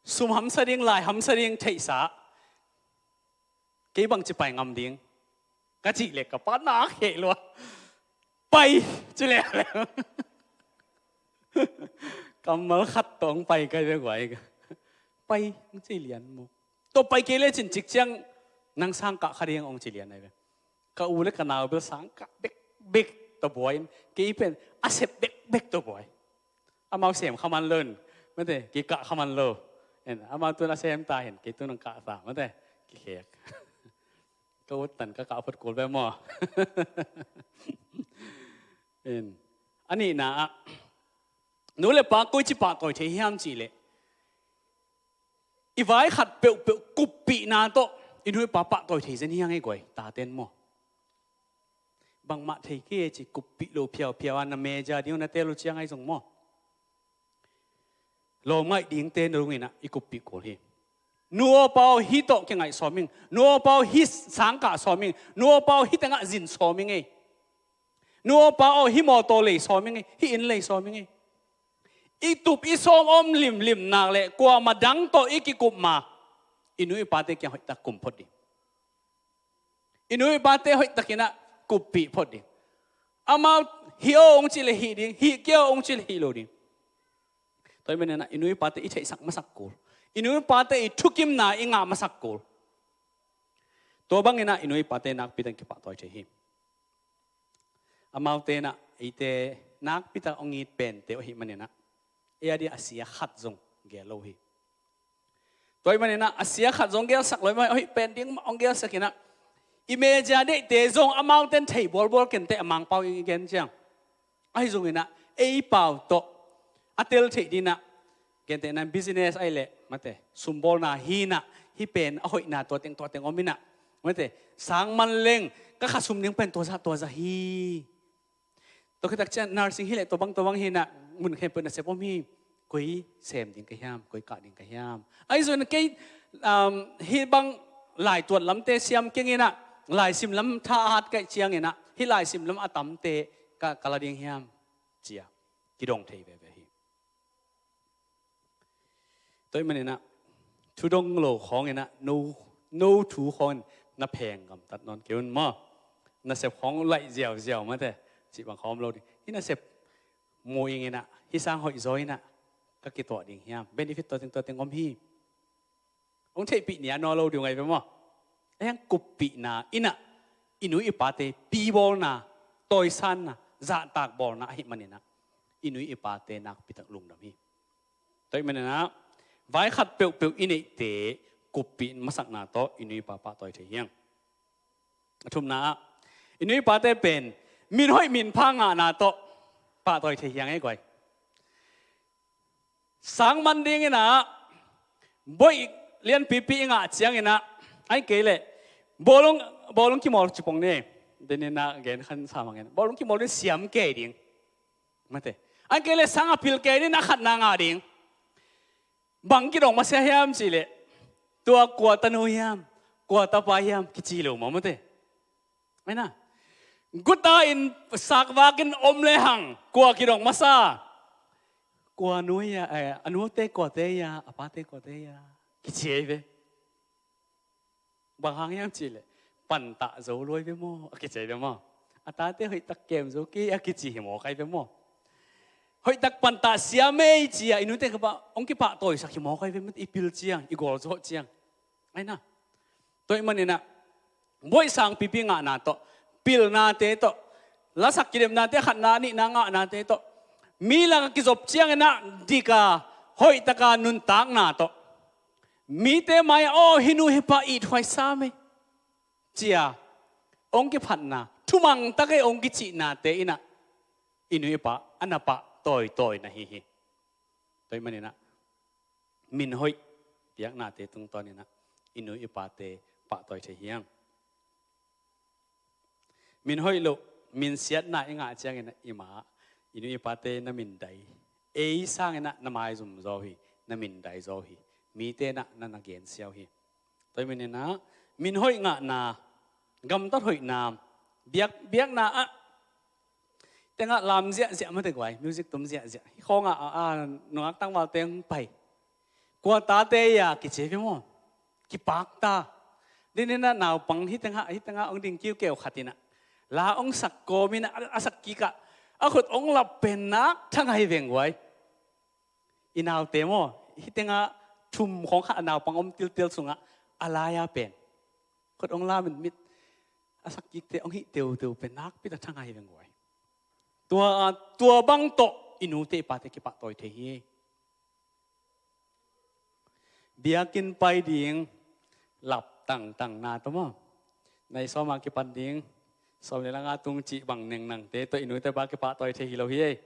Sum hamsa ding, lai hamsa ding theihsa. Kei bangci pai ngam ding ka cih leh ka pa nak heh lua. Pai, ci leh. Kammal khat tawh pai kai ve guai. Pai, ci lian mu. Tua pai kei le cin cik ciang nang sang kah kha ding ong ci lian ai ve. Ka u le ka nau bel sang kah bekbek tawh buai in, kei pen a sep bekbek tawh buai. Amau sem kha man lo in, mate, kei kah kha man lo. En, amau tun a sem ta hen, kei tun ang kah ta, mate, kikhek. Ka ut tan ka kah phot kul ve maw. En, a nihna ah, nu le pa koici pahtawi thei hiam cih leh, i vai khat peuhpeuh kuppihna tawh i nu i pa pahtawi thei zen hi hang ei guai, taten maw. Bangmah thei kei ci kuppih lo phiauphiau a na meja ding na tel uh ciang ai zong maw. Lawm ngaih dingte na lungin ah i kuppih kul hi. Nu aw pa aw, hih tawh kingaih sawm ing. Nu aw pa aw, hih sang kah sawm ing. Nu aw pa aw, hih tengah zin sawm ing ei. Nu aw pa aw, hih mawtaw lei sawm ing ei. Hih inn lei sawm ing ei. I tup i sawm om limlim nak leh kuamah dang tawh i kikup ma, i nu i pate kiang hoihtak kum phot ding. I nu i pate hoihtakin ah kuppih phot ding. Amau hih aw ong cih leh hih ding, hih kei aw ong cih leh hih lo ding. Tua ahih manin ah i nu i pate i theihsak masak kul. I nu i pate i thukimna i ngah masak kul. Tua bangin ah i nu i pate nakpi takin kipahtawi thei hi. Amaute in ah eite nakpi tak ong it pente uh ahih manin ah, ei a dia a sia khat zong gel lo hi. Tua ahih manin ah a sia khat zong gelsak lo ahih manin, hoih pen ding mah ong gelsak in ah, i meja deihte zong amaute in thei bualbual kei inteh, a Mangpau i gen ciang. Ahi zongin ah ei pau tawh a tel theih ding in ah, gentehna in business ahih leh, mate, sumbawlna hi in ah, hih pen a hoihna tua teng tua teng om in ah, mate, sang man leng ka kha sum ding pen tua zah tua zah hi. Tua khit tak ciang nursing hi leh tua bang tua bang hi in ah, mun khempeuh nasep om hi. Koi sem ding ka hiam, koi kah ding ka hiam. Ahi zongin kei, um, hih bang laituat lamte siam keng in ah, laisim lam tha a hat ka hih ciangin ah, hih laisim lam a tamte ka, ka la ding hiam, ci-a kidong thei veve hi. Tua ahih manin ah, thu dong lo khawngin ah, no, no thu khawngin na pheng gamtat nawn kei un maw. Nasep khawng laih ziauziau mate, cih bang khawng om lo ding. Hih nasep mu ing in ah, hih sang hoih zaw in ah ka kituah ding hiam. Benefit tua teng tua teng om hi. Hong theihpih nia nawn lo ding uh ngai ve maw. Ahi hang kuppihna in ah, i nu i pate pibawlna, tawisanna, zahtak bawlna ahih manin ah, i nu i pate nakpi tak lungdam hi. Tua ahih manin ah, vai khat peuhpeuh i neihte kuppih masakna tawh i nu i pa pahtawi thei hi hang. A thumna ah, i nu i pate pen min hoih min pha ngahna tawh pahtawi thei hi hang ei guai. Sang man ding in ah, boih lianpipi i ngah ciangin ah, ahih kei leh bawlung, bawlung kimawl ci pong ni. Denin ah gen khan sa mangin, bawlung kimawl ding siam kei ding. Mate. Ahih kei leh sang a pil kei ding, a khatna ngah ding. Bang kidong masa hiam cih leh, tua kua tanu hiam, kua tapa hiam kici lo maw, mate. Ahi na, guta in sakvak in om le hang kua kidong masa? Kua nu hia, eh, a nute kuate hia, a pate kuate hia, kici ei ve. Bang hang hiam cih leh, pantah zo luai ve maw, a kici ei ve maw. A tate hoihtak kem zo kei a kici hi mawk ai ve maw. Hoihtak pantah siam ei ci-a i nute ka pa hong kipahtawisak hi mawk ai ve maw, i pil ciang, i gawlzawh ciang. Ahi na. Tua ahih manin ah, boih sangpipi ngahna tawh, pilnate tawh, lasak kidemnate, khatna, nihna, ngahnate tawh, mi lakah kizop ciangin ah dik a, hoihtaka nuntakna tawh, mite mai-ah, "Aw, hih nu hih pa ithuai sam ei," ci-a hong kiphatna, thumangtak ei hong kicihnate in ah i nu i pa a na pahtawi tawina hi hi. Tua ahih manin ah min hoih piaknate tungtawnin ah i nu i pate pahtawi thei hi hang. Min hoih loh, min siatna i ngah ciangin ah i ma-ah i nu i pate na mindai, ei sangin ah na maizum zaw hi, na mindai zaw hi, mite in ah na na gensia uh hi. Tua ahih manin ah min hoih ngahna, gamtat hoihna, biak, biakna ah tengah lam ziahziah mate guai, music tum ziahziah. Hih khawngah a, a, nungak tangvalte hong pai, kua tate ia kici hi ve maw. Kipak ta. Dinin ah naupang hih tengah, hih tengah hong ding kiukeu khat in ah la hong sak kawmin ah, a, a sak kik ah a khut hong lap pen nak thang ahi veng guai. I naute maw, hih tengah thum khawng khat a naupang om tiltel sungah a lai-a pen khut hong lamin mit a sak kikte hong hih teuteu pen nakpi tak thang ahi veng guai. Tua, tua bang tawh i nute i pate kipahtawi thei hi. Biakinn pai ding lap tangtangna tawh maw, nai sawm a kipan ding, sawm le nga tung cih bang nengnangte tawh i nute pa kipahtawi thei hi lo hi ei.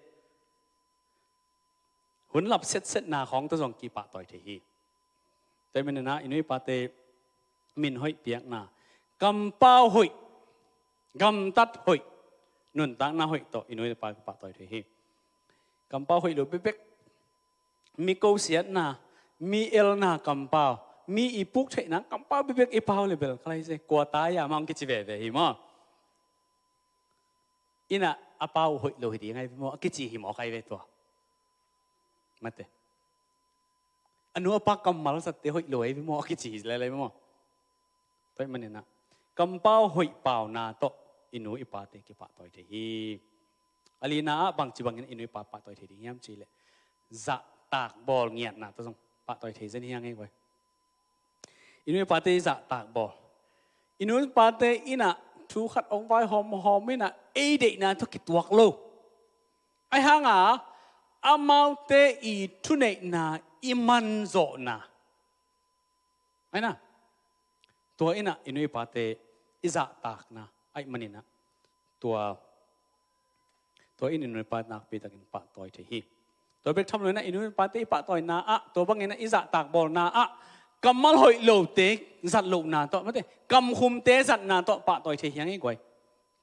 Hun lap setsetna khawng tawh zong kipahtawi thei hi. Tua ahih manin ah i nu i pate min hoih piakna, kampau hoih, gamtat hoih, nuntakna hoih tawh i nu i pa kipahtawi thei hi. Kampau hoih lo bekbek, mi kosiatna, mi elna kampau, mi i puk theihna kampau bekbek i pau le bel kha lai se, kua ta ia mah hong kici veve hi maw. In ah a pau hoih lo hi ding ahi ve maw a kici hi mawk ahi ve tua. Mate. A nu a pa kammal zatte hoih lo ahi ve maw a kici hi lailai ve maw. Tua ahih manin ah kampau hoih pauna tawh i nu i pate kipahtawi thei hi. A lina ah bangci bangin i nu i pa pahtawi thei ding hiam cih leh, zahtak bawl ngiatna tawh zong pahtawi thei zen hi hang ei guai. I nu i pate i zahtak bawl, i nu i pate in ah thu khat hong vaihawm hawm in ah ei deihna tawh kituak lo. Ahi hanga amaute i thuneihna i manzawhna, ahi na, tua in ah i nu i pate i zahtakna ahih manin ah tua, tua in i nu i pa nakpi takin pahtawi thei hi. Tua bek tham lo in ah i nu i pate i pahtawina ah, tua bangin ah i zahtak bawlna ah kammal hoih lote zat lohna tawh, mate, kamkhumte zatna tawh pahtawi thei hi hang ei guai.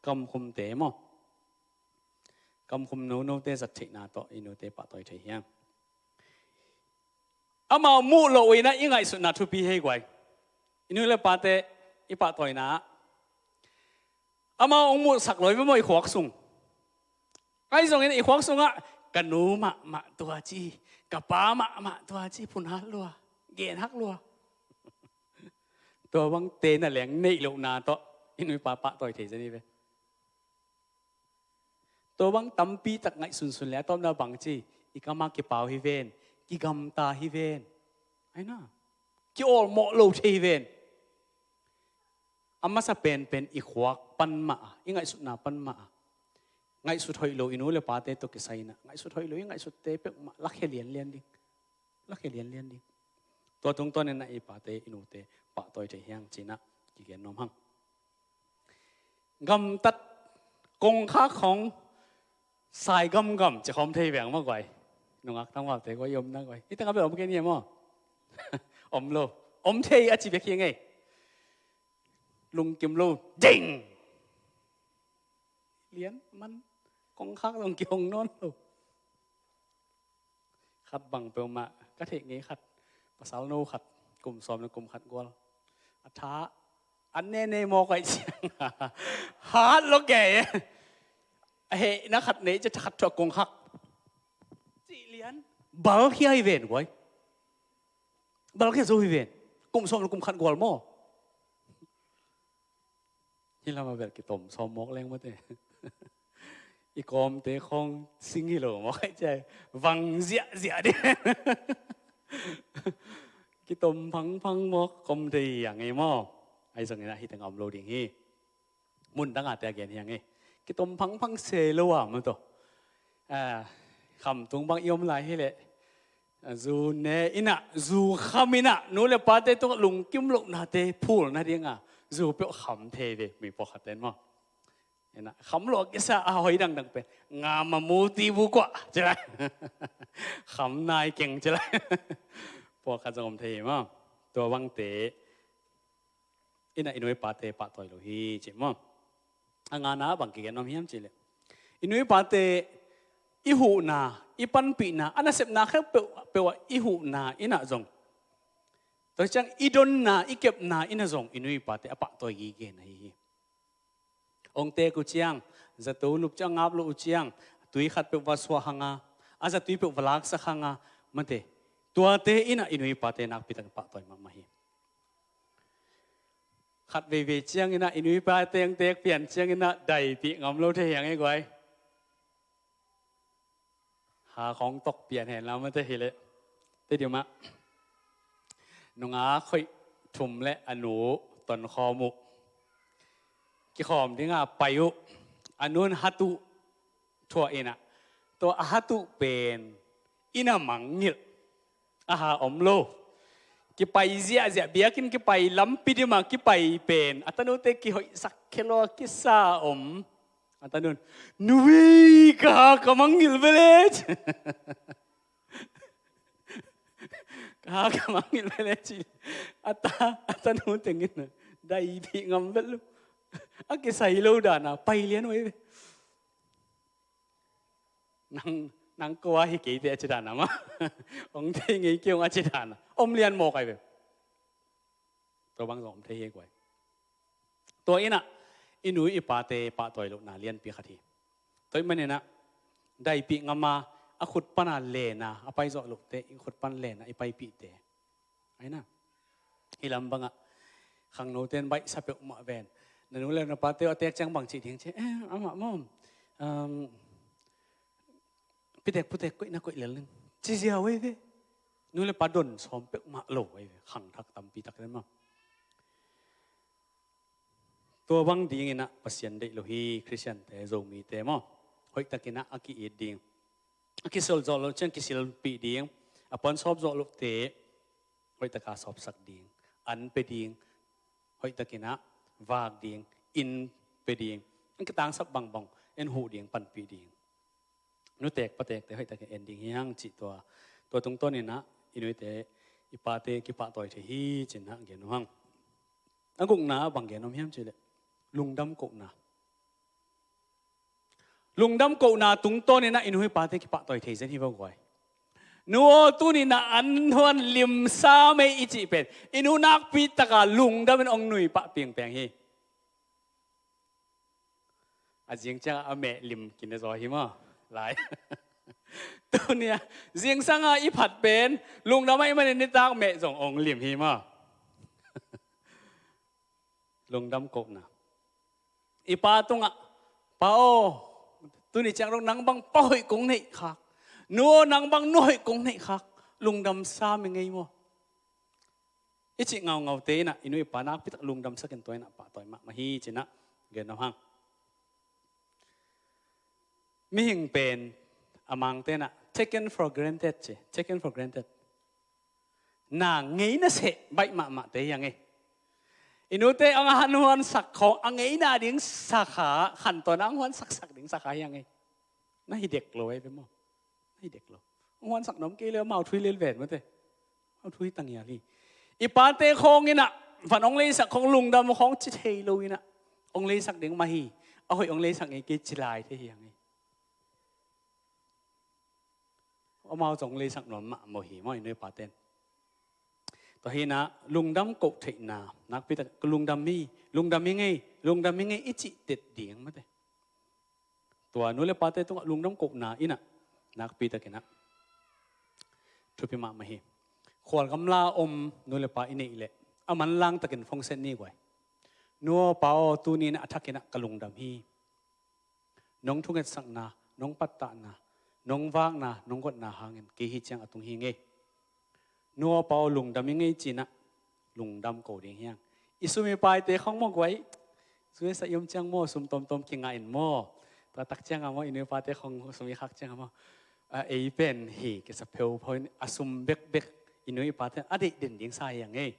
Kamkhumte maw, kamkhum nonote zat theihna tawh i nute pahtawi thei hi hang. Amau muh loh uh in ah i ngaihsutna thupi hi ei guai. I nu le pate i pahtawina ah amau hong muhsak lo hi ve maw i khuak sung. Ahi zongin i khuak sungah ka nu mahmah tua ci, ka pa mahmah tua ci, phun hat lua, gen hak lua. Tua bangte na leng neih lohna tawh i nu i pa pahtawi thei zen hi ve. Tua bang tampi tak ngaihsunsun le a tawpna bangci, i kam a kipau hi ven, kigamta hi ven, ahi na, kiawlmawh lo thei hi ven. A masa penpen i khuak pan mah a, i ngaihsutna pan mah a, ngaihsut hoih lo i nu le pate tawh kisai in ah ngaihsut hoih lo i ngaihsutte peuhmah lakhia lianlian ding. Lakhia lianlian ding. Tua tungtawnin ah i pate i nute pahtawi thei hi hang ci-in ah kigen nuam hang. Gamtat, kongkhak khawng sai gamgam ci khawm thei veng maw guai. Nungak tangvalte guai i omna guai. Hih tengah bel om kei ni maw. Om lo. Om thei a ci bek hi ing ei. Lungkim lo. Ding! Lian man. Kongkhak zong kihong nawn lo. Khat bang peuhmah ka theih ngei khat, pasal no khat, kum sawm le kum khat gual. A tha an nene mawk aih ciang hat lo kei. A hehna khat nei cia, khat thuah kongkhak. Cih lian. Balkhia hi ven guai. Balkhia zo hi ven. Kum sawm le kum khat gual maw. Hih lamah bel kitom sawm mawk leng mate. I kawmte khawng sing hi lo mawk aih ciai. Vang ziahziah ding. Kitom phangphang mawk kom thei hi hang ei maw. Ahi zongin ah hih teng a om lo ding hi. Mun dangate a gen hi hang ei. kitom phangphang se lo a maw taw. Khamtung bang i om lai hileh, zu ne in ah, zu kham in ah, nu le pate tungah lungkim lohnate phul nadinga zu peuh kham thei ve, mi pawlkhat ten maw. Ina, kham lo a kisa a hoih dangdang pen nga mamu ti bu kuah ci lai. Kham nai keng ci lai. Pawlkhat zong om thei hi maw. Tua bangte ina, i nu i pate pahtawi lo hi ci maw. A ngana bang kigen om hiam cihleh, i nu i pate i huhna, i panpihna, a nasepna khempeuh peuh ah i huhna in ah zong, tua ciang i donna, i kepna in ah zong i nu i pate a pahtawi gige na hi hi. Ong tek uh ciang, zato lup ciang ngap lo uh ciang, tui khat peuh va suah hanga, a zatui peuh va laksak hanga, mate. Tuate in ah i nu i pate nakpi takin pahtawi mahmah hi. Khat veivei ciang in ah i nu i pate ong tek pian ciang in ah daipih ngam lo thei hiang e guai. Ha khong tok pian hen lam mate hileh, te diu mah. Nungak hoih thum le a nu tonkhawm uh. Kikhawm dinga pai uh. A nun hat uh thuah in ah, tua a hat uh pen in ah mangngilh. A ha om lo. Kipai ziahziah, biakinn kipai, lampi dima kipai pen a tanute kihoihsak khia lo a kisa om. A tanun, "Nu ii, ka ha ka mangngilh ve le," ci. "Ka ha ka mangngilh ve le," ci. A ta, a tanu tengin daipih ngam vet lo. A kisai lo dana pai lian uh ei ve. Nang, nang kua hi kei te a ci dana mah. Ong thei ngei kei ong a ci dana om lian mawk ai ve. Tua bang zong om thei hi guai. Tua in ah i nu i pate pahtawi lohna lianpi khat hi. Tua ahih manin ah daipih ngam a, a khut pana lena, a paizawh lohte i khut pan lena i paipihte. Aina, hi lam bangah khangnote in baihsa peuhmah ven. Na nu le na pate uh a tek ciang bang cih ding ci, "Eh, amah maw, um, pitek putek koihna koih lel ning," ci ziau ei ve. Nu le pa don sawm peuhmah lo ei ve. Khangthak tampi tak den maw. Tua bang dingin ah Pasian deih lo hi, Khristiante, Zomite maw. Hoihtakin ah a ki-it ding, a kisil zawh loh ciang kisilpih ding, a puan sawp zawh lohte hoihtaka sawpsak ding, an pe ding, hoihtakin ah vak ding, inn pe ding, an kitangsap bangbang en huh ding, panpih ding. Nutek patekte hoihtakin en ding hi hang cih tua, tua tungtawnin ah i nuite i pate kipahtawi thei hi ci-in ah gen uh hang. A gukna bang gen om hiam cihleh, lungdam kohna. Lungdam kohna tungtawnin ah i nu i pate kipahtawi thei zen hi vo guai. Nu aw, tuni-in ah an huan limsa mei i cih pen i nu nakpi taka lungdamin ong nui pah pingpeng hi. A zing ciang a meh lim kine zaw hi maw lai. Tuni-a zingsanga i phat pen lungdam ahih manin nitak meh zong ong lim hi maw. Lungdam kohna. I pa tungah, "Pa aw, tuni ciang dong nang bang pa hoih kong neih khak. Nu aw, nang bang nu hoih kong neih khak." Lungdam sam i ngei maw. I cih ngaungaute in ah i nu i pa nakpitak lungdamsakin tua in ah pahtawi mahmah hi ci-in ah gen nuam hang. Mihing pen a Mangte in ah taken for granted ci, taken for granted. Na ngeina seh baih mahmahte hi hang e. I nute ang a han huansak khawng a ngeina ding sakha, khantawn a ang huansaksak ding sakha hi hang e. Na hi dek lo ei ve maw. Na hi dek lo. Ang huansak nuam kei le amau thu hi lel ven mate. Amau thu hi tangial hi. I pate khawng in ah van ong leisak khawng, lungdam khawng ci thei lo in ah ong leisak ding mah hi. A hoih ong leisak ngei kei ci lai thei hi hang e. Amau zong leisak nuam mahmah hi maw i nu i paten. Tua hi in ah lungdam koh theihna, nakpitak lungdam hi, lungdam hi ngei, lungdam hi ngei i cih tet ding mate. Tua nu le pate tungah lungdam kohna in ah nakpitakin ah thupi mahmah hi. Khual gamla om nu le pa i neih leh a manlang takin phone set ni guai. Nu aw, pa aw, tuni in ah a thakin ah ka lungdam hi. Nong thungetsakna, nong pattahna, nong vakna, nong gotna hangin kei hi ciang a tung hi ngei. Nu aw, pa aw, lungdam hi ngei ci-in ah lungdam ko ding hi hang. I sum i paite khawng maw guai, Suesa i om ciang maw, sum tawmtawm kingah in maw. Tua tak ciang a maw, i nu i pate khong sum i khak ciang a maw, a, ei pen hi kisa pheuphau in a sum bekbek i nu i pate a deih den ding sa hi a ngei.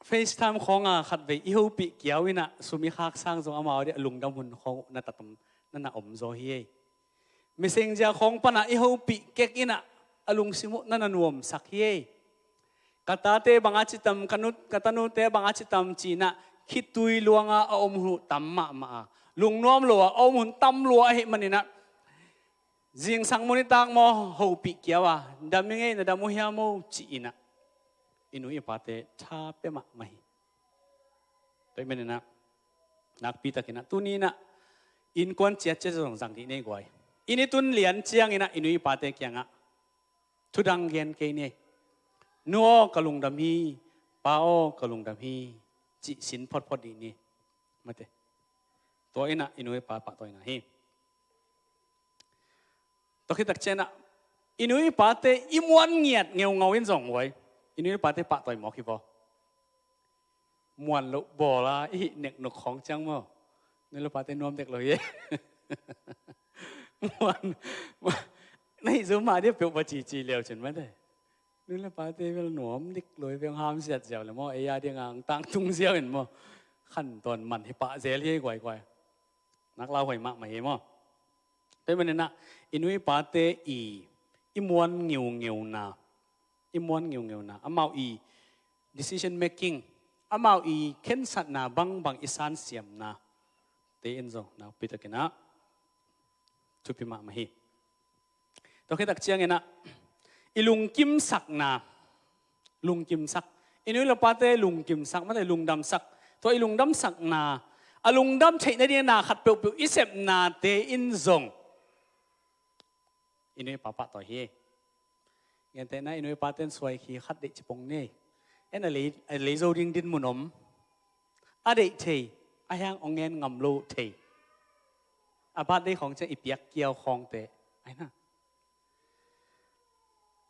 FaceTime khawng a khatvei i hopih kiau in a sum i khak sang zong amau dih a lungdam hun khawng na tatom na na om zaw hi ei. Messenger khawng pan a i hopih kek in a a lungsim uh na na nuamsak hi ei. Ka tate bang a citam, ka nu, ka tanute bang a citam ci in a khitui luang a a om hun tam mahmah a, lungnuam lo a a om hun tam lua ahih manin a, zingsang mun i tak maw, hopih kiau a, dam i ngei, na dam uh hiam maw ci in a i nu i pate tha pia mahmah hi. Tua ahih manin a, nakpi takin a tuni in a innkuan ciatciat zong zang dih nei guai. Inn i tun lian ciangin a i nu i pate kiangah thu dang gen kei ni. Nu aw, ka lungdam hi. Pa aw, ka lungdam hi, cih sin photphot dih ni. Mate. Tua in a i nu i pa pahtawi na hi. Tua khit tak ciang a i nu i pate i muan ngiat ngeungau in zong guai, i nu i pate pahtawi mawk hi vaw. Muan loh bawl a i hih neknuk khawng ciang maw, nu le pate nuam dek lo hi. Muan, na hih zo mah dih peuh va cici leu cin mate. Nu le pate bel nuam dik lo hi, beng hamsiat ziau le maw, ei a ding a angtang tung ziau in maw, khantawn man hi pah zel hi guaiguai. Nak lauhuai mahmah hi maw. Tua ahih manin a i nu i pate i, i muan ngeungeuna, i muan ngeungeuna, amau i decision making, amau i khensatna bangbang, i sansiamna te in zong nakpi takin a thupi mahmah hi. Tua khit tak ciangin a i lungkimsakna, lungkimsak, i nu le pate lungkimsak mate, lungdamsak. Tua i lungdamsakna, a lungdam theih nading na khat peuhpeuh i sepnate in zong i nu i pa pahtawi hi. Gentehna i nu i paten suai khi khat deih ci pong ni. En a lei, a lei zo ding dinmun om, a deih thei, a hiang ong ngen ngam lo thei, a birthday khawng ciang i piak kiau khawngte, aina,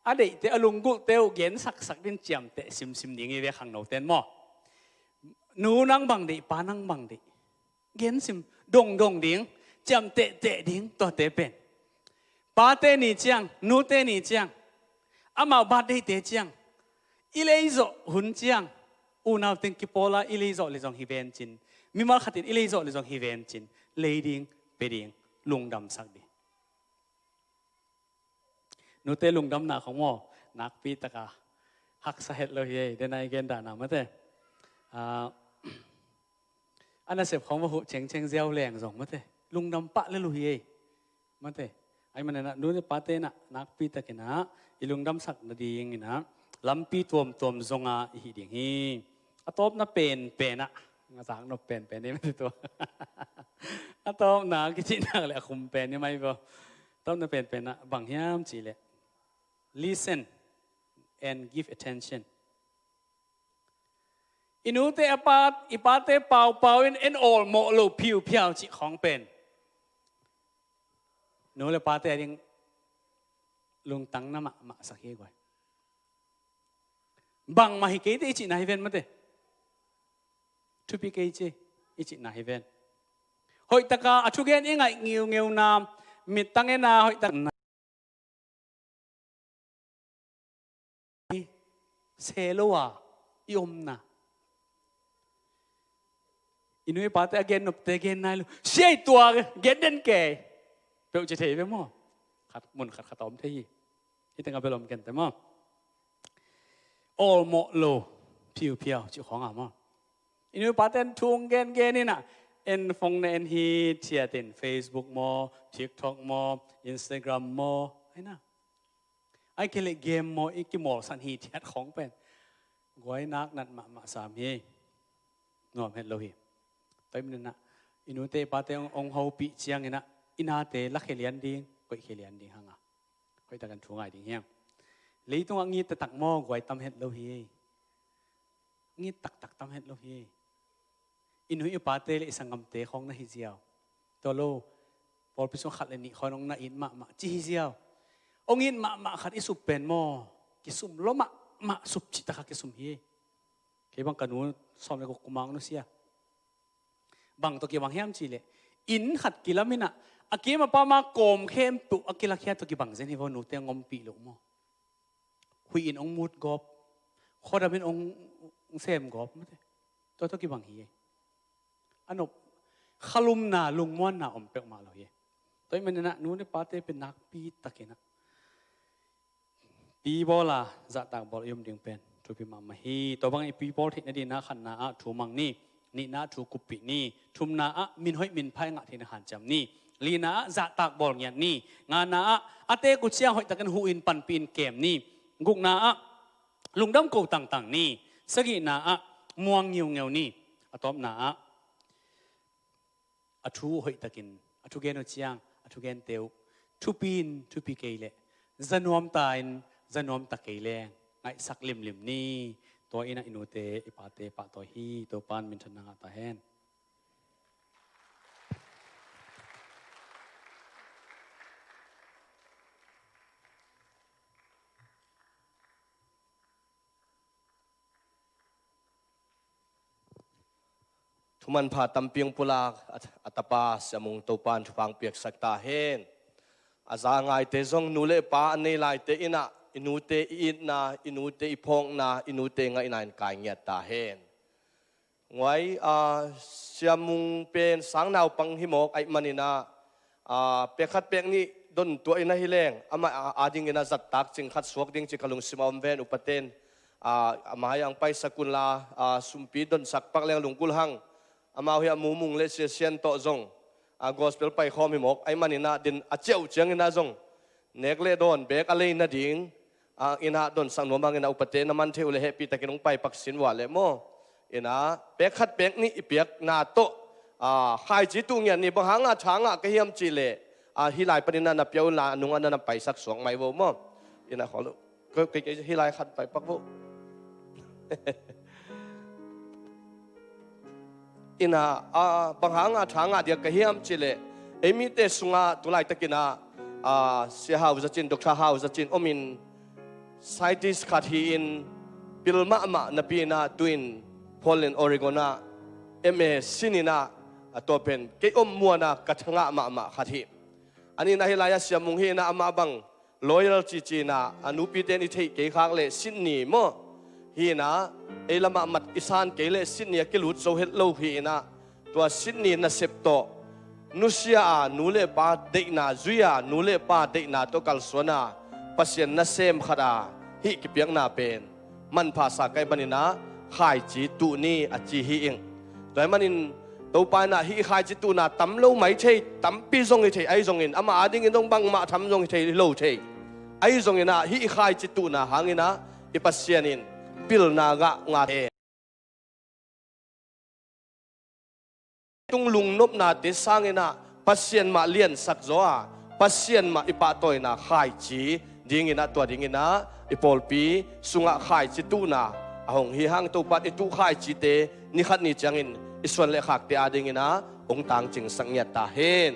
a deihte, a lunggulhte uh gensaksak din ciamteh simsim ding hi ve khangnoten maw. Nu nang bang deih, pa nang bang deih, gensim dongdong ding, ciamtehteh ding, tuate pen. Pate ni ciang, nute ni ciang, amau birthday-te ciang, i leizawh hun ciang, unau teng kipawl a i leizawh le zong hi ven cin, mimal khatin i leizawh le zong hi ven cin, lei ding, pia ding, lungdamsak ding. Nute lungdamna khong maw, nakpi taka haksa het lo hi ei, den a i gen dahna mate. Ah, a nasep khong va huh cengceng ziau leng zong mate, lungdam pah le lo hi ei. Mate. Ahih manin a nute pate in a nakpi takin a i lungdamsak nadingin a lampi tuamtuam zong a i hih ding hi. A tawpna penpen a, a zaknop penpen hi mate tua. A tawpna kicihna le a khum pen hi mai vaw. Tawpna penpen a bang hiam cih leh, listen and give attention. I nute a pa, i pate paupau in en awlmawh lo phiuphiau cih khawng pen nu le pate a ding lungtang na mahmahsak hi guai. Bangmah hi kei teh i cihna hi ven mate. Thupi kei ci i cihna hi ven. Hoihtaka a thugen i ngaih ngeungeuna, mittang ena hoihtaka se lo a i omna. I nu i pate a gen nopte gen nai lo. Siai tua gen den kei. Peuh ci thei ve maw. Khat mun khat khat a om thei hi. Hih tengah bel om kente maw. Awlmawh lo phiuphiau cih khawng a maw. I nu i paten thu ong gengen in a, en phone na en hithiat in, Facebook maw, TikTok maw, Instagram maw, aina, ahih kei leh game maw, i kimawlsan hithiat khawng pen guai nak nat mahmah sam hi. Nuam het lo hi. Tua ahih manin a i nute i pate ong, ong hopih ciangin a i nate lakhia lian ding, koihkhia lian ding hang a, hoihtakin thu ngai ding hiam. Leitungah ngit taktak maw, guai tam het lo hi. Ngit taktak tam het lo hi. I nu i pate le i sanggamte khawng na hi ziau. Tua lo, pawlpi sung khat le nih khawng ong na it mahmah ci hi ziau. Ong it mahmah khat i sup pen maw, kisum lua mahmah, sup cih takah kisum hi. Kei bang ka nu sawm le guk kum a nusia. Bang tawh kibang hiam cih leh, inn khat kilam in ah, a kim a pam a kawm khempeuh a kilakhia tawh kibang zen hi vo, nute hong ompih loh maw. Huih in hong mut gawp, khuadam in hong sem gawp maw te. Tua tawh kibang hi. A nop, khalumna, lungmuanna om peuhmah lo hi. Tua ahih manin ah nu le pate pen nakpi takin ah pi bawl a, zahtak bawl i om ding pen thupi mahmah hi. Tua bangin i pi bawl theih nadingin ah khatna ah thu mang ni, nihna ah thu kuppih ni, thumna ah min hoih min pha i ngah theihna hanciam ni, lina ah zahtak bawl ngiat ni, ngana ah a teek uh ciang hoihtakin hu in panpih in kem ni, gukna ah lungdam ko tangtang ni, sagihna ah muang ngiungeu ni, a tawpna ah a thu hoihtakin a thugen uh ciang a thugente uh thupi in thupi kei leh, za nuam ta in za nuam ta kei leng ngaihsak limlim ni. Tua in ah i nute i pate pahtawi hi. Topan minthanna ngah ta hen. Thumanpha tampi hong pulak a, a tapa Sia Mung, Topan thupha hong piaksak ta hen. A za ngaite zong, nu le pa a nei laite in ah i nute i itna, i nute i phawkna, i nute ngaihna in kai ngiat ta hen. Nguai, a, Sia Mung pen sang naupang hi mawk ahih manin ah, a, pek khat pek nih don tuah in ahi leng, amah a, adingin ah zattak cing khat suak ding ci ka lungsim a om ven. Upaten, a, a mai-ah hong paisak unla, a, sumpi donsak pak leng lunggulh hang. Amau hi a, Mumung le Sia Sian tawh zong, a, gospel paikhawm hi mawk ahih manin ah, din a ciah uh ciangin ah zong nek le dawn beek a lei nading, a, in ah donsak nuam hangin ah, upate na man theih uh leh hehpihtakin hong paipak sin vua leh maw. In ah pek khat pek nih i piakna tawh, a, khaici tuh ngiat ni. Bang hanga tha ngah ka hiam cih leh, a, hih lai panin ah na pia unla, a nungah na na paisak suak mai vo maw. In ah khawl uh. Kei, kei, kei hih lai khat paipak vo. In ah, a, bang hanga tha ngah diak ka hiam cih leh, ei mite sungah tu laitakin ah, a, Sia Hau Za Cin, Doctor Hau Za Cin om in, scientist khat hi-in, pil mahmah napi-in ah tu-in Portland, Oregon ah M A sin in ah, a, tua pen kei om muan a ka tha ngah mahmah khat hi. A nihna, hih lai-ah Sia Mung hi-in ah, amah bang lawyer cici in ah, a, nupite in i theih kei khak leh Sydney maw. Hi-in ah, ei lamah mat i san kei leh Sydney a kilut zo het lo hi-in ah, tua Sydney nasep tawh nusia a, nu le pa deihna zui a, nu le pa deihna tawh kalsuan a, Pasian nasem khat a hih kipiakna pen manpha sa ka hih manin ah khaici tuh ni, a ci hi ing. Tua ahih manin Topa in ah hih khaici tuhna tam lo mah hi thei, tampi zong hi thei, ahi zongin amah adingin zong bangmah tham zong hi thei, hi lo thei. Ahi zongin ah hih khaici tuhna hangin ah i Pasian in pilna ngah ngah thei. Tung lungnopnate sangin ah Pasian mah liansak zaw a, Pasian mah i pahtawina khaici dingin ah, tua dingin ah i pawlpi sungah khaici tuhna a hong hi hang. Topa in i tuh khaicite ni khat ni ciangin i suan le khakte adingin ah hong tangcingsak ngiat ta hen.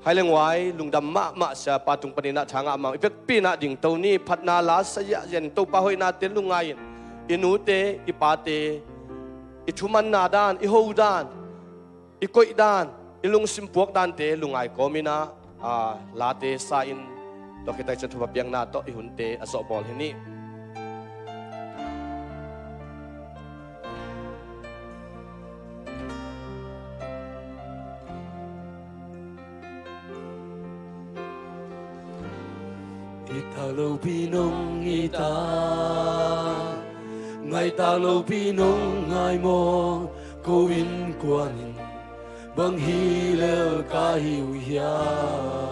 Hai le nguai, lungdam mahmah. Siapa tung panin ah tha ngah mah, i vekpi-in ah dingto ni. Phatna la sa ziahziah in, Topa hoihnate lungngai in, i nute i pate i thumanna dan, i ho dan, i koih dan, i lungsim puak dante lungngai kawmin ah, a, late sa in, tua khit tak ciang thupha piakna tawh i hunte a zawhbawl hi ni. Itha lopi nong itha, ngaitha lopi nong ngai maw? Ko innkuan in bang hi lel ka hi uh hiam?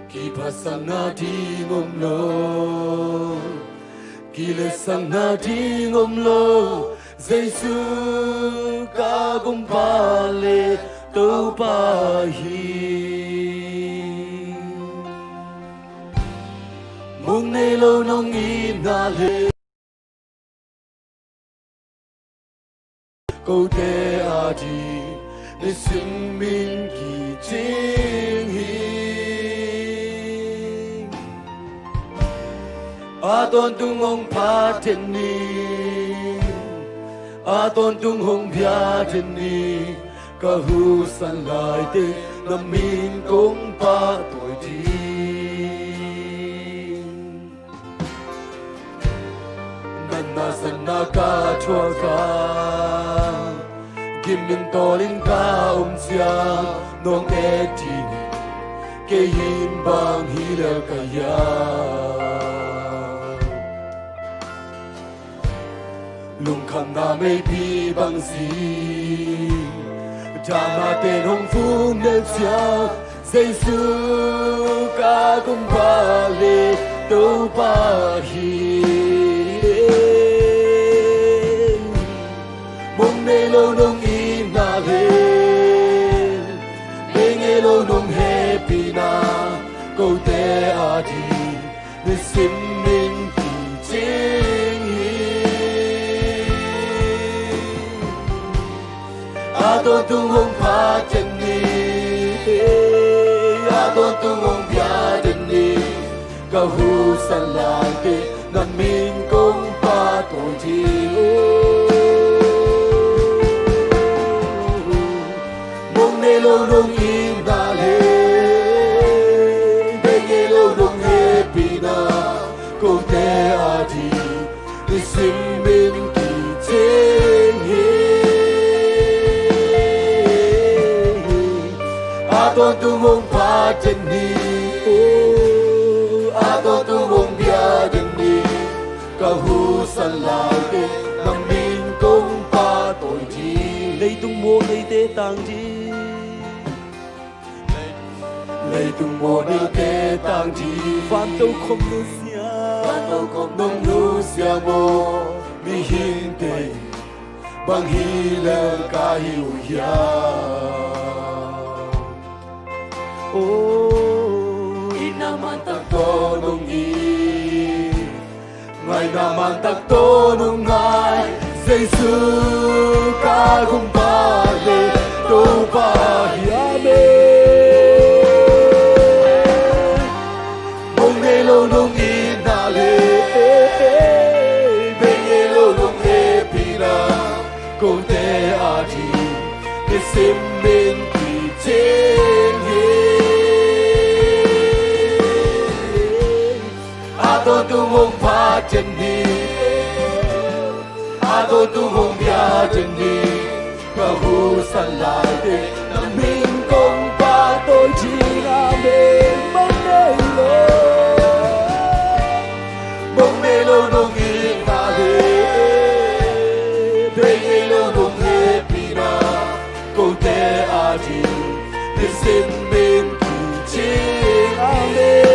Kiphatsakna ding om lo, kiletsakna ding om lo, Jesu ka Gumpa le Topa hi. Mung nei lo nong itna le kote a ding nisim in kicing hi. A tawntung hong pha den ni, a tawntung hong bia den ni, ka husan laite na min kong pahtawi ding. Na nasepna ka thuak a, gim in tawl in ka om ciang, nong et ding in, kei in bang hi lel ka hiam. Lungkhamna meipi bang zing, dahna ten hong vum lel ciang, Jesu ka kumpa le Topa hi. Mong nei lo nong itna le, bei ngei lo nong hehpihna, kote a ding nisim min kicing hi. A tawntung hong pha den ni, a tawntung hong bia den ni, ka husan laite na min kong pahtawi ding. Mong nei lo nong itna le, bei ngei lo nong hehpihna, kote a ding nisim min kicing hi. A tawntung hong pha den ni, a tawntung hong bia den ni, ka husan laite na min kong pahtawi ding. Leitung mawhneite tang ding, leitung mawhneite tang ding, vanto khom nusia, vanto khom nong nusia maw, mihingte bang hi lel ka hi uh hiam. Oh, itna man tak tawh nong it, ngaihna man tak tawh nong ngai, Jesu ka kumpa le Topa hi. Amen. Mong nei lo nong itna le, bei ngei lo nong hehpihna, kote a ding nisim min kicing hi. A tawntung hong pha den ni, a tawntung hong bia den ni, ka husan laite na min kong pahtawi ding. Amen. Mong nei lo, mong nei lo nong itna le, bei ngei lo nong hehpihna, kote a ding nisim min kicing hi. Amen.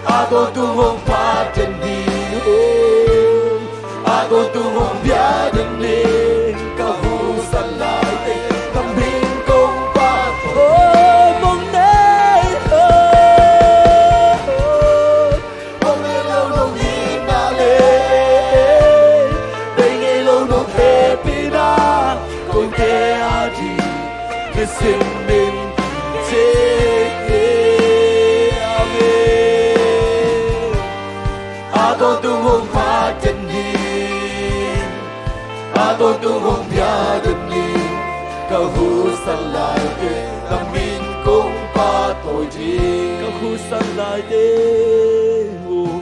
A tawntung hong pha den ni, a tawntung hong bia den ni, ka husan laite na min kong pahtawi. Oh, mong nei lo, mong nei lo nong itna le, bei ngei lo nong hehpihna, kote a ding nisim min kicing hi. Amen. A tawntung hong pha den ni, a tawntung hong bia den ni, ka husan laite na min kong pahtawi ding. Ka husan laite, oh,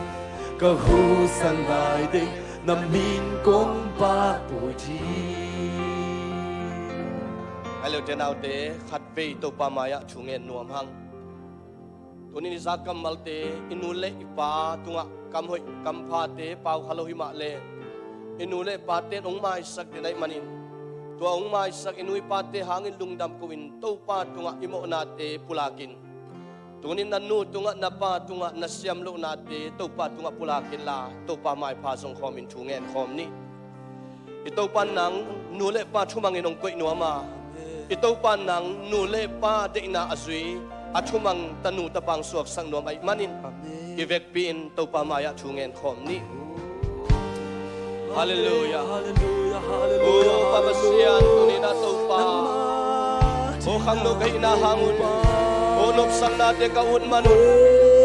ka husan laite na min kong pahtawi ding. Hai lo te naute, khatvei Topa mai-ah thu ngen nuam hang. Tunin i zak kammalte, i nu le i pa tungah kam hoih kam phate pau kha lo hi mah le, i nu le i pate in hong maisak den ahih manin, tua hong maisak i nu i pate hangin lungdam ko-in Topa tungah i mawhnate pulakin, tunin na nu tungah, na pa tungah, na siam lohnate Topa tungah pulakin la, Topa maipha zong khawmin thu ngen khawm ni. I Topa nang nu le pa thumangin hong koih nuam a, i Topa nang nu le pa deihna a zui a thumang tanu tapa hong suaksak nuam ahih manin, i vekpi-in Topa mai-ah thu ngen khawm ni. Halleluiah. Halleluiah, halleluiah. O Pa Pasian, tuni-in a Topa, o khangno ka hihna hang un, o nopsaknate ka ut man un,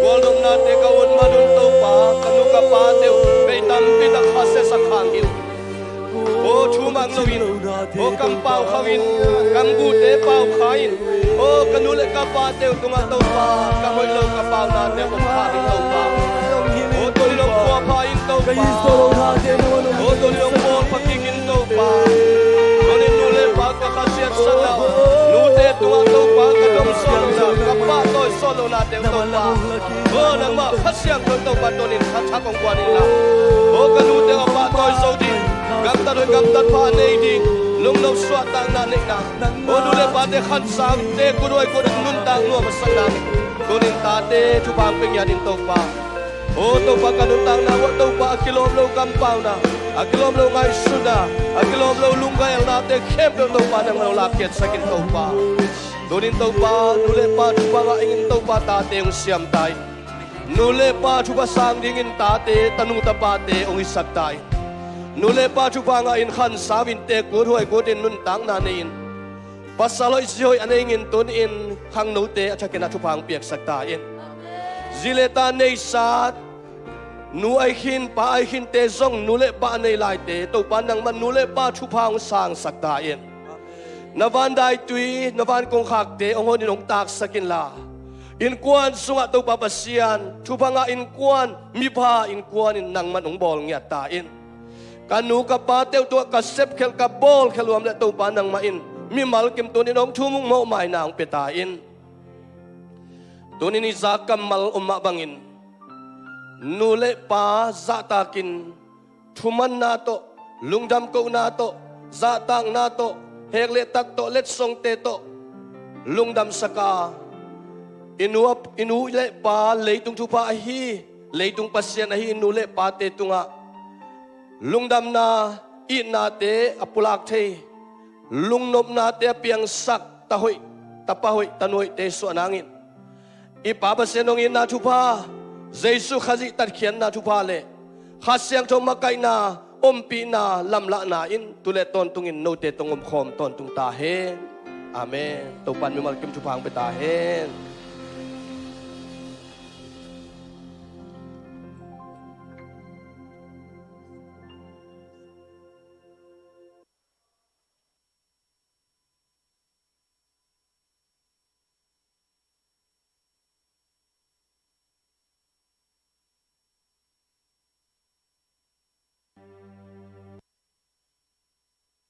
Gualdomnate ka un man un Topa, ka nu ka pate uh bei tampi tak kha siasak khang hi uh. Aw thu mang loin, aw kampau khauhin, kamgute pau kha in, aw ka nu le ka pate uh tungah Topa, ka hoih lo ka paunate uh om kha in Topa. Aw tuni dong khua pha in Topa. Aw tuni dong bawl pha kik in Topa. Tuni nu le pa ka khasiat sakna uh, nute tungah Topa ka dom sawt lohna, ka pahtawi sawt lohnate uh Topa. Aw nangmah Kha Siangtho Topa tunin kha thak hong guan inla. Aw ka nute a pahtawi zo ding, gamtat hoih gamtat pha nei ding, lungnop suahtakna neihna. Aw nu le pate khansaute kuthuai kutin nuntak nuam a sakna. Tunin tate thupha hong pia ngiat in Topa. Aw Topa ka nuntakna uah Topa a kilawm lo kampauna, a kilawm lo ngaihsutna, a kilawm lo lunggaelnate khempeuh Topa nangmah hong lakkhiatsak in Topa. Tunin Topa nu le pa thupha ngah ingin Topa tate hong siam ta in. Nu le pa thupha sang dingin tate, tanu tapate hong hisak ta in. Nu le pa thupha ngah in khansau in tekut huaikut in nuntakna nei in. Pasal hoih zi hoih a nei ingin tunin khangnote a thakin a thupha hong piaksak ta in. Zi le ta neisa, nu ahi khin pa ahi khinte zong nu le pa a nei laite Topa nangmah nu le pa thupha hong sangsak ta in. Na vandaitui, na vankongkhakte hong honin hong taksak inla, innkuan sungah Topa Pasian thupha ngah innkuan, mipha innkuan in nangman hong bawl ngiat ta in. Ka nu ka pate uh tungah ka sepkhelh ka bawlkhelh uam le Topa nangmah in mimal kim tunin hong thum hong mawhmaina hong pia ta in. Tunin i zak kammal om mah bangin nu le pa zahtakin thumanna tawh, lungdam kohna tawh, zahtakna tawh, hek le tak tawh, letsongte tawh lungdamsak a, i nu, i nu le pa leitung thupha ahi, leitung Pasian ahi i nu le pate tungah lungdamna, itnate a pulak thei, lungnopnate a piangsak tahoih, tapahoih, tanuhoihte suah nangin i Pa Pasian hong itna thupha, Jesuh Khazih tatkhiatna thupha le Kha Siangtho makaihna, ompihna, lamlahna in tu le tawntungin note tawh hong omkhawm tawntung ta hen. Amen. Topan mimal kim thupha hong pia ta hen.